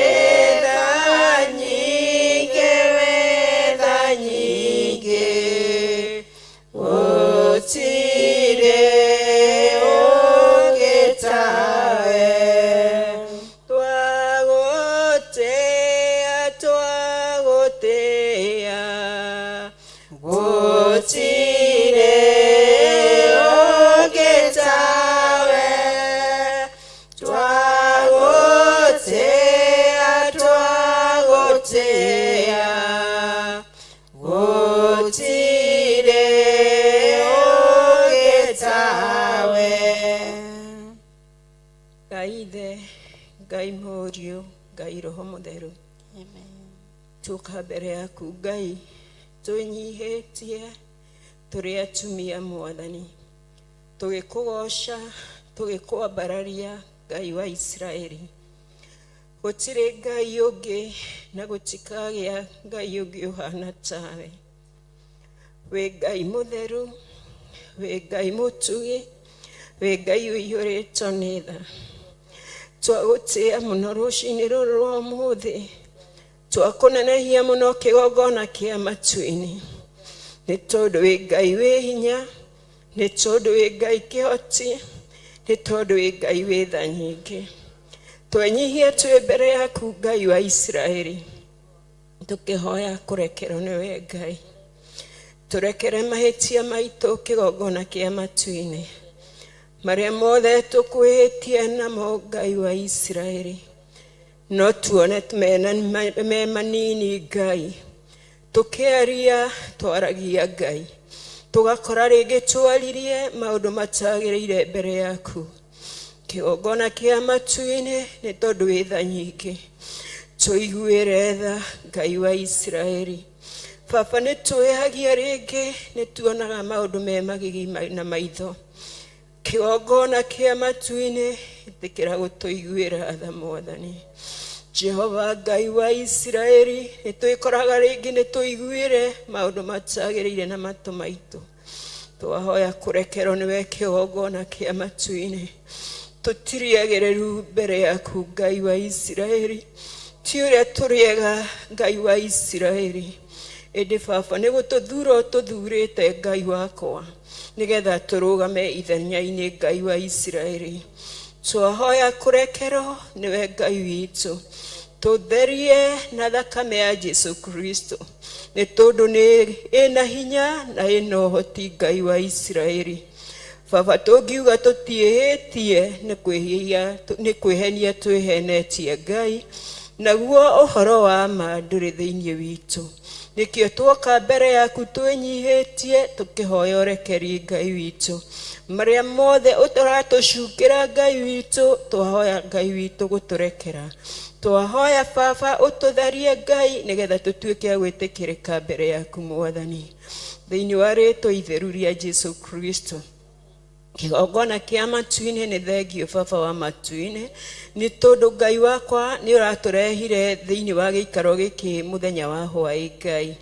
tha nyingĩ wĩ tha nyingĩ gũtirĩ ũngĩ tawe twagũtĩĩa twagũtĩĩa gũtirĩ ũngĩ tawe twagũtĩĩa twagũtĩĩa gũtirĩ ũngĩ tawe Ngai Ithe Ngai Mũriũ Ngai Roho Mũtheru Amen. tuka mbere yaku Ngai twĩnyihĩtie tũrĩ atumia mwathani tũgĩkũgoca tũgĩkwambararia Ngai wa Isiraeli gũtirĩ Ngai ũngĩ na gũtikagĩa Ngai ũngĩ ũhana tawe wĩ Ngai mũtheru wĩ Ngai mũtugi wĩ Ngai ũiyũrĩtwo nĩ tha. Twagũtĩĩa mũno rũcinĩ rũrũ rwa ũmũthĩ, twakũnenehia mũno kĩgongona kĩa matu-inĩ, nĩ tondũ wĩ Ngai wĩ hinya, nĩ tondũ wĩ Ngai kĩhoti, nĩ tondũ wĩ Ngai wĩ tha nyingĩ. Twenyihia twĩ mbere yaku Ngai wa Isiraeli, tũkĩhoya kũrekerwo nĩwe Ngai. Tũrekere mahĩtia maitũ kĩgongona kĩa matu-inĩ, marĩa mothe tũkwĩhĩtie namo Ngai wa Isiraeli, no tuone me manini Ngai. Tũkĩaria twaragia Ngai, tũgakora rĩngĩ twaririe maũndũ matagĩrĩire mbere yaku. Kĩgongona kĩa matu-inĩ, nĩ tondũ wĩ tha nyingĩ, tũiguĩre tha Ngai wa Isiraeli. Baba, nĩ twĩhagia rĩngĩ, nĩ tuonaga maũndũ me magigi na maitho. Kĩgongona kĩa matu-inĩ, ĩtĩkĩra gũtũiguĩra tha Mwathani Jehova Ngai wa Isiraeli. Nĩ twĩkoraga rĩngĩ nĩ tũiguĩre maũndũ matagĩrĩire na matũ maitũ, twahoya kũrekerwo nĩwe kĩgongona kĩa matu-inĩ. Tũtiriagĩrĩru mbere yaku Ngai wa Isiraeli, ti ũrĩa tũrĩega Ngai wa Isiraeli, ĩndĩ baba nĩ gũtũthura ũtũthurĩte Ngai wakwa, nĩgetha tũrũgame ithenya-inĩ Ngai wa Isiraeli. Twahoya kũrekerwo nĩwe Ngai witũ, tũtherie na thakame ya Jesu Kristo, nĩ tondũ nĩ ĩna hinya na ĩna ũhoti Ngai wa Isiraeli. Baba, tũngiuga tũtiĩhĩtie nĩ kwĩhenia twĩhenetie Ngai, naguo ũhoro wa ma ndũrĩ thĩinĩ witũ. Nĩkĩo tuoka mbere yaku twĩnyihĩtie, tũkĩhoya ũrekeri Ngai witũ, marĩa mothe ũratũcukĩra Ngai witũ. Twahoya Ngai witũ gũtũrekera, twahoya baba ũtũtherie Ngai, nĩgetha tũtuĩke a gwĩtĩkĩrĩka mbere yaku Mwathani, thĩinĩ wa rĩtwa itheru rĩa Jesu Kristo. Kĩgongona kĩa matu-inĩ, nĩ thengio baba wa matu-inĩ, nĩ tondũ Ngai wakwa nĩ ũratũrehire thĩinĩ wa gĩikaro gĩkĩ mũthenya wa hwaĩ. Ngai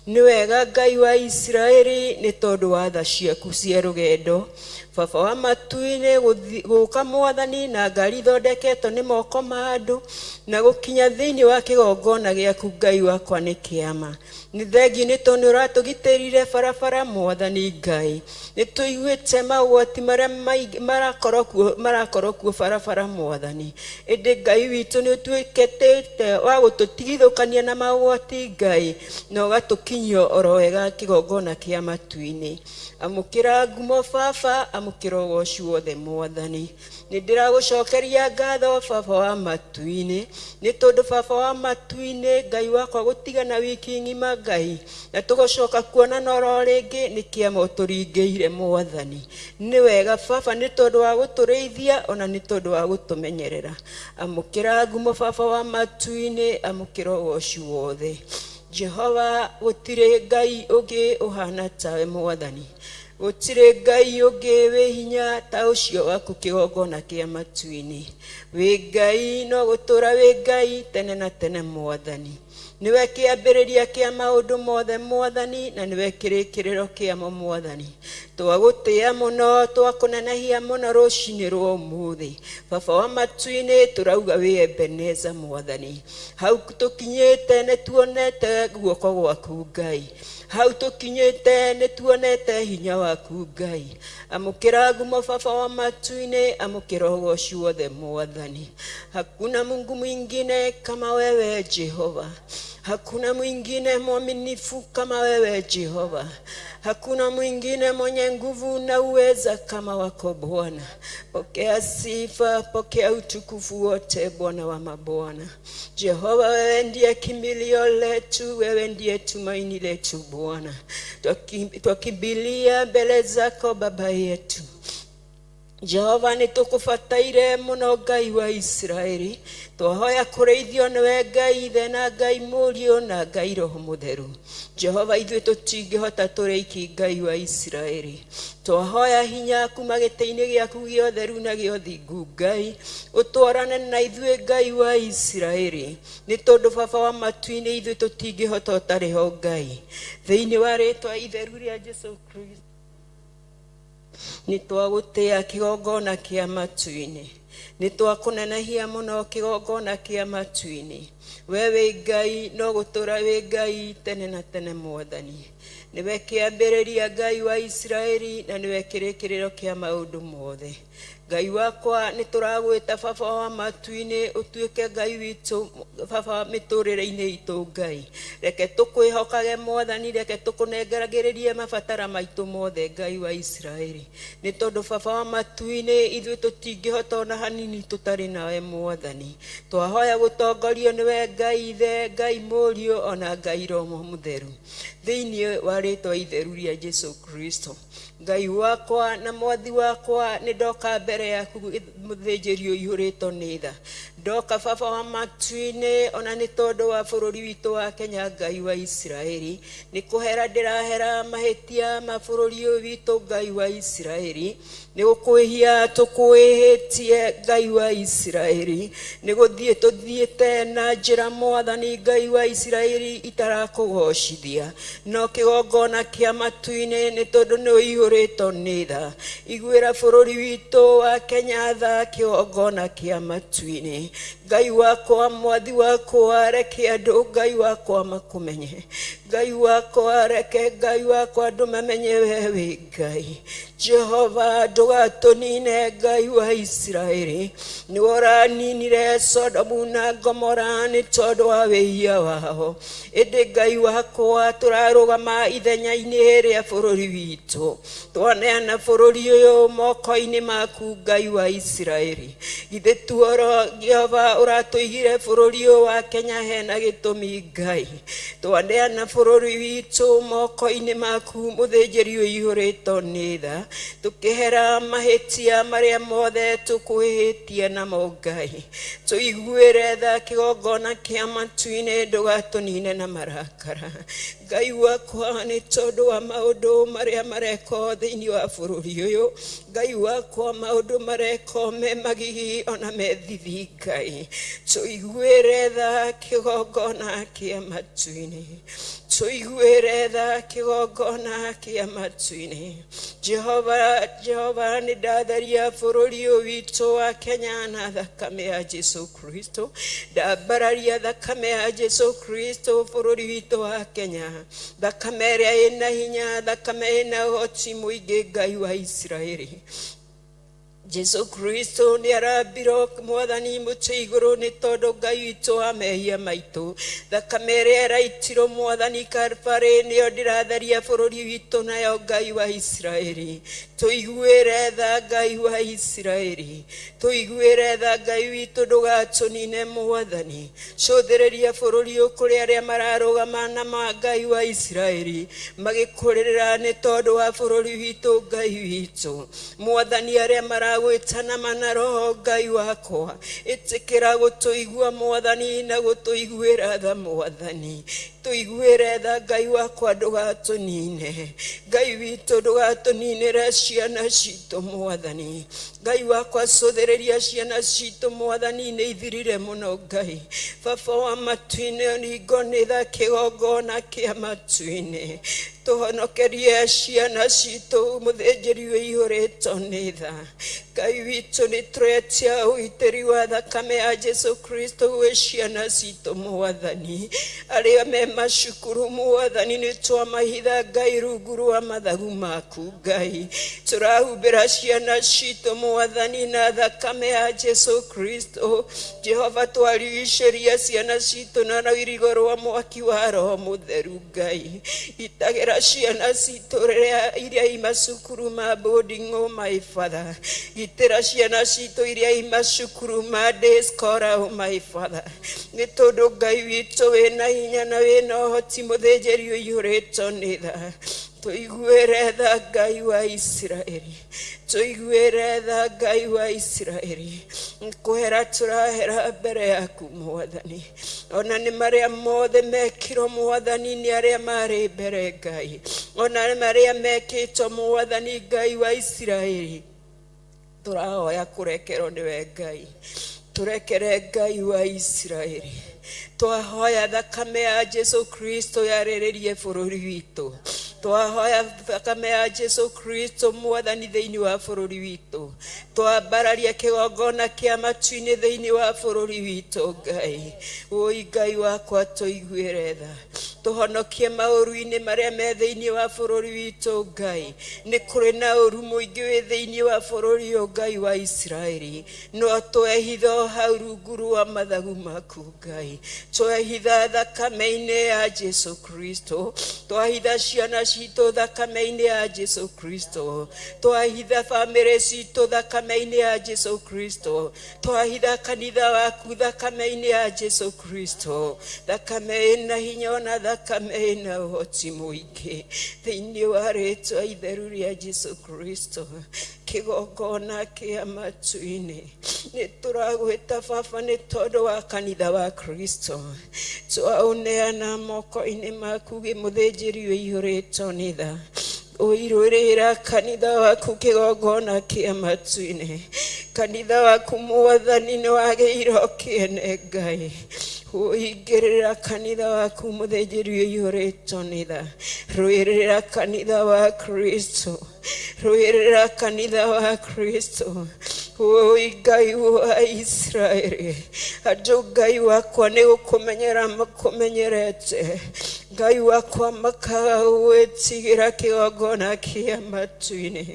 nĩ wega, Ngai wa Isiraeli, nĩ tondũ wa tha ciaku cia rũgendo baba wa matu-inĩ, gũka Mwathani na ngari ithondeketwo nĩ moko ma andũ, na gũkinya thĩinĩ wa kĩgongona gĩaku Ngai wakwa nĩ kĩama. Nĩ thengi nĩ tondũ nĩ ũratũgitĩrire barabara Mwathani Ngai. Nĩ tũiguĩte maũgwati marĩa marakorwo kuo barabara Mwathani, ĩndĩ Ngai witũ nĩ ũtuĩkĩte wa gũtũtigithũkania na maũgwati Ngai, na ũgatũkinyia oro wega kĩgongona kĩa matu-inĩ. Amũkĩra ngumo baba, amũkĩra ũgoci wothe Mwathani. Nĩ ndĩragũcokeria ngatho baba wa matu-inĩ, nĩ tondũ baba wa matu-inĩ Ngai wakwa, gũtigana wiki ng'ima Ngai na tũgũcoka kuonana oro rĩngĩ nĩ kĩama ũtũringĩire Mwathani. Nĩ wega baba, nĩ tondũ wa gũtũrĩithia ona nĩ tondũ wa gũtũmenyerera. Amũkĩra ngumo baba wa matu-inĩ, amũkĩra ũgoci wothe Jehova. Gũtirĩ Ngai ũngĩ ũhana tawe Mwathani, gũtirĩ Ngai ũngĩ wĩ hinya ta ũcio waku kĩgongona kĩa matu-inĩ. Wĩ Ngai no gũtũra wĩ Ngai tene na tene Mwathani. Nĩwe kĩambĩrĩria kĩa maũndũ mothe Mwathani, na nĩwe kĩrĩkĩrĩro kĩamo Mwathani. Twagũtĩĩa mũno, twakũnenehia mũno rũcinĩ rwa ũmũthĩ baba wa matu-inĩ. Tũrauga wĩ Ebeneza Mwathani. Hau tũkinyĩte nĩ tuonete guoko gwaku Ngai, hau tũkinyĩte nĩ tuonete hinya waku Ngai. Amũkĩra ngumo baba wa matu-inĩ, amũkĩra ũgoci wothe Mwathani. Hakuna Mungu mwingine kama wewe Jehova, hakuna mwingine mwaminifu kama wewe Jehova, hakuna mwingine mwenye nguvu na uweza kama wako Bwana. Pokea sifa, pokea utukufu wote Bwana wa mabwana. Jehova, wewe ndiye kimbilio letu, wewe ndiye tumaini letu Bwana. Twakimbilia mbele zako Baba yetu. Jehova, nĩ tũkũbataire mũno Ngai wa Isiraeli. Twahoya kũrĩithio nĩwe Ngai Ithe na Ngai Mũriũ na Ngai Roho Mũtheru. Jehova, ithuĩ tũtingĩhota tũrĩ iki Ngai wa Isiraeli. Twahoya hinya kuma gĩtĩ-inĩ gĩaku gĩa ũtheru na gĩa ũthingu Ngai, ũtwarane na ithuĩ Ngai wa Isiraeli, nĩ tondũ baba wa matu-inĩ ithuĩ tũtingĩhota ũtarĩ ho Ngai. Thĩinĩ wa rĩtwa itheru rĩa Jesu Kristo, nĩ twagũtĩĩa kĩgongona kĩa matu-inĩ. Nĩ twakũnenehia mũno kĩgongona kĩa matu-inĩ. We wĩ Ngai, no gũtũũra wĩ Ngai tene na tene Mwathani. Nĩwe kĩambĩrĩria Ngai wa Isiraeli na nĩwe kĩrĩkĩrĩro kĩa maũndũ mothe. Ngai wakwa, nĩ tũragwĩta Baba wa matu-inĩ, ũtuĩke Ngai witũ Baba mĩtũrĩre-inĩ itũ Ngai. Reke tũkwĩhokage Mwathani, reke tũkũnengeragĩrĩrie mabatara maitũ mothe Ngai wa Isiraeli. Nĩ tondũ Baba wa matu-inĩ, ithuĩ tũtingĩhota ona hanini tũtarĩ nawe Mwathani. Twahoya gũtongorio nĩwe Ngai Ithe, Ngai Mũriũ ona Ngai Roho Mũtheru. Thĩinĩ wa rĩtwa itheru rĩa Jesu Kristo. Ngai wakwa na mwathi wakwa, nĩ ndoka mbere yaku mũthĩnjĩri ũihũrĩtwo nĩ tha. Ndoka Baba wa matu-inĩ, ona nĩ tondũ wa bũrũri witũ wa Kenya Ngai wa Isiraeli. Nĩ kũhera ndĩrahera mahĩtia ma bũrũri ũyũ witũ Ngai wa Isiraeli. Nĩ gũkwĩhia tũkwĩhĩtie Ngai wa Isiraeli. Nĩ gũthiĩ tũthiĩte na njĩra Mwathani Ngai wa Isiraeli itarakũgocithia. No kĩgongona kĩa matu-inĩ nĩ tondũ nĩ ũihũrĩtwo nĩ tha. Iguĩra bũrũri witũ wa Kenya tha kĩgongona kĩa matu-inĩ. Ngai wakwa, mwathi wakwa, reke andũ Ngai wakwa makũmenye. Ngai wakwa, reke Ngai wakwa andũ mamenye we wĩ Ngai. Jehova, ndũgatũnine Ngai wa Isiraeli. Nĩwe ũraninire Sodomu na Gomora nĩ tondũ wa wĩhia wao. Ĩndĩ Ngai wakwa, tũrarũgama ithenya-inĩ rĩa bũrũri witũ. Twaneana bũrũri ũyũ moko-inĩ maku Ngai wa Isiraeli. Githĩ tuoro Jehova ũratũigire bũrũri ũyũ wa Kenya hena gĩtũmi Ngai. Twaneana bũrũri witũ moko-inĩ maku mũthĩnjĩri ũihũrĩtwo nĩ tha. Tũkĩhera mahĩtia marĩa mothe tũkwĩhĩtie namo Ngai. Tũiguĩre tha kĩgongona kĩa matu-inĩ, ndũgatũnine na marakara. Ngai wakwa, nĩ tondũ wa maũndũ marĩa marekwo thĩinĩ wa bũrũri ũyũ. Ngai wakwa, maũndũ marekwo me magigi ona me thithi Ngai. Tũiguĩre tha kĩgongona kĩa matu-inĩ. Tũiguĩre tha kĩgongona kĩa matu-inĩ. Jehova, Jehova, nĩ ndatheria bũrũri ũyũ witũ wa Kenya na thakame ya Jesu Kristo. Ndambararia thakame ya Jesu Kristo bũrũri witũ wa Kenya. Thakame ĩrĩa ĩna hinya, thakame ĩna ũhoti mũingĩ Ngai wa Isiraeli. Jesu Kristo nĩ arambirwo Mwathani mũtĩ igũrũ nĩ tondũ Ngai witũ wa mehia maitũ. Thakame ĩrĩa ĩraitirwo Mwathani Kalvarĩ nĩyo ndĩratheria bũrũri witũ nayo Ngai wa Isiraeli. Tũiguĩre tha Ngai wa Isiraeli. Tũiguĩre tha Ngai witũ, ndũgatũnine Mwathani. Cũthĩrĩria bũrũri ũyũ kũrĩ arĩa mararũgama na ma Ngai wa Isiraeli magĩkũrĩrĩra nĩ tondũ wa bũrũri witũ Ngai witũ. Mwathani, arĩa maragwĩtana mana roho Ngai wakwa, ĩtĩkĩra gũtũigua Mwathani na gũtũiguĩra tha Mwathani. Tũiguĩre tha Ngai wakwa, ndũgatũnine Ngai witũ, ndũgatũninĩre ciana citũ Mwathani. Ngai wakwa, cũthĩrĩria ciana citũ Mwathani, nĩ ithirire mũno Ngai. Baba wa matu-inĩ, ringo nĩ tha kĩgongona kĩa matu-inĩ. Tũhonokerie ciana citũ mũthĩnjĩri ũihũrĩtwo nĩ tha. Ngai witũ, nĩ tũretia ũgitĩri wa thakame ya Jesu Kristo gwĩ ciana citũ Mwathani. Arĩa me macukuru Mwathani, nĩ twamahitha Ngai rungu rwa mathagu maku Ngai. Tũrahumbĩra ciana citũ Mwathani na thakame ya Jesu Kristo. Jehova, twarigicĩria ciana citũ na rũirigo rwa mwaki wa Roho Mũtheru Ngai. Gitagĩra ciana citũ rĩrĩa iria i macukuru ma boarding, oh my Father. Gitĩra ciana citũ iria i macukuru ma day scholar, oh my Father. Nĩ tondũ Ngai witũ wĩna hinya na wĩna ũhoti mũthĩnjĩri ũihũrĩtwo nĩ tha. Tũiguĩre tha Ngai wa Isiraeli. Tũiguĩre tha Ngai wa Isiraeli. Kũhera tũrahera mbere yaku Mwathani. Ona nĩ marĩa mothe mekirwo Mwathani nĩ arĩa marĩ mbere Ngai. Ona nĩ marĩa mekĩtwo Mwathani Ngai wa Isiraeli. Tũrahoya kũrekerwo nĩwe Ngai. Tũrekere Ngai wa Isiraeli. Twahoya thakame ya Jesu Kristo yarĩrĩrie bũrũri witũ. Twahoya thakame ya Jesu Kristo mwathani thĩinĩ wa bũrũri witũ. Twambararia kĩgongona kĩa matu-inĩ thĩinĩ wa bũrũri witũ Ngai. Ũi Ngai wakwa, tũiguĩre tha, tũhonokie maũru-inĩ marĩa me thĩinĩ wa bũrũri witũ Ngai. Nĩ kũrĩ na ũru mũingĩ wĩ thĩinĩ wa bũrũri ũyũ Ngai wa Isiraeli, no twehitha o hau rungu rwa mathagu maku Ngai. Twehitha thakame-inĩ ya Jesu Kristo, twahitha ciana citũ thakame-inĩ ya Jesu Kristo, twahitha bamĩrĩ citũ thakame-inĩ ya Jesu Kristo, twahitha kanitha waku thakame-inĩ ya Jesu Kristo. Thakame ĩna hinya ona thakame ĩna ũhoti mũingĩ thĩinĩ wa rĩtwa itheru rĩa Jesu Kristo. Kĩgongona kĩa matu-inĩ, nĩ tũragwĩta Baba nĩ tondũ wa kanitha wa Kristo. Twaũneana moko-inĩ maku mũthĩnjĩri ũihũrĩtwo nĩ tha. Ũirũrĩra kanitha waku kĩgongona kĩa matu-inĩ. Kanitha waku mwathani nĩ wagĩirwo kĩene Ngai. Ũingĩrĩra kanitha waku mũthĩnjĩri ũihũrĩtwo nĩ tha. Rũĩrĩra kanitha wa Kristo, rũĩrĩra kanitha wa Kristo. Ũi Ngai wa Isiraeli, andũ Ngai wakwa nĩ gũkũmenyera makũmenyerete Ngai wakwa, makaga gwĩtigĩra kĩgongona kĩa matu-inĩ.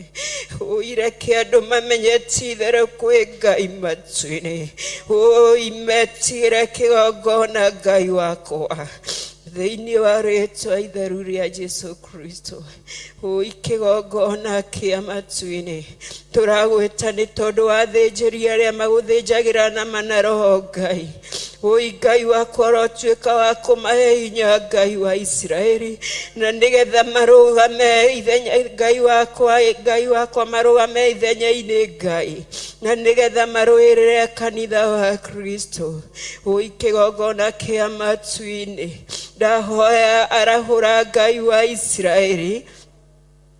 Ũireke andũ mamenye ti itherũ kwĩ Ngai matu-inĩ. Ũi metigĩre kĩgongona Ngai wakwa thĩinĩ wa rĩtwa itheru rĩa Jesu Kristo. Ũi kĩgongona kĩa matu-inĩ, tũragwĩta nĩ tondũ wa athĩnjĩri arĩa magũthĩnjagĩra nama na roho Ngai. Ũi Ngai wakwa, ũrotuĩka wa kũmahe hinya Ngai wa Isiraeli, na nĩgetha marũgame ithenya Ngai wakwa, Ngai wakwa, marũgame ithenya-inĩ Ngai, na nĩgetha marũĩrĩre kanitha wa Kristo. Ũi kĩgongona kĩa matu-inĩ, ndahoya arahũra Ngai wa Isiraeli,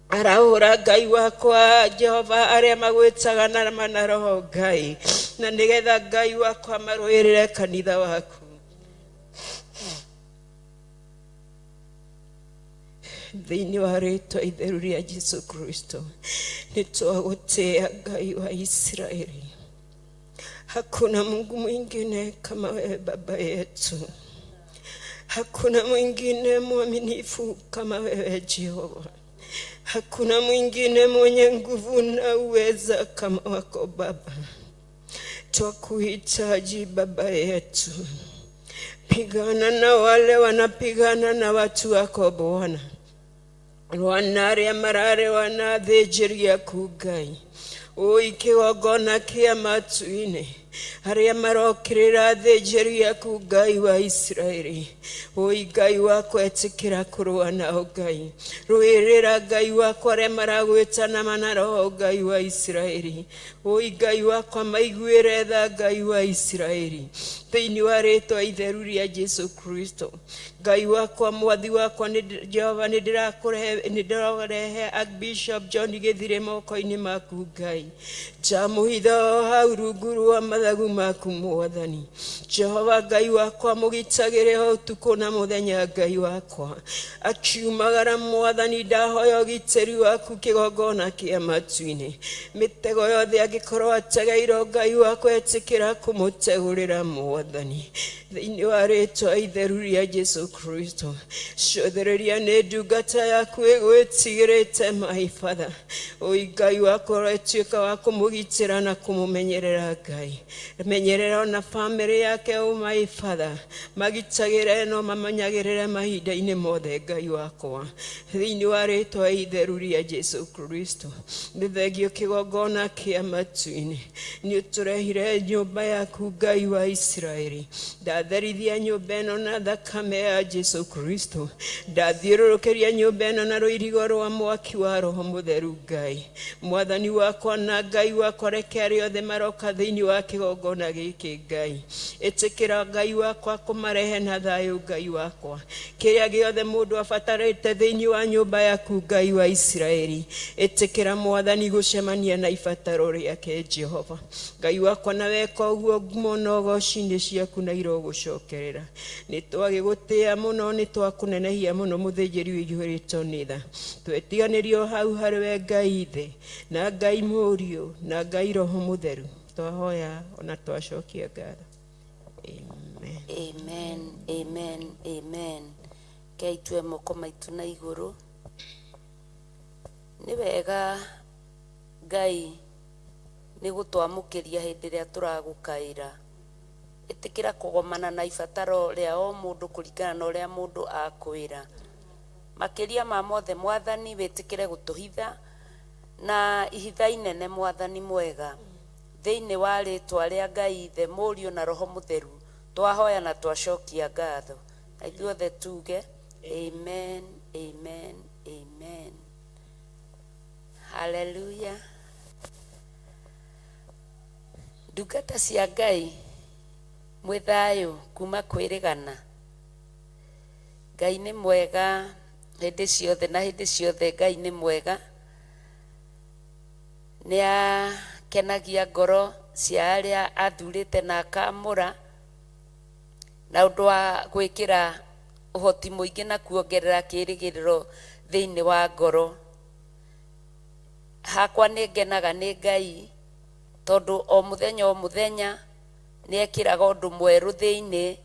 arahũra Ngai wakwa Jehova arĩa magwĩtaga nama na roho Ngai, na nĩgetha Ngai wakwa marũĩrĩre kanitha waku thĩinĩ wa rĩtwa itheru rĩa Jesu Kristo. Nĩ twagũtĩĩa Ngai wa Isiraeli. Hakuna Mungu mwingine kama wewe Baba yetu. Hakuna mwingine mwaminifu kama wewe Jehova. Hakuna mwingine mwenye nguvu na uweza kama wako Baba. Twakuhitaji Baba yetu. Pigana na wale wanapigana na watu wako Bwana. Rwana arĩa mararĩwa na athĩnjĩri aku Ngai. Ũi kĩgongona kĩa matu-inĩ, arĩa marokĩrĩra athĩnjĩri aku Ngai wa Isiraeli. Ũi Ngai wakwa, ĩtĩkĩra kũrũa nao Ngai. Rũĩrĩra Ngai wakwa arĩa maragwĩta nama na roho Ngai wa Isiraeli. Ũi Ngai wakwa, maiguĩre tha Ngai wa Isiraeli thĩinĩ wa rĩtwa itheru rĩa Jesu Kristo. Ngai wakwa, mwathi wakwa nĩ Jehova, nĩ ndĩrakũrehe, nĩ ndĩrarehe Archbishop John Gĩthire moko-inĩ maku Ngai. Ndamũhitha o hau rungu rwa mathagu maku mwathani Jehova. Ngai wakwa, mũgitagĩre o ũtukũ na mũthenya Ngai wakwa akiumagara. Mwathani, ndahoya ũgitĩri waku kĩgongona kĩa matu-inĩ. Mĩtego yothe angĩkorwo ategeirwo, Ngai wakwa, ĩtĩkĩra kũmũtegũrĩra mwathani thĩinĩ wa rĩtwa itheru rĩa Jesu Kristo. Cũthĩrĩria nĩ ndungata yaku ĩgwĩtigĩrĩte, my Father. Ũi Ngai wakwa, ũratuĩka wa kũmũgitĩra na kũmũmenyerera Ngai. Menyerera ona bamĩrĩ yake, o my Father, magitagĩre no mamenyagĩrĩre mahinda-inĩ mothe Ngai wakwa thĩinĩ wa rĩtwa itheru rĩa Jesu Kristo. Nĩ thengio kĩgongona kĩa matu-inĩ, nĩ ũtũrehire nyũmba yaku Ngai wa Isiraeli. Ndatherithia nyũmba ĩno na thakame ya Jesu Kristo. Ndathiũrũrũkĩria nyũmba ĩno na rũirigo rwa mwaki wa Roho Mũtheru Ngai, mwathani wakwa na Ngai wakwa. Wakwa, reke arĩa othe maroka thĩinĩ wa kĩgongona gĩkĩ, Ngai, ĩtĩkĩra, Ngai wakwa, kũmarehe na thayũ. Ngai wakwa, kĩrĩa gĩothe mũndũ abatarĩte thĩinĩ wa nyũmba yaku, Ngai wa Isiraeli, ĩtĩkĩra, Mwathani, gũcemania na ibataro rĩake. Jehova Ngai wakwa, na weka ũguo, ngumo na ũgoci-inĩ ciaku na irogũcokerera. Nĩ twagĩgũtĩa mũno, nĩ twakũnenehia mũno, mũthĩnjĩri ũiyũrĩtwo nĩ tha. Twetiganĩrio hau harĩ we, Ngai Ithe na Ngai Mũriũ na Ngai Roho Mũtheru, twahoya ona twacokia ngatho. Amen. Amen, amen, amen. Kei tue moko maitũ na igũrũ. Nĩ wega, Ngai, nĩ gũtwamũkĩria hĩndĩ ĩrĩa tũragũkaĩra. Ĩtĩkĩra kũgomana na ibataro rĩa o mũndũ kũringana na ũrĩa mũndũ akwĩra. Makĩria ma mothe, Mwathani, wĩtĩkĩre gũtũhitha na ihitha inene, Mwathani mwega. Thĩinĩ wa rĩtwa rĩa Ngai Ithe, Mũriũ na Roho Mũtheru, twahoya na twacokia ngatho. Na ithuothe tuge amen, amen, amen. Haleluya. Ndungata cia Ngai, mwĩ thayũ kuma kwĩrĩgana? Ngai nĩ mwega hĩndĩ ciothe na hĩndĩ ciothe. Ngai nĩ mwega, nĩ akenagia ngoro cia arĩa athurĩte na akamũra na ũndũ wa gwĩkĩra ũhoti mũingĩ na kuongerera kĩĩrĩgĩrĩro thĩinĩ wa ngoro. Hakwa nĩ ngenaga nĩ Ngai tondũ o mũthenya o mũthenya nĩ ekĩraga ũndũ mwerũ thĩinĩ,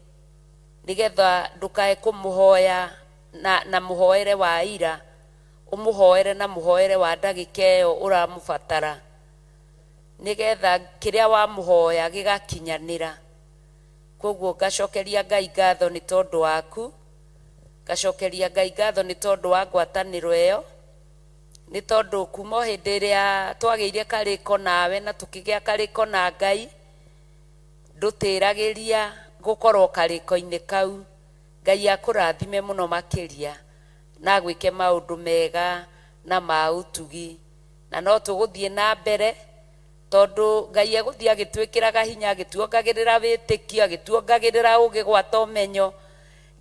nĩgetha ndũkae kũmũhoya na mũhoere wa ira, ũmũhoere na mũhoere wa ndagĩka ĩyo ũramũbatara, nĩgetha kĩrĩa wamũhoya gĩgakinyanĩra. Koguo ngacokeria Ngai ngatho nĩ tondũ waku, ngacokeria Ngai ngatho nĩ tondũ wa ngwatanĩro ĩyo, nĩ tondũ kuma o hĩndĩ ĩrĩa twagĩire karĩko nawe na tũkĩgĩa karĩko na Ngai, ndũtĩragĩria gũkorwo karĩko-inĩ kau. Ngai akũrathime mũno makĩria na agwĩke maũndũ mega na ma ũtugi. Na no tũgũthiĩ na mbere tondũ Ngai egũthiĩ agĩtwĩkĩraga hinya, agĩtuongagĩrĩra wĩtĩkio, agĩtuongagĩrĩra ũgĩ gwata ũmenyo,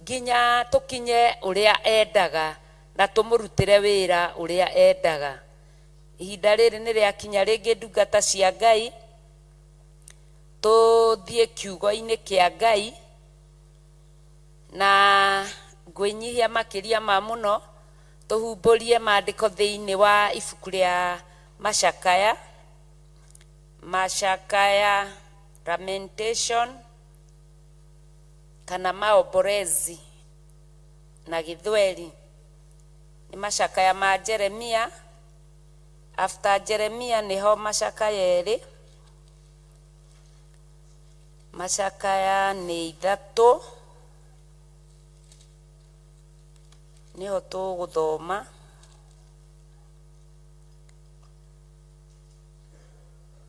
nginya tũkinye ũrĩa endaga na tũmũrutĩre wĩra ũrĩa endaga. Ihinda rĩrĩ nĩ rĩakinya rĩngĩ, ndungata cia Ngai, tũthiĩ kiugo-inĩ kĩa Ngai, na ngwĩnyihia makĩria ma mũno tũhumbũrie maandĩko thĩinĩ wa ibuku rĩa Macakaya, Macakaya, Lamentation kana Maombolezi na Gĩthweri. Nĩ macakaya ma Jeremia. After Jeremia nĩho macakaya erĩ. Macakaya nĩ ithatũ, nĩho tũgũthoma.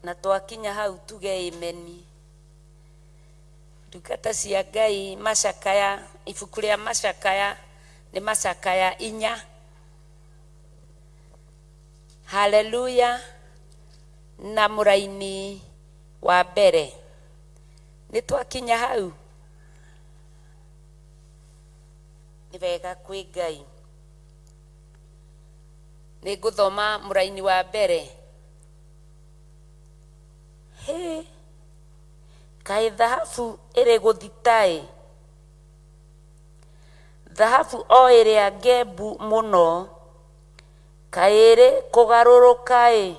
Na twakinya hau tuge amen. Ndungata cia Ngai, macakaya, ibuku rĩa Macakaya nĩ macakaya 4. Haleluya. Na mũraini wa mbere nĩ twakinya hau. Nĩ wega kwĩ Ngai. Nĩ ngũthoma mũraini wa mbere. Hĩ, kaĩ thahabu ĩrĩ gũthita-ĩ, thahabu o ĩrĩa ngembu mũno, kaĩ ĩrĩ kũgarũrũka-ĩ!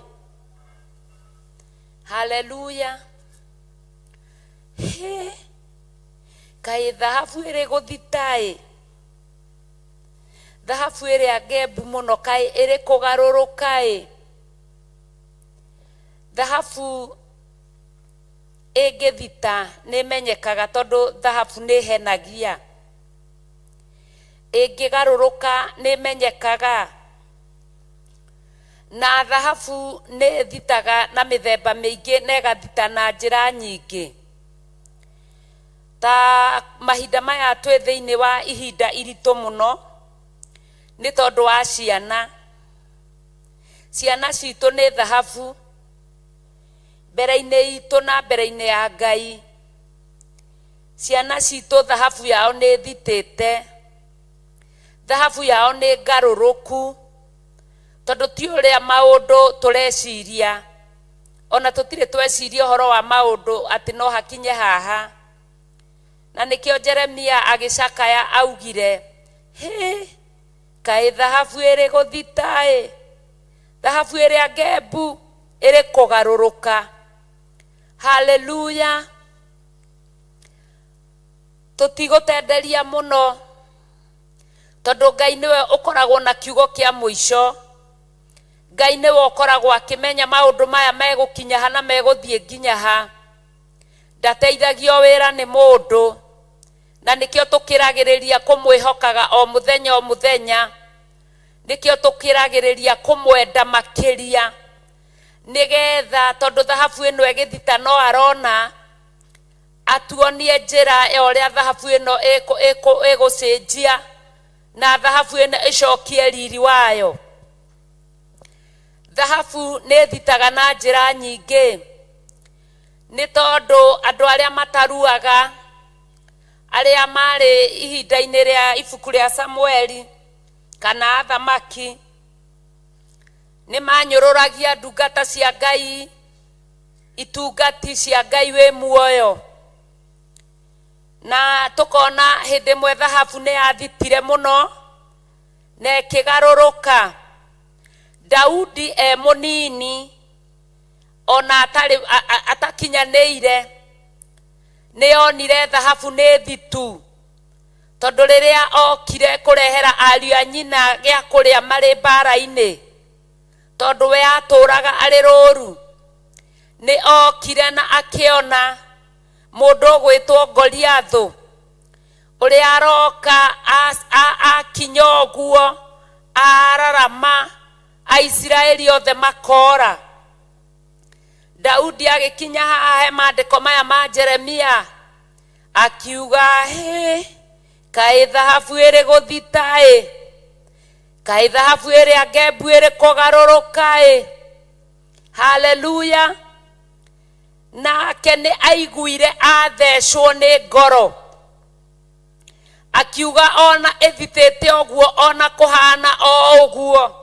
Haleluya. Hĩ, kaĩ thahabu ĩrĩ gũthita-ĩ, thahabu ĩrĩa ngembu mũno, kaĩ ĩrĩ kũgarũrũka-ĩ! Thahabu ĩngĩthita nĩ ĩmenyekaga tondũ thahabu nĩ ĩhenagia. Ĩngĩgarũrũka nĩ ĩmenyekaga. Na thahabu nĩ ĩthitaga na mĩthemba mĩingĩ na ĩgathita na njĩra nyingĩ. Ta mahinda maya twĩ thĩinĩ wa ihinda iritũ mũno nĩ tondũ wa ciana. Ciana citũ nĩ thahabu. Mbere-inĩ itũ na mbere-inĩ ya Ngai, ciana citũ thahabu yao nĩ thitĩte, thahabu yao nĩ ngarũrũku, tondũ ti ũrĩa maũndũ tũreciria, ona tũtirĩ tweciria ũhoro wa maũndũ atĩ no hakinye haha. Na nĩkĩo Jeremia agĩcakaya augire, hĩ, kaĩ thahabu ĩrĩ gũthita-ĩ, thahabu ĩrĩa ngembu ĩrĩ kũgarũrũka. Haleluya. Tũtigũtenderia mũno, tondũ Ngai nĩwe ũkoragwo na kiugo kĩa mũico. Ngai nĩwe ũkoragwo akĩmenya maũndũ maya megũkinya ha na megũthiĩ nginya ha. Ndateithagio wĩra nĩ mũndũ, na nĩkĩo tũkĩragĩrĩria kũmwĩhokaga o mũthenya o mũthenya. Nĩkĩo tũkĩragĩrĩria kũmwenda makĩria, nĩgetha tondũ thahabu ĩno ĩgĩthita no arona, atuonie njĩra ya ũrĩa thahabu ĩno ĩgũcenjia na thahabu ĩno ĩcokie riri wayo. Thahabu nĩ ĩthitaga na njĩra nyingĩ, nĩ tondũ andũ arĩa mataruaga, arĩa marĩ ihinda-inĩ rĩa ibuku rĩa Samueli kana athamaki, nĩ manyũrũragia ndungata cia Ngai, itungati cia Ngai wĩ muoyo. Na tũkona hĩndĩ ĩmwe thahabu nĩ yathitire mũno na ĩkĩgarũrũka. Daudi e mũnini ona atarĩ atakinyanĩire, nĩ onire thahabu nĩ thitu, tondũ rĩrĩa okire kũrehera ariũ a nyina gĩa kũrĩa marĩ mbara-inĩ, tondũ we atũraga arĩ rũru, nĩ okire na akĩona mũndũ ũgwĩtwo Goliathũ, ũrĩa aroka akinya ũguo ararama Aisiraeli othe makora. Daudi agĩkinya haha he maandĩko maya ma Jeremia, akiuga, hĩ, kaĩ thahabu ĩrĩ gũthita-ĩ, kaĩ thahabu ĩrĩa ngembu ĩrĩ kũgarũrũka-ĩ. Haleluya. Nake nĩ aiguire athecwo nĩ ngoro, akiuga ona ĩthitĩte ũguo, ona kũhana o ũguo,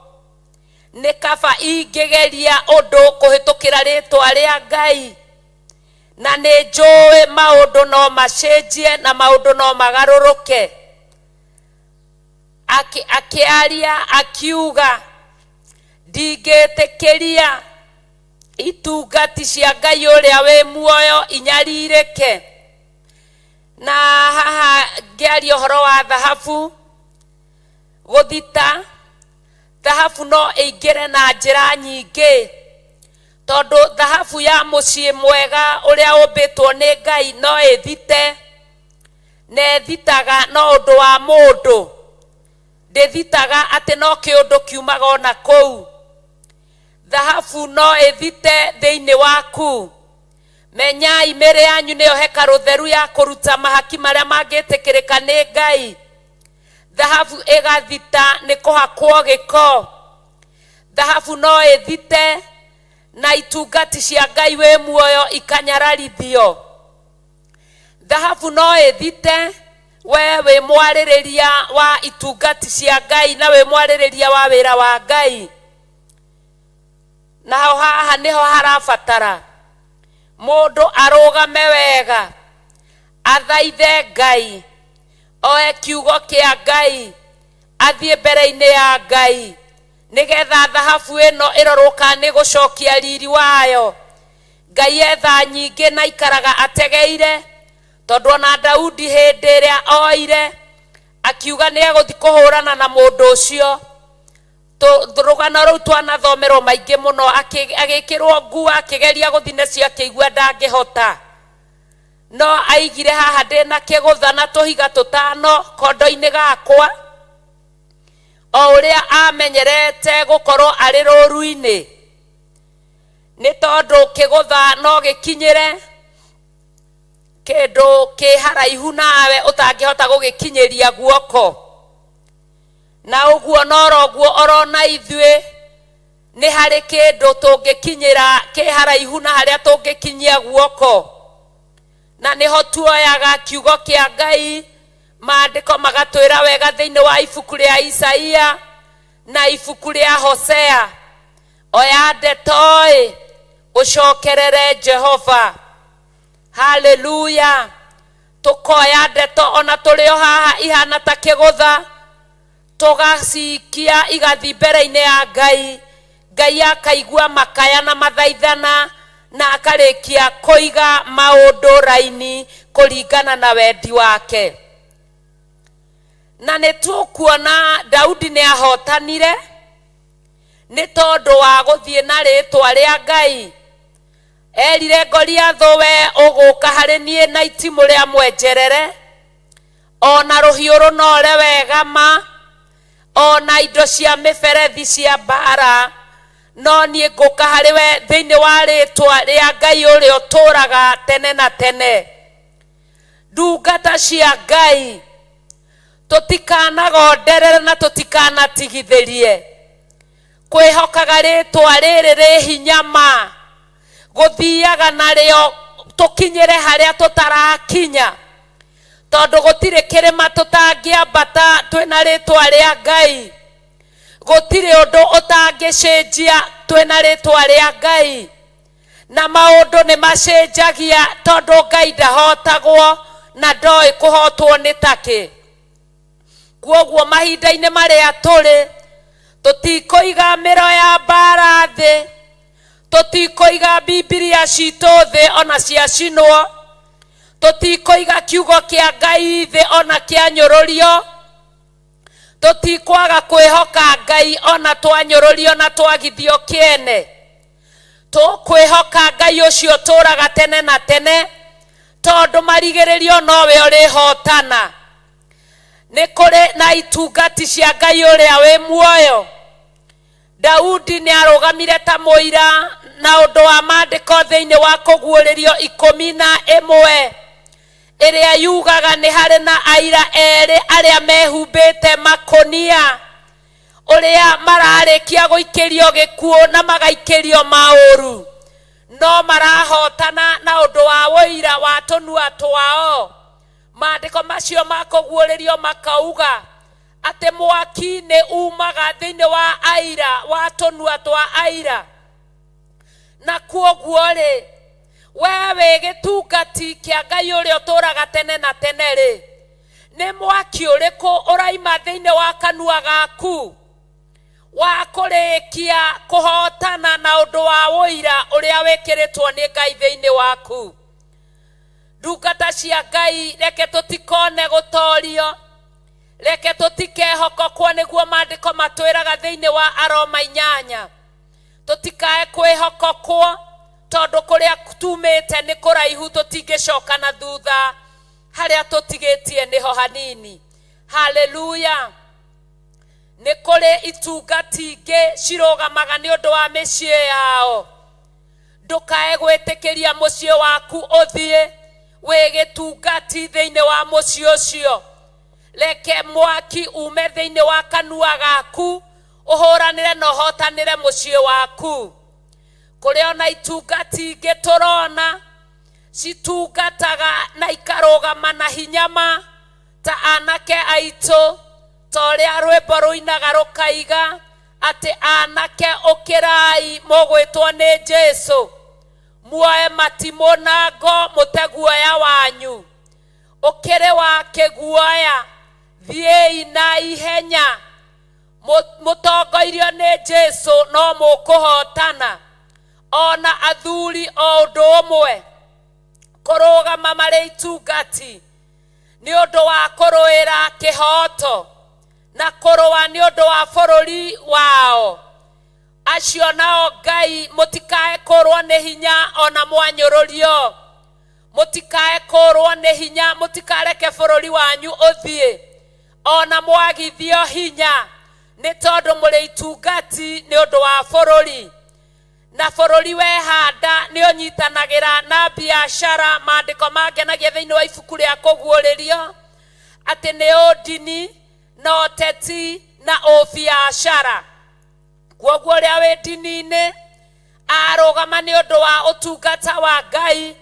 nĩ kaba ingĩgeria ũndũ kũhĩtũkĩra rĩtwa rĩa Ngai, na nĩ njũĩ maũndũ no macenjie na maũndũ no magarũrũke. Akĩaria akiuga, ndingĩtĩkĩria itungati cia Ngai ũrĩa wĩ muoyo inyarirĩke. Na haha ngĩaria ũhoro wa thahabu gũthita, thahabu no ĩingĩre na njĩra nyingĩ, tondũ thahabu ya mũciĩ mwega ũrĩa ũmbĩtwo nĩ Ngai no ĩthite, na ĩthitaga no ũndũ wa mũndũ, ndĩthitaga atĩ no kĩũndũ kiumaga ona kũu. Thahabu no ĩthite thĩinĩ waku. Menyai mĩĩrĩ yanyu nĩyo hekarũ theru ya kũruta mahaki marĩa mangĩtĩkĩrĩka nĩ Ngai. Thahabu ĩgathita nĩ kũhakwo gĩko. Thahabu no ĩthite na itungati cia Ngai wĩ muoyo ikanyararithio. Thahabu no ĩthite we wĩ mwarĩrĩria wa itungati cia Ngai na wĩ mwarĩrĩria wa wĩra wa Ngai. Naho haha nĩho harabatara mũndũ arũgame wega, athaithe Ngai, oe kiugo kĩa Ngai, athiĩ mbere-inĩ ya Ngai, nĩgetha thahabu ĩno ĩrorwo kana nĩ gũcokia riri wayo. Ngai etha nyingĩ na ikaraga ategeire, tondũ ona Daudi hĩndĩ ĩrĩa oire akiuga nĩ egũthiĩ kũhũrana na mũndũ ũcio, rũgano rũu twanathomerwo maingĩ mũno, agĩkĩrwo nguo akĩgeria gũthiĩ nacio akĩigua ndangĩhota, no aigire haha ndĩna kĩgũtha na tũhiga tũtano kondo-inĩ gakwa, o ũrĩa amenyerete gũkorwo arĩ rũru-inĩ, nĩ tondũ kĩgũtha no gĩkinyĩre kĩndũ kĩ haraihu nawe ũtangĩhota gũgĩkinyĩria guoko. Na ũguo noroguo orona ithuĩ Nĩ harĩ kĩndũ tũngĩkinyĩra kĩ haraihu na harĩa tũngĩkinyia guoko, na nĩho tuoyaga kiugo kĩa Ngai. Maandĩko magatwĩra wega thĩinĩ wa ibuku rĩa Isaia na ibuku rĩa Hosea, oya ndeto-ĩ ũcokerere Jehova. Haleluya. Tũkoya ndeto ona tũrĩ o haha ihana ta kĩgũtha, tũgacikia igathi mbere-inĩ ya Ngai. Ngai akaigua makaya na mathaithana na akarĩkia kũiga maũndũ raini kũringana na wendi wake. Na nĩ tũkuona Daudi nĩ ahotanire nĩ tondũ wa gũthiĩ na rĩtwa rĩa Ngai. Erire Goliathũ, we ũgũka harĩ niĩ na itimũ rĩa mwenjerere, ona rũhiũ rũnore wega ma, ona indo cia mĩberethi cia mbara, no niĩ ngũka harĩ we thĩinĩ wa rĩtwa rĩa Ngai ũrĩa ũtũũraga tene na tene. Ndungata cia Ngai, tũtikanagonderere na tũtikanatigithĩrie kwĩhokaga rĩtwa rĩrĩ rĩ hinya ma, gũthiaga narĩo tũkinyĩre harĩa tũtarakinya, tondũ gũtirĩ kĩrĩma tũtangĩambata twĩna rĩtwa rĩa Ngai, gũtirĩ ũndũ ũtangĩcenjia twĩna rĩtwa rĩa Ngai, na maũndũ nĩ macenjagia tondũ Ngai ndahotagwo na ndoĩ kũhotwo nĩ takĩ. Kwoguo mahinda-inĩ marĩa tũrĩ, tũtikũiga mĩro ya mbara thĩ, tũtikũiga Bibilia citũ thĩ ona ciacinwo, tũtikũiga kiugo kĩa Ngai thĩ ona kĩanyũrũrio, tũtikwaga kwĩhoka Ngai ona twanyũrũrio na twagithio kĩene. Tũkwĩhoka Ngai ũcio ũtũũraga tene na tene, tondũ marigĩrĩrio nowe ũrĩhotana. Nĩ kũrĩ na itungati cia Ngai ũrĩa wĩ muoyo. Daudi nĩ arũgamire ta mũira na ũndũ wa maandĩko thĩinĩ wa kũguũrĩrio 11 ĩrĩa yugaga nĩ harĩ na aira erĩ arĩa mehumbĩte makũnia, ũrĩa mararĩkia gũikĩrio gĩkuũ na magaikĩrio maũru, no marahotana na ũndũ wa ũira wa tũnua twao. Maandĩko macio ma kũguũrĩrio makauga atĩ mwaki nĩ umaga thĩinĩ wa aira wa tũnua twa aira. Na kuoguo rĩ, we wĩ gĩtungati kĩa Ngai ũrĩa ũtũũraga tene na tene rĩ, nĩ mwaki ũrĩkũ ũraima thĩinĩ wa kanua gaku wa kũrĩkia kũhotana na ũndũ wa ũira ũrĩa wĩkĩrĩtwo nĩ Ngai thĩinĩ waku? Ndungata cia Ngai, reke tũtikone gũtorio, reke tũtikehokokwo, nĩguo maandĩko matwĩraga thĩinĩ wa Aroma 8, tũtikae kwĩhokokwo tondũ kũrĩa tumĩte nĩ kũraihu, tũtingĩcoka na thutha, harĩa tũtigĩtie nĩho hanini. Haleluya. Nĩ kũrĩ itungati ingĩ cirũgamaga nĩ ũndũ wa mĩciĩ yao. Ndũkae gwĩtĩkĩria mũciĩ waku ũthiĩ wĩ gĩtungati thĩinĩ wa mũciĩ ũcio. Reke mwaki ume thĩinĩ wa kanua gaku ũhũranĩre na ũhotanĩre mũciĩ waku. Kũrĩ ona itungati ingĩ tũrona citungataga na ikarũgama na hinya ma, ta anake aitũ, ta ũrĩa rwĩmbo rũinaga rũkaiga atĩ anake ũkĩrai mũgwĩtwo nĩ Jesu, muoe matimũ na ngo mũte guoya wanyu, ũkĩrĩ wa kĩguoya, thiĩi na ihenya, mũtongoirio nĩ Jesu no mũkũhotana. Ona athuri o ũndũ ũmwe kũrũgama marĩ itungati nĩ ũndũ wa kũrũĩra kĩhooto na kũrũa nĩ ũndũ wa bũrũri wao, acio nao Ngai mũtikae kũrwo nĩ hinya ona mwanyũrũrio, mũtikae kũrwo nĩ hinya, mũtikareke bũrũri wanyu ũthiĩ ona mwagithio hinya, nĩ tondũ mũrĩ itungati nĩ ũndũ wa bũrũri. Na bũrũri wehanda nĩ ũnyitanagĩra na biacara. Maandĩko mangenagia thĩinĩ wa ibuku rĩa kũguũrĩrio atĩ nĩ ũndini na ũteti na ũbiacara. Kwoguo ũrĩa wĩ ndini-inĩ arũgama nĩ ũndũ wa ũtungata wa Ngai,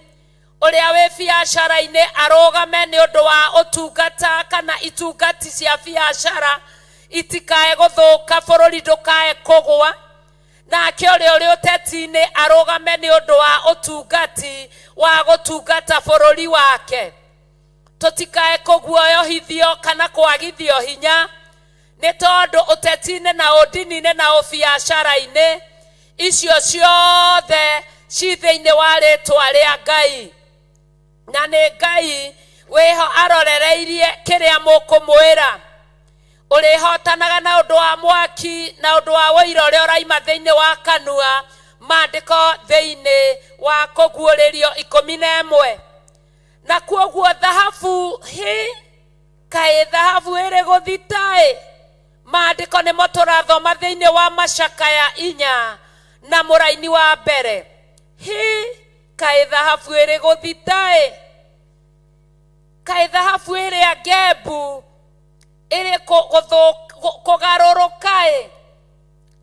ũrĩa wĩ biacara-inĩ arũgame nĩ ũndũ wa ũtungata kana itungati cia biacara itikae gũthũka, bũrũri ndũkae kũgũa. Nake ũrĩa ũrĩ ũteti-inĩ arũgame nĩ ũndũ wa ũtungati wa gũtungata bũrũri wake. Tũtikae kũguoyohithio kana kwagithio hinya nĩ tondũ ũteti-inĩ na ũndini-inĩ na ũbiacara-inĩ icio ciothe ci thĩinĩ wa rĩtwa rĩa Ngai, na nĩ Ngai wĩho arorereirie kĩrĩa mũkũmwĩra. Ũrĩhotanaga na ũndũ wa mwaki na ũndũ wa ũira ũrĩa ũraima thĩinĩ wa kanua, maandĩko thĩinĩ wa kũguũrĩrio 11. Na kuoguo thahabu hi kaĩ thahabu ĩrĩ gũthita-ĩ, maandĩko nĩmo tũrathoma thĩinĩ wa macakaya 4 na mũraini wa mbere. Hi kaĩ thahabu ĩrĩ gũthita-ĩ, kaĩ thahabu ĩrĩa ngembu ĩrĩ kũgarũrũka-ĩ.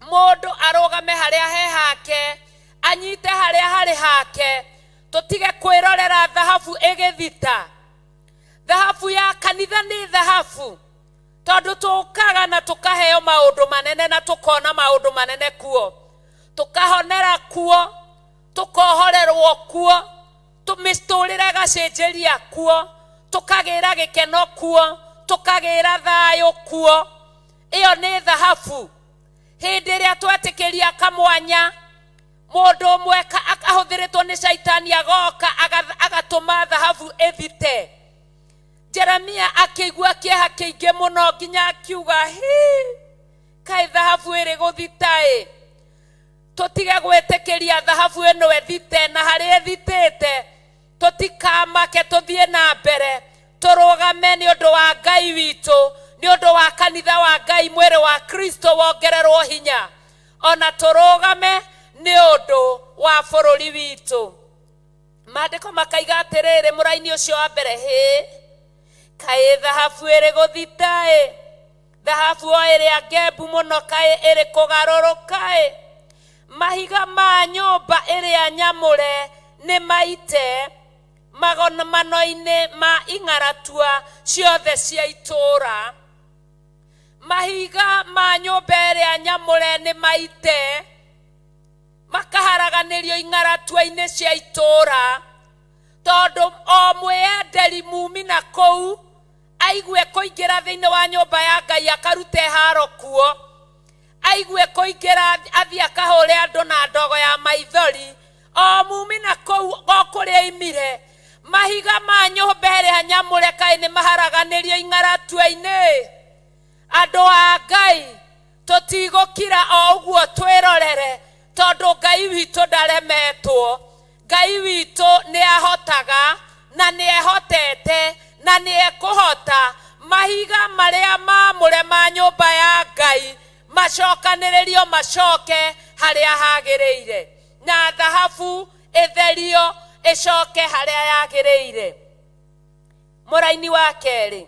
Mũndũ arũgame harĩa he hake, anyite harĩa harĩ hake, tũtige kwĩrorera thahabu ĩgĩthita. Thahabu ya kanitha nĩ thahabu, tondũ tũkaga na tũkaheo maũndũ manene na tũkona maũndũ manene kuo, tũkahonera kuo, tũkohorerwo kuo, mĩtũrĩre ĩgacenjeria kuo, tũkagĩra gĩkeno kuo, tũkagĩra thayũ kuo. Ĩyo nĩ thahabu. Hĩndĩ ĩrĩa twetĩkĩria kamwanya mũndũ ũmwe ahũthĩrĩtwo nĩ caitani agoka agatũma thahabu ĩthite. Jeremia akĩigua kĩeha kĩingĩ mũno nginya akiuga, hi kaĩ thahabu ĩrĩ gũthita-ĩ. Tũtige gwĩtĩkĩria thahabu ĩno ĩthite, na harĩa ĩthitĩte tũtikamake, tũthiĩ na mbere, tũrũgame nĩ ũndũ wa Ngai witũ, nĩ ũndũ wa kanitha wa Ngai, mwĩrĩ wa Kristo wongererwo hinya, ona tũrũgame nĩ ũndũ wa bũrũri witũ. Maandĩko makaiga atĩrĩrĩ, mũraini ũcio wa mbere, hĩ kaĩ thahabu ĩrĩ gũthita-ĩ, thahabu o ĩrĩa ngembu mũno kaĩ ĩrĩ kũgarũrũka-ĩ. Mahiga ma nyũmba ĩrĩa nyamũre nĩ maite magomano-inĩ ma ing'aratua ciothe cia itũũra. Mahiga ma nyũmba ĩrĩa nyamũre nĩ maite makaharaganĩrio ing'aratua-inĩ cia itũũra, tondũ o mwĩyenderi mumi na kũu aigue kũingĩra thĩinĩ wa nyũmba ya Ngai akarute haro kuo, aigue kũingĩra athiĩ akahũre andũ na ndogo ya maithori, o mumi na kũu o kũrĩa aimire. Mahiga ma nyũmba ĩrĩa nyamũre kaĩ nĩ maharaganĩrio ing'aratua-inĩ. Andũ a Ngai tũtigũkira o ũguo twĩrorere, tondũ Ngai witũ ndaremetwo. Ngai witũ nĩ ahotaga na nĩ ehotete na nĩ ekũhota. Mahiga marĩa mamũre ma nyũmba ya Ngai macokanĩrĩrio macoke harĩa hagĩrĩire, na thahabu ĩtherio ĩcoke harĩa yagĩrĩire. Mũraini wa kerĩ,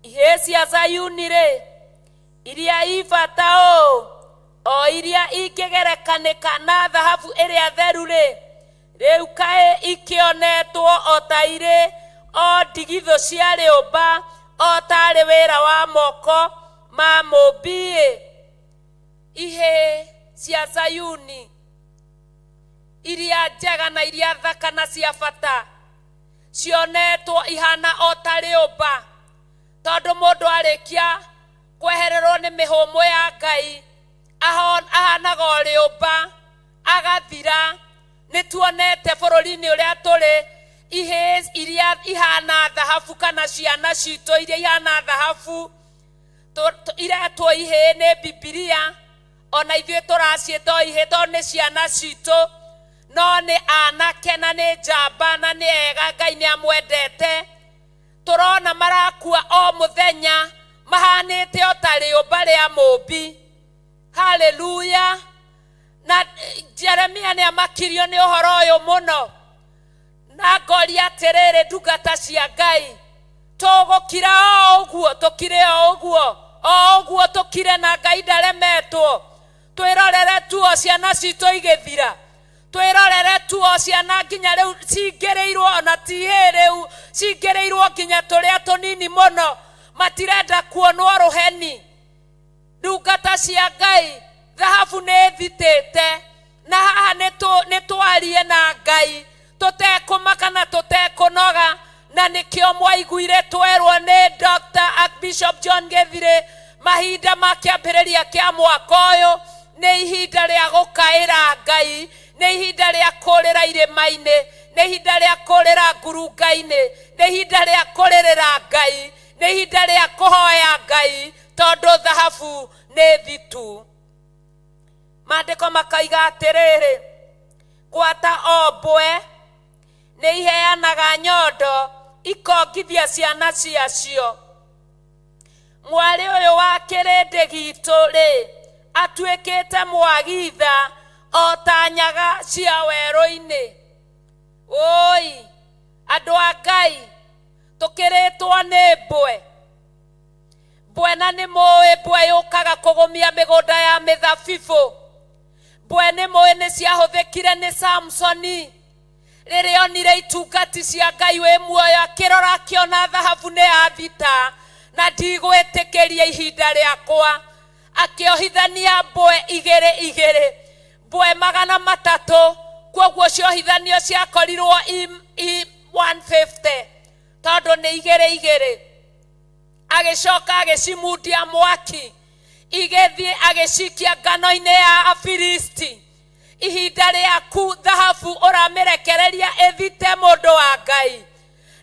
ihĩĩ cia Zayuni rĩ, iria ibata ũũ, o iria ingĩgerekanĩka na thahabu ĩrĩa theru rĩ, rĩu kaĩ ikĩonetwo o ta irĩ o ndigithũ cia rĩũmba, o tarĩ wĩra wa moko ma mũmbi-ĩ. Ihĩĩ cia Zayuni iria njega na iria thaka na cia bata cionetwo ihana o ta rĩũmba, tondũ mũndũ arĩkia kwehererwo nĩ mĩhũmũ ya Ngai ahanaga o rĩũmba agathira. Nĩ tuonete bũrũri-inĩ ũrĩa tũrĩ ihĩĩ iria ihana thahabu kana ciana citũ iria ihana thahabu iretwo ihĩĩ nĩ Bibilia, ona ithuĩ tũraciĩta o ihĩĩ tondũ nĩ ciana citũ, no nĩ anake na nĩ njamba na nĩ ega, Ngai nĩ amwendete. Tũrona marakua o mũthenya mahanĩte o ta rĩũmba rĩa mũmbi. Haleluya. Na Jeremia nĩ amakirio nĩ ũhoro ũyũ mũno, na ngoria atĩrĩrĩ, ndungata cia Ngai, tũgũkira o ũguo, tũkire o ũguo, o ũguo tũkire, na Ngai ndaremetwo. Twĩrorere tuo ciana citũ igĩthira, twĩrorere tuo ciana nginya rĩu cingĩrĩirwo, ona ti hĩ rĩu cingĩrĩirwo nginya tũrĩa tũnini mũno, matirenda kuonwo rũheni. Ndungata cia Ngai, thahabu nĩ ĩthitĩte, na haha nĩ twarie na Ngai tũtekũmaka na tũtekũnoga, na nĩkĩo mwaiguire twerwo nĩ Dr. Archbishop John Gĩthirĩ mahinda ma kĩambĩrĩria kĩa mwaka ũyũ nĩ ihinda rĩa gũkaĩra Ngai, nĩ ihinda rĩa kũrĩra irĩma-inĩ, nĩ ihinda rĩa kũrĩra ngurunga-inĩ, nĩ ihinda rĩa kũrĩrĩra Ngai, nĩ ihinda rĩa kũhoya Ngai, tondũ thahabu nĩ thitu. Maandĩko makaiga atĩrĩrĩ, gwata o mbwe nĩ iheanaga nyondo ikongithia ciana ciacio. Mwarĩ ũyũ wa kĩrĩndĩ gitũ rĩ, atuĩkĩte mwagitha o ta nyaga cia werũ-inĩ. Oi, andũ a Ngai, tũkĩrĩtwo nĩ mbwe. Mbwe na nĩ mũĩ mbwe yũkaga kũgũmia mĩgũnda ya mĩthabibũ. Mbwe nĩ mũĩ nĩ ciahũthĩkire nĩ Samsoni rĩrĩa onire itungati cia Ngai wĩ muoyo, akĩrora akĩona thahabu nĩ yathita na ndigwĩtĩkĩria ihinda rĩakwa, akĩohithania mbwe igĩrĩ igĩrĩ, mbwe 300, kwoguo ciohithanio ciakorirwo i 150 tondũ nĩ igĩrĩ igĩrĩ. Agĩcoka agĩcimundia mwaki, igĩthiĩ agĩcikia ngano-inĩ ya Afilisti. Ihinda rĩaku thahabu ũramĩrekereria ĩthite mũndũ wa Ngai,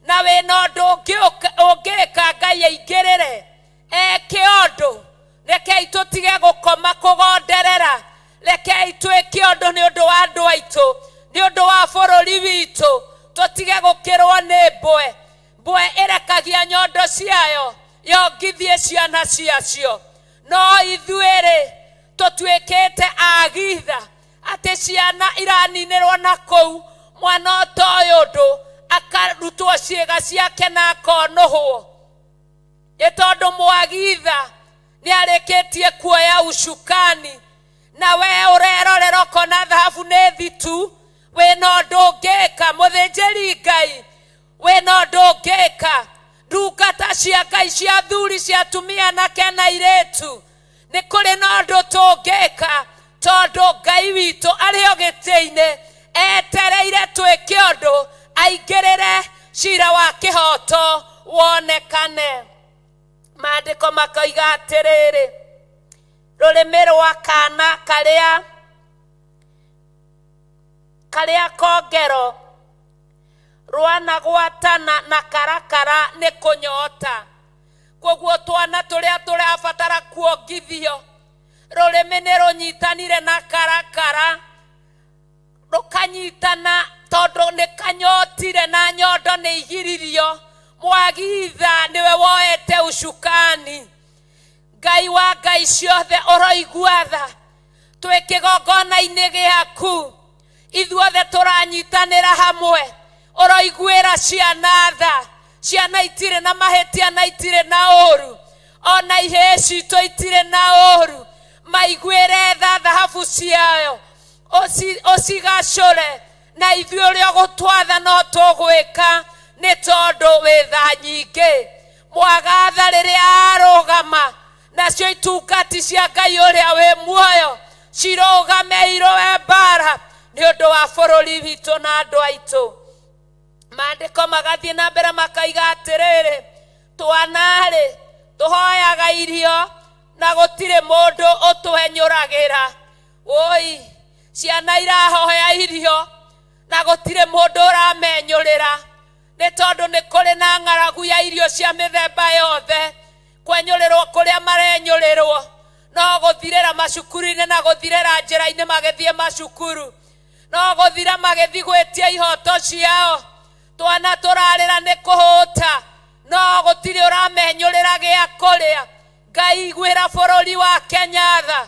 na wĩna ũndũ ũngĩka Ngai aingĩrĩre eke ũndũ. Rekei tũtige gũkoma kũgonderera, rekei twĩke ũndũ nĩ ũndũ wa andũ aitũ, nĩ ũndũ wa bũrũri witũ, tũtige gũkĩrwo nĩ mbwe. Mbwe ĩrekagia nyondo ciayo yongithie ciana ciacio, no ithuĩ-rĩ tũtuĩkĩte agitha atĩ ciana iraninĩrwo na kũu, mwana ũtoĩ ũndũ akarutwo ciĩga ciake na akonũhwo, nĩ tondũ mwagitha nĩ arĩkĩtie kuoya ucukani. Na we ũrerorera ũkona thahabu nĩ thitu, wĩna ũndũ ũngĩka. Mũthĩnjĩri Ngai, wĩna ũndũ ũngĩka. Ndungata cia Ngai cia athuri, cia atumia, anake na airĩtu, nĩ kũrĩ na ũndũ tũngĩka, tondũ Ngai witũ arĩ o gĩtĩ-inĩ etereire twĩke ũndũ, aingĩrĩre cira wa kĩhoto wonekane. Maandĩko makoiga atĩrĩrĩ, rũrĩmĩ rwa kana karĩa kongero rwanagwatana na karakara nĩ kũnyota. Koguo twana tũrĩa tũrabatara kuongithio, rũrĩmĩ nĩ rũnyitanire na karakara, rũkanyitana tondũ nĩ kanyotire na nyondo nĩ igiririo. Mwagitha nĩwe woete ucukani. Ngai wa Ngai ciothe ũroigua tha, twĩ kĩgongona-inĩ gĩaku, ithuothe tũranyitanĩra hamwe, ũroiguĩra ciana tha. Ciana itirĩ na mahĩtia na itirĩ na ũru, ona ihĩĩ citũ itirĩ na ũru, maiguĩre tha thahabu ciayo, ũcigacũre, na ithuĩ ũrĩa ũgũtwatha no tũgwĩka, nĩ tondũ wĩ tha nyingĩ. Mwagatha rĩrĩa arũgama, nacio itungati cia Ngai ũrĩa wĩ muoyo cirũgame irũe mbara nĩ ũndũ wa bũrũri witũ na andũ aitũ. Maandĩko magathiĩ na mbere makaiga atĩrĩrĩ, twana-rĩ tũhoyaga irio na gũtirĩ mũndũ ũtwenyũragĩra. Oi, ciana irahoya irio na gũtirĩ mũndũ ũramenyũrĩra, nĩ tondũ nĩ kũrĩ na ng'aragu ya irio cia mĩthemba yothe. Kwenyũrĩrwo kũrĩa marenyũrĩrwo no gũthirĩra macukuru-inĩ na gũthirĩra njĩra-inĩ magĩthiĩ macukuru, no gũthira magĩthiĩ gwĩtia ihoto ciao. Twana tũrarĩra nĩ kũhũta, no gũtirĩ ũramenyũrĩra gĩa kũrĩa. Ngai iguĩra bũrũri wa Kenya tha,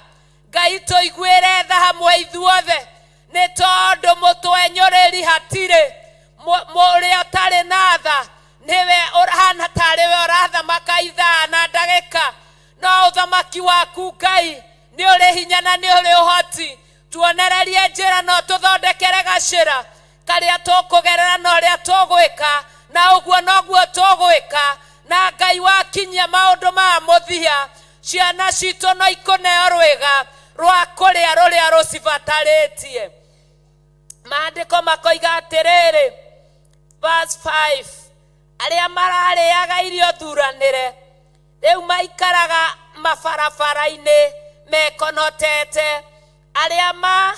Ngai tũiguĩre tha hamwe ithuothe, nĩ tondũ mũtwenyũrĩri hatirĩ. Mũrĩa ũtarĩ na tha nĩwe ũhana tarĩ we ũrathamaka ithaa na ndagĩka, no ũthamaki waku Ngai Nĩ ũrĩ hinya na nĩ ũrĩ ũhoti. Tuonererie njĩra na ũtũthondekere gacĩra karĩa tũkũgerera na ũrĩa tũgwĩka, na ũguo noguo tũgwĩka. Na Ngai wakinyia maũndũ ma mũthia, ciana citũ no ikũneo rwĩga rwa kũrĩa rũrĩa rũcibatarĩtie. Maandĩko makoiga atĩrĩrĩ, verse 5, arĩa mararĩaga irio thuranĩre rĩu maikaraga mabarabara-inĩ mekonotete, arĩa ma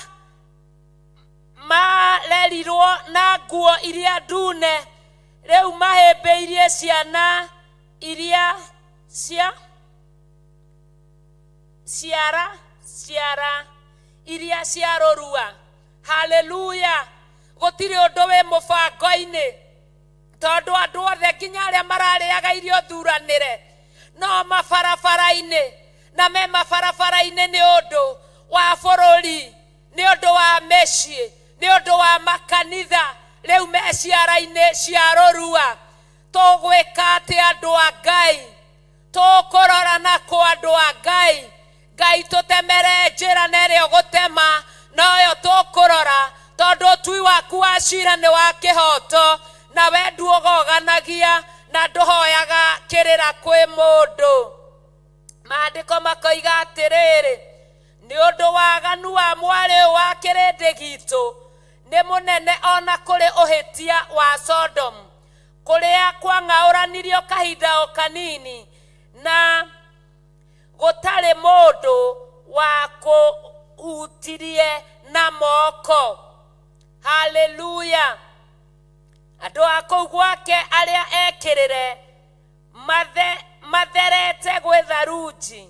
marerirwo na nguo iria ndune rĩu mahĩmbĩirie ciana iria cia ciara ciara iria cia rũrua. Haleluya! Gũtirĩ ũndũ wĩ mũbango-inĩ, tondũ andũ othe nginya arĩa mararĩaga irio thuranĩre no mabarabara-inĩ, na me mabarabara-inĩ nĩ ũndũ wa bũrũri, nĩ ũndũ wa mĩciĩ, nĩ ũndũ wa makanitha, rĩu me ciara-inĩ cia rũrua. Tũgwĩka atĩ andũ a Ngai? Tũkũrora na kũ andũ a Ngai? Ngai tũtemere njĩra na ĩrĩa ũgũtema noyo tũkũrora, tondũ ũtui waku wa cira nĩ wa kĩhoto, na we nduogoganagia na ndũhoyaga kĩrĩra kwĩ mũndũ. Maandĩko makoiga atĩrĩrĩ, nĩ ũndũ waganu wa mwarĩ ũyũ wa kĩrĩndĩ gitũ nĩ mũnene ona kũrĩ ũhĩtia wa Sodomu, kũrĩa kwang'aũranirio kahinda o kanini na gũtarĩ mũndũ wa kũhutirie na moko. Haleluya! Andũ a kũu gwake arĩa ekĩrĩre matherete gwĩ tharunji,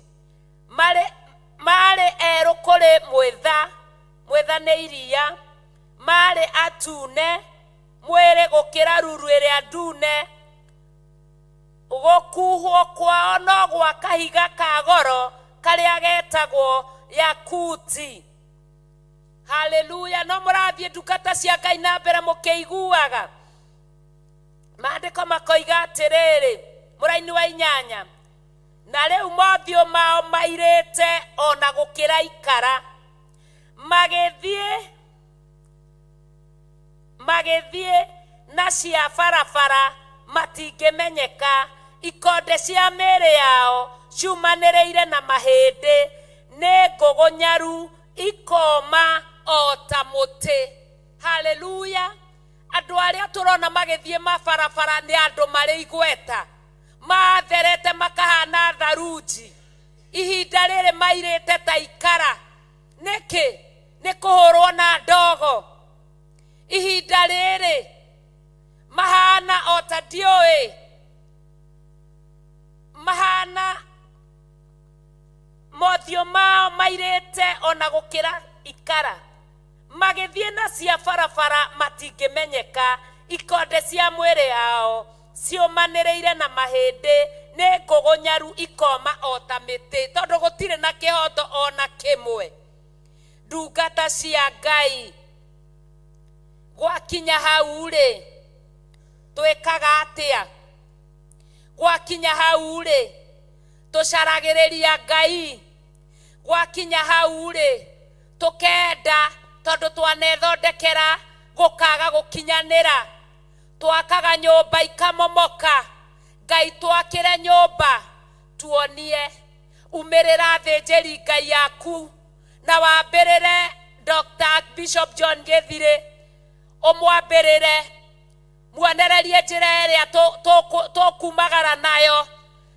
marĩ erũ kũrĩ mwĩtha, mwĩtha nĩ iria, marĩ atune mwĩrĩ gũkĩra ruru ĩrĩa ndune, gũkuhwo kwao no gwa kahiga ka goro karĩa getagwo yakuti. Haleluya! No mũrathiĩ ndungata cia Ngai na mbere mũkĩiguaga. Maandĩko makoiga atĩrĩrĩ, mũraini wa inyanya, na rĩu mothiũ mao mairĩte ona gũkĩra ikara, magĩthiĩ na cia barabara matingĩmenyeka, ikonde cia mĩĩrĩ yao ciumanĩrĩire na mahĩndĩ, nĩ ngũgũnyaru ikoma o ta mũtĩ. Haleluya! Andũ arĩa tũrona magĩthiĩ mabarabara nĩ andũ marĩ igweta, matherete makahana tharunji, ihinda rĩrĩ mairĩte ta ikara. Nĩkĩ? Nĩ kũhũrwo na ndogo. Ihinda rĩrĩ mahana o ta ndiũĩ, mahana mothiũ mao mairĩte ona gũkĩra ikara, magĩthiĩ na cia barabara matingĩmenyeka, ikonde cia mwĩrĩ yao ciũmanĩrĩire na mahĩndĩ, nĩ ngũgũnyaru ikoma o ta mĩtĩ, tondũ gũtirĩ na kĩhoto ona kĩmwe. Ndungata cia Ngai, gwakinya hau rĩ, twĩkaga atĩa? Gwakinya hau rĩ, tũcaragĩrĩria Ngai. Gwakinya hau rĩ, tũkenda, tondũ twanethondekera gũkaga gũkinyanĩra, twakaga nyũmba ikamomoka. Ngai twakĩre nyũmba, tuonie, umĩrĩra thĩnjĩri Ngai yaku na wambĩrĩre Dr. Bishop John Gĩthirĩ, ũmwambĩrĩre, muonererie njĩra ĩrĩa tũkumagara nayo,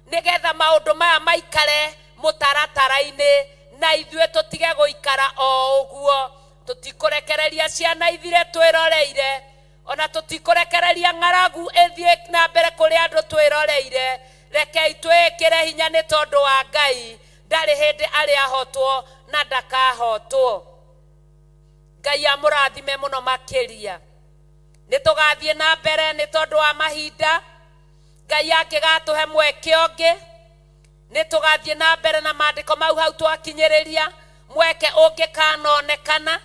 nĩgetha maũndũ maya maikare mũtaratara-inĩ, na ithuĩ tũtige gũikara o ũguo. Tũtikũrekereria ciana ithire twĩroreire, ona tũtikũrekereria ng'aragu ĩthiĩ na mbere kũrĩ andũ twĩroreire. Rekei twĩĩkĩre hinya nĩ tondũ wa Ngai, ndarĩ hĩndĩ arĩ ahotwo na ndakahotwo. Ngai amũrathime mũno makĩria. Nĩ tũgathiĩ na mbere nĩ tondũ wa mahinda. Ngai angĩgatũhe mweke ũngĩ, nĩ tũgathiĩ na mbere na maandĩko mau hau twakinyĩrĩria. Mweke ũngĩkanonekana,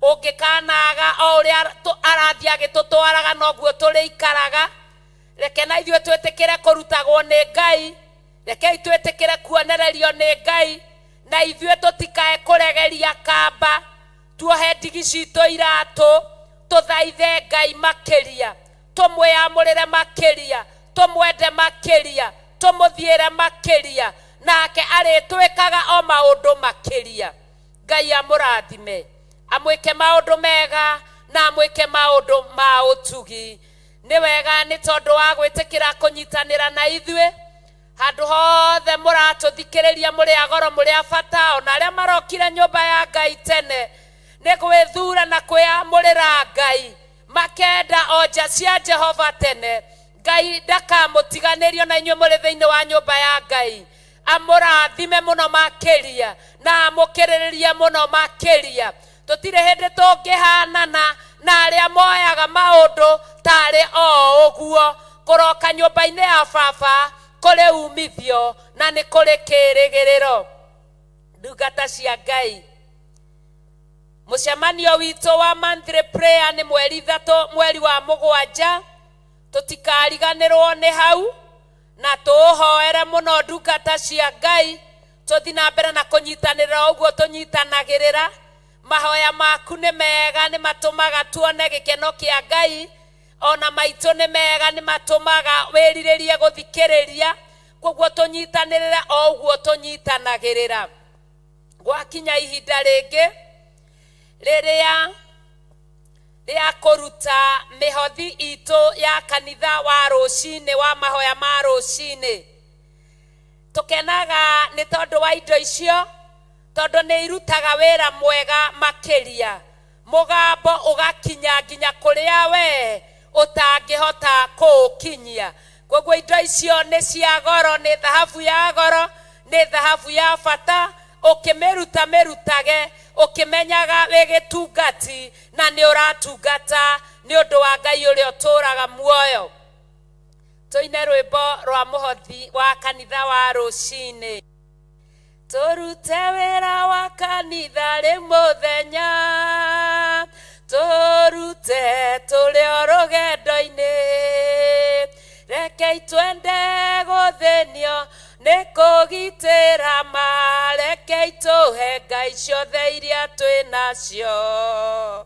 ũngĩkanaga o ũrĩa arathiĩ agĩtũtwaraga noguo tũrĩikaraga. Reke na ithuĩ twĩtĩkĩre kũrutagwo nĩ Ngai, rekei twĩtĩkĩre kuonererio nĩ Ngai, Na ithuĩ tũtikae kũregeria kamba, tuohe ndigi citũ iratũ, tũthaithe Ngai makĩria, tũmwĩamũrĩre makĩria, tũmwende makĩria, tũmũthiĩre makĩria, nake arĩtwĩkaga o maũndũ makĩria. Ngai amũrathime, amwĩke maũndũ mega na amwĩke maũndũ ma ũtugi. Nĩ wega nĩ tondũ wa gwĩtĩkĩra kũnyitanĩra na ithuĩ handũ hothe mũratũthikĩrĩria, mũrĩ a goro, mũrĩ a bata, ona arĩa marokire nyũmba ya Ngai tene nĩ gwĩthura na kwĩamũrĩra Ngai, makenda o nja cia Jehova tene. Ngai ndakamũtiganĩrio na inyuĩ mũrĩ thĩinĩ wa nyũmba ya Ngai. Amũrathime mũno makĩria na amũkĩrĩrĩrie mũno makĩria. Tũtirĩ hĩndĩ tũngĩhanana na arĩa moyaga maũndũ tarĩ o ũguo. Kũroka nyũmba-inĩ ya baba kũrĩ umithio na nĩ kũrĩ kĩrĩgĩrĩro. Ndungata cia Ngai, mũcemanio witũ wa monthly prayer nĩ mweri 3 mweri wa 7. Tũtikariganĩrwo nĩ hau na tũũhoere mũno. Ndungata cia Ngai, tũthi na mbere na kũnyitanĩrĩra ũguo tũnyitanagĩrĩra. Mahoya maku nĩ mega, nĩ matũmaga tuone gĩkeno kĩa Ngai. Ona maitũ nĩ mega, nĩ matũmaga wĩrirĩrie gũthikĩrĩria. Koguo tũnyitanĩrĩre o ũguo tũnyitanagĩrĩra. Gwakinya ihinda rĩngĩ rĩrĩa rĩa kũruta mĩhothi itũ ya kanitha wa rũcinĩ, wa mahoya ma rũcinĩ. Tũkenaga nĩ tondũ wa indo icio, tondũ nĩ irutaga wĩra mwega makĩria. Mũgambo ũgakinya nginya kũrĩa we ũtangĩhota kũũkinyia. Koguo indo icio nĩ cia goro, nĩ thahabu ya goro, nĩ thahabu ya bata. Ũkĩmĩruta, mĩrutage ũkĩmenyaga wĩ gĩtungati na nĩ ũratungata nĩ ũndũ wa Ngai ũrĩa ũtũũraga muoyo. Tũine rwĩmbo rwa mũhothi wa kanitha wa rũcinĩ. Tũrute wĩra wa kanitha rĩ mũthenya, tũrute tũrĩ o rũgendo-inĩ. Rekei twende gũthĩnio nĩ kũgitĩra ma, rekei tũhe Ngai ciothe iria twĩ nacio.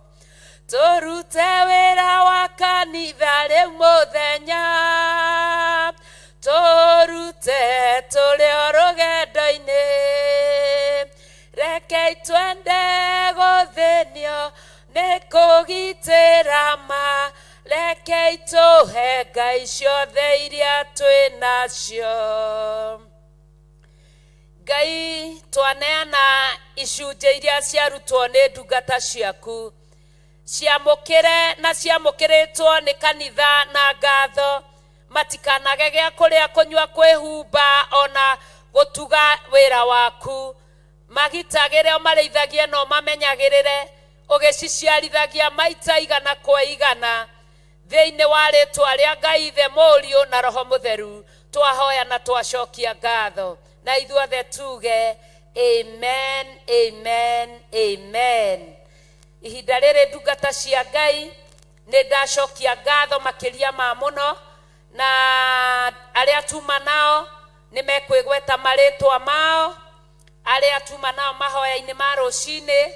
Tũrute wĩra wa kanitha rĩu mũthenya, tũrute tũrĩ o rũgendo-inĩ. Rekei twende gũthĩnio nĩ kũgitĩra ma, rekei tũhe Ngai ciothe iria twĩ nacio. Ngai, twaneana icunjĩ iria ciarutwo nĩ ndungata ciaku, ciamũkĩre na ciamũkĩrĩtwo nĩ kanitha na ngatho. Matikanage gĩa kũrĩa, kũnyua, kwĩhumba ona gũtuga wĩra waku. Magitagĩre, ũmarĩithagie na ũmamenyagĩrĩre, ũgĩciciarithagia maita igana kwa igana. Thĩinĩ wa rĩtwa rĩa Ngai Ithe, Mũriũ na Roho Mũtheru, twahoya na twacokia ngatho, na ithuothe tuge amen, amen, amen. Ihinda rĩrĩ, ndungata cia Ngai, nĩ ndacokia ngatho makĩria ma mũno, na arĩa tuma nao nĩ mekwĩgweta marĩtwa mao, arĩa tuma nao mahoya-inĩ ma rũcinĩ.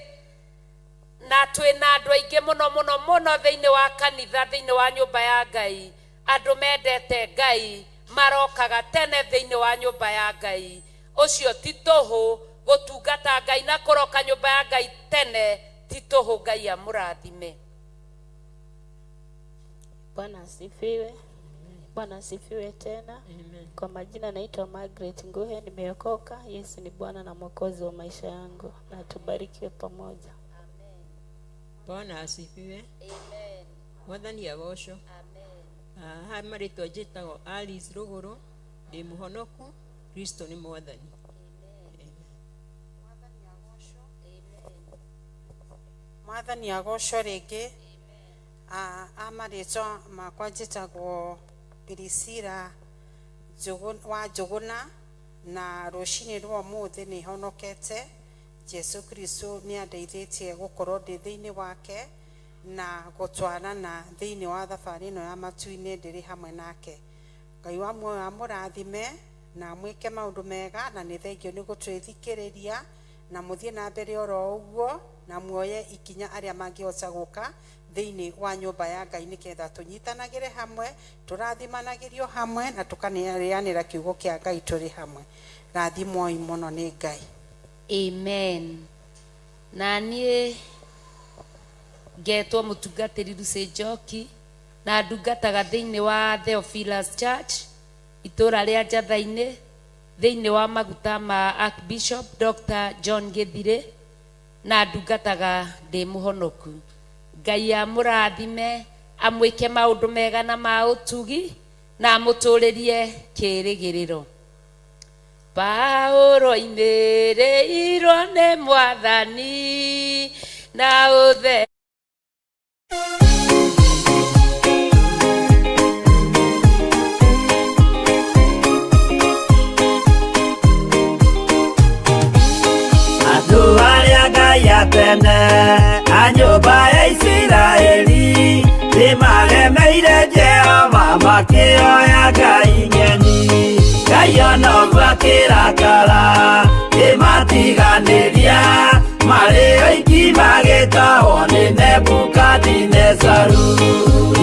Na twĩna andũ aingĩ mũno mũno mũno thĩinĩ wa kanitha, thĩinĩ wa nyũmba ya Ngai, andũ mendete Ngai, marokaga tene thĩinĩ wa nyũmba ya Ngai. Ũcio ti tũhũ. Gũtungata Ngai na kũroka nyũmba ya Ngai tene ti tũhũ. Ngai amũrathime. Bwana asifiwe. Bwana asifiwe tena. Kwa majina naitwa Margaret Nguhe, nimeokoka. Yesu ni Bwana na Mwokozi wa maisha yangu, na tubarikiwe pamoja. Bwana asifiwe. Mwathani agocwo. Ha marĩtwa njĩtagwo Alice Rũgũrũ, ndĩ mũhonoku. Kristo nĩ Mwathani. Amen. Mwathani agocwo rĩngĩ. A marĩtwa makwa njĩtagwo Priscilla wa Njũgũna, na rũcinĩ rwa ũmũthĩ nĩ honokete. Jesu Kristo nĩ andeithĩtie gũkorwo ndĩ thĩinĩ wake na gũtwarana thĩinĩ wa thabarĩ ĩno ya matu-inĩ ndĩrĩ hamwe nake. Ngai wa muoyo amũrathime na amwĩke maũndũ mega, na nĩ thengio nĩ gũtwĩthikĩrĩria. Na mũthiĩ na mbere oro ũguo na muoye ikinya arĩa mangĩhota gũka thĩinĩ wa nyũmba ya Ngai nĩgetha tũnyitanagĩre hamwe, tũrathimanagĩrio hamwe na tũkanĩrĩanĩra kiugo kĩa Ngai tũrĩ hamwe. Rathimwoi mũno nĩ Ngai. Amen. Na niĩ ngetwo mũtungatĩri Lucy Njoki na ndungataga thĩinĩ wa Theophilus Church itũra rĩa Njatha-inĩ thĩinĩ wa maguta ma Archbishop Dr. John Githire na ndungataga ndĩ mũhonoku. Ngai amũrathime, amwĩke maũndũ mega na ma ũtugi na amũtũrĩrie kĩĩrĩgĩrĩro. Paulo oimĩrĩirwo nĩ Mwathani na ũthe Andũ arĩa Ngai atene a nyũmba ya Isiraeli nĩmaremeire Jehova makĩoya ngai ng'eni. Ngai ona ũguo akĩrakara kĩmatiganĩria marĩ oiki magĩtahwo nĩ Nebukadinezaru.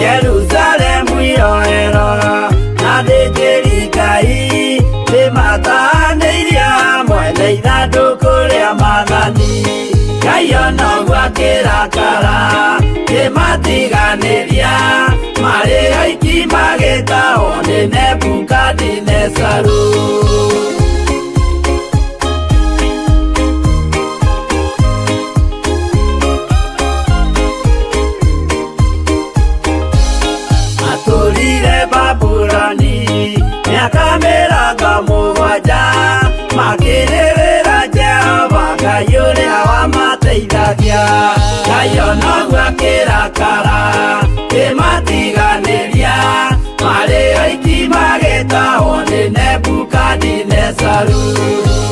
Jerusalemu iroero na athĩnjĩri Ngai nĩmatahanĩirie hamwe na ithandũkũ rĩa maathani. Ngai ona ũguo akĩrakara kĩmatiganĩria marĩ oiki magĩtahwo nĩ Nebukadinezaru. Matũrire Babuloni mĩaka mĩrongo mũgwanja makĩrĩrĩra Jehova Ngai ũrĩa wamateithagia. Ngai ona ũguo akĩrakara kĩmatiganĩria marĩ oiki magĩtahwo nĩ Nebukadinezaru.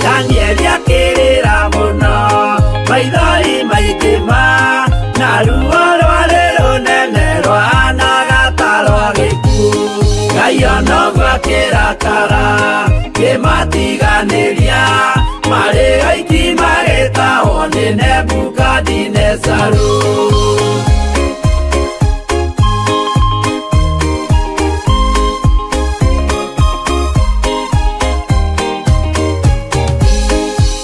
Danieli akĩrĩra mũno maithori maingĩ ma na ruo rwarĩ rũnene rwahanaga ta rwa gĩkuũ. Ngai ona ũguo akĩrakara kĩmatiganĩria marĩ oiki magĩtahwo nĩ Nebukadinezaru.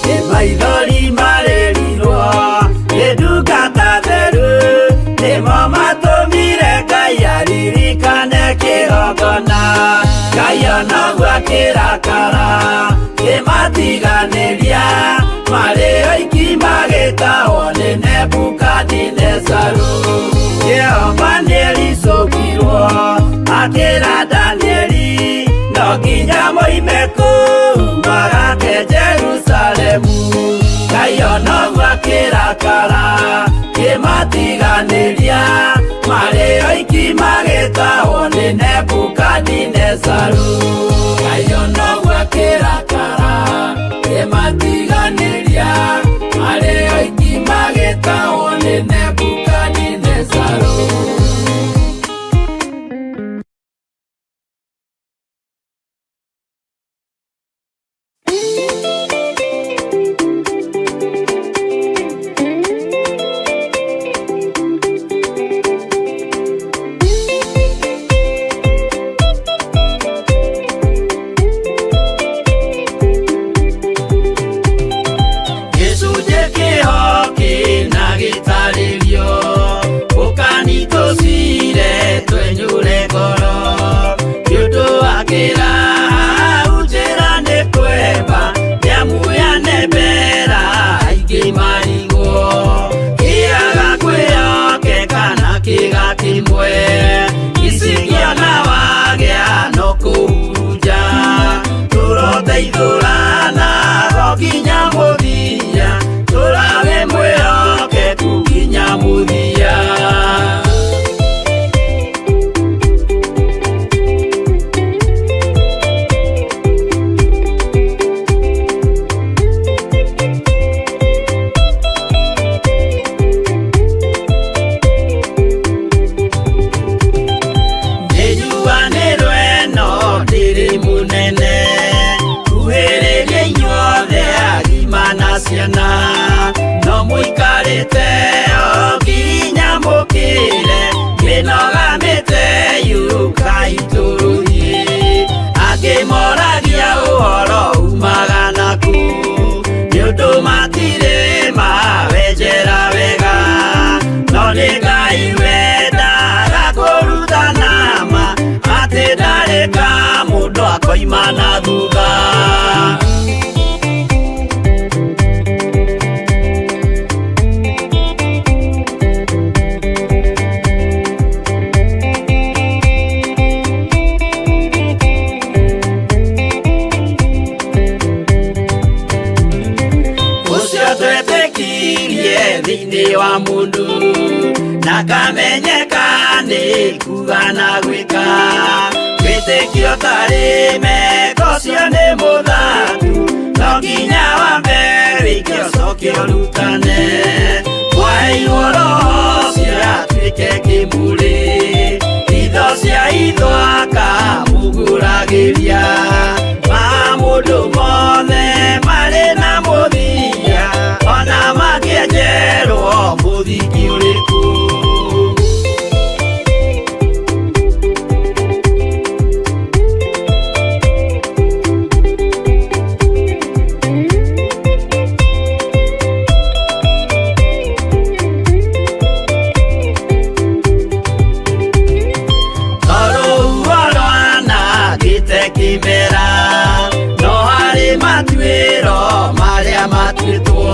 Nĩ maithori marĩrirwo nĩ ndungata theru nĩmo matũmire Ngai aririkane kĩgongona. Ngai ona ũguo akĩrakara kĩmatiganĩria marĩ oiki magĩtahwo nĩ Nebukadinezaru. Jehova nĩericũkirwo akĩra Danieli no nginya moime kũu magake Jerusalemu. Ngai ona ũguo akĩrakara kĩmatiganĩria marĩ oiki magĩtahwo nĩ Nebukadinezaru. Ngai ona ũguo akĩrakara kĩmatiganĩria marĩ oiki magĩtahwo nĩ Nebukadinezaru. Kũrutana no mũikarĩte o nginya mũkĩre mĩnoga mĩte yũkai tũrũhie angĩ moragia ũhoro umaga naku nĩ ũndũ matirĩ mawenjera wega no nĩ Ngai wendaga kũrutana ma atĩ ndarĩ ka mũndũ akoima na thutha. Ũcio twetĩkirie thĩinĩ wa mũndũ na kamenyeka nĩ kuga na gwĩka wĩtĩkio tarĩ meko ũcio nĩ mũthatu no nginya wambe wĩke ũcoke ũrutane mwaheirwo roho ũcio atuĩke kĩmũrĩ itho cia itho akamũgũragĩria ma mũndũ mothe marĩ na mũthia ona mangĩenjerwo mũthingi ũrĩkũ. Kimera no harĩ matuĩro marĩa matuĩtwo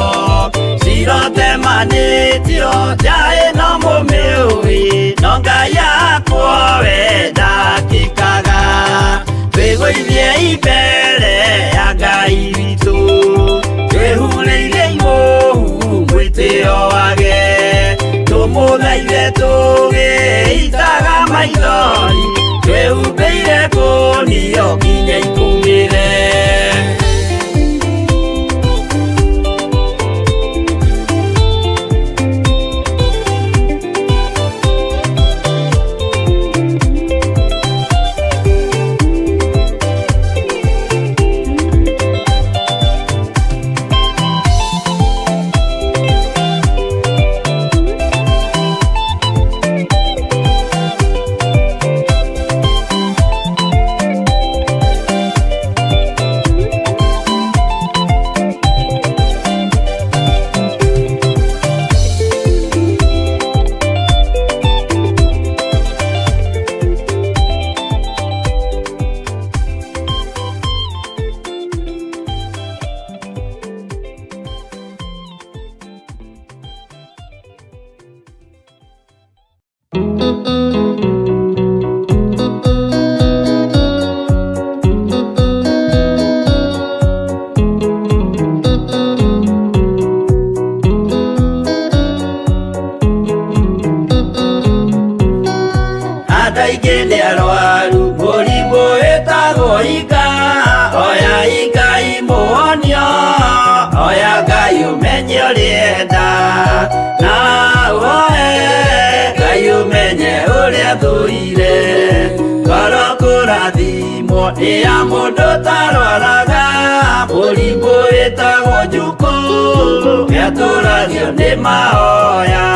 cirotemanĩtio njaĩ no mũmĩũĩ no Ngai akwo we ndakĩkaga twĩgũithie mbere ya Ngai witũ twĩhurĩire imũhu mwĩtĩo wage tũmũthaithe tũgĩitaga maithori twĩhumbĩire kũnio nginya ikũmĩre. Andũ aingĩ nĩ arwaru mũrimũ wĩtagwo inga oya Ngai mũhonio oya Ngai ũmenye ũrĩa enda na ũhoe Ngai ũmenye ũrĩa thũire ngoro kũrathimwo nĩ ya mũndũ ũtarwaraga mũrimũ wĩtagwo njukũ nĩatũragio nĩ mahoya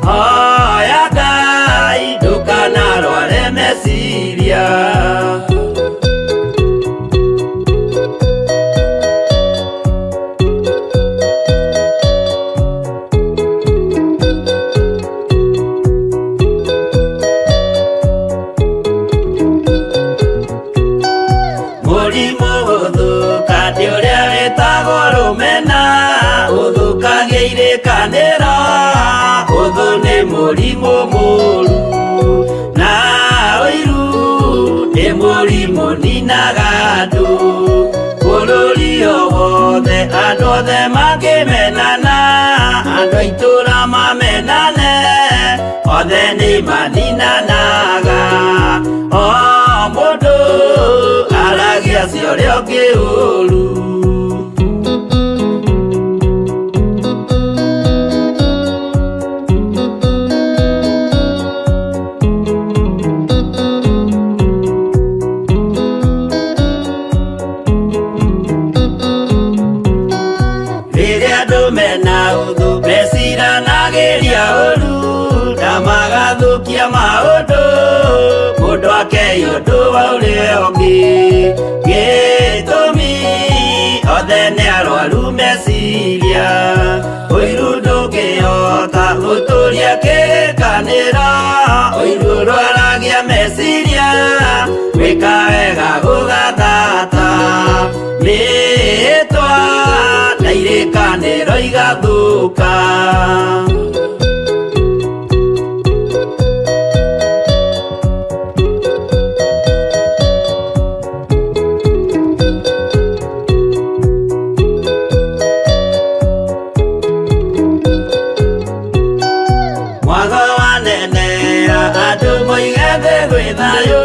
hoya Ngai ndũkanarware meciria. Mũrimũ gũthũka nĩ ũrĩa wĩtagwo rũmena ũthũkagia irĩkanĩro ũthũ nĩ mũrimũ mũru na ũiru nĩ mũrimũ ninaga andũ bũrũri o wothe andũ othe mangĩmenana andũ a itũũra mamenane othe nĩ maninanaga o mũndũ aragia cia ũrĩa ũngĩ ũru. Rĩrĩa Andũ mena ũthũ meciranagĩria ũru na magathũkia maũndũ mũndũ akei ũndũ wa ũrĩa ũngĩ gĩtũmi othe nĩ arwaru meciria ũiru ndũngĩhota gũtũria kĩrĩkanĩro ũiru ũrwaragia meciria gwĩka wega gũgathata mĩĩtwa na irĩkanĩro igathũka. Mwago wanenera andũ moige thĩ gwĩ thayũ.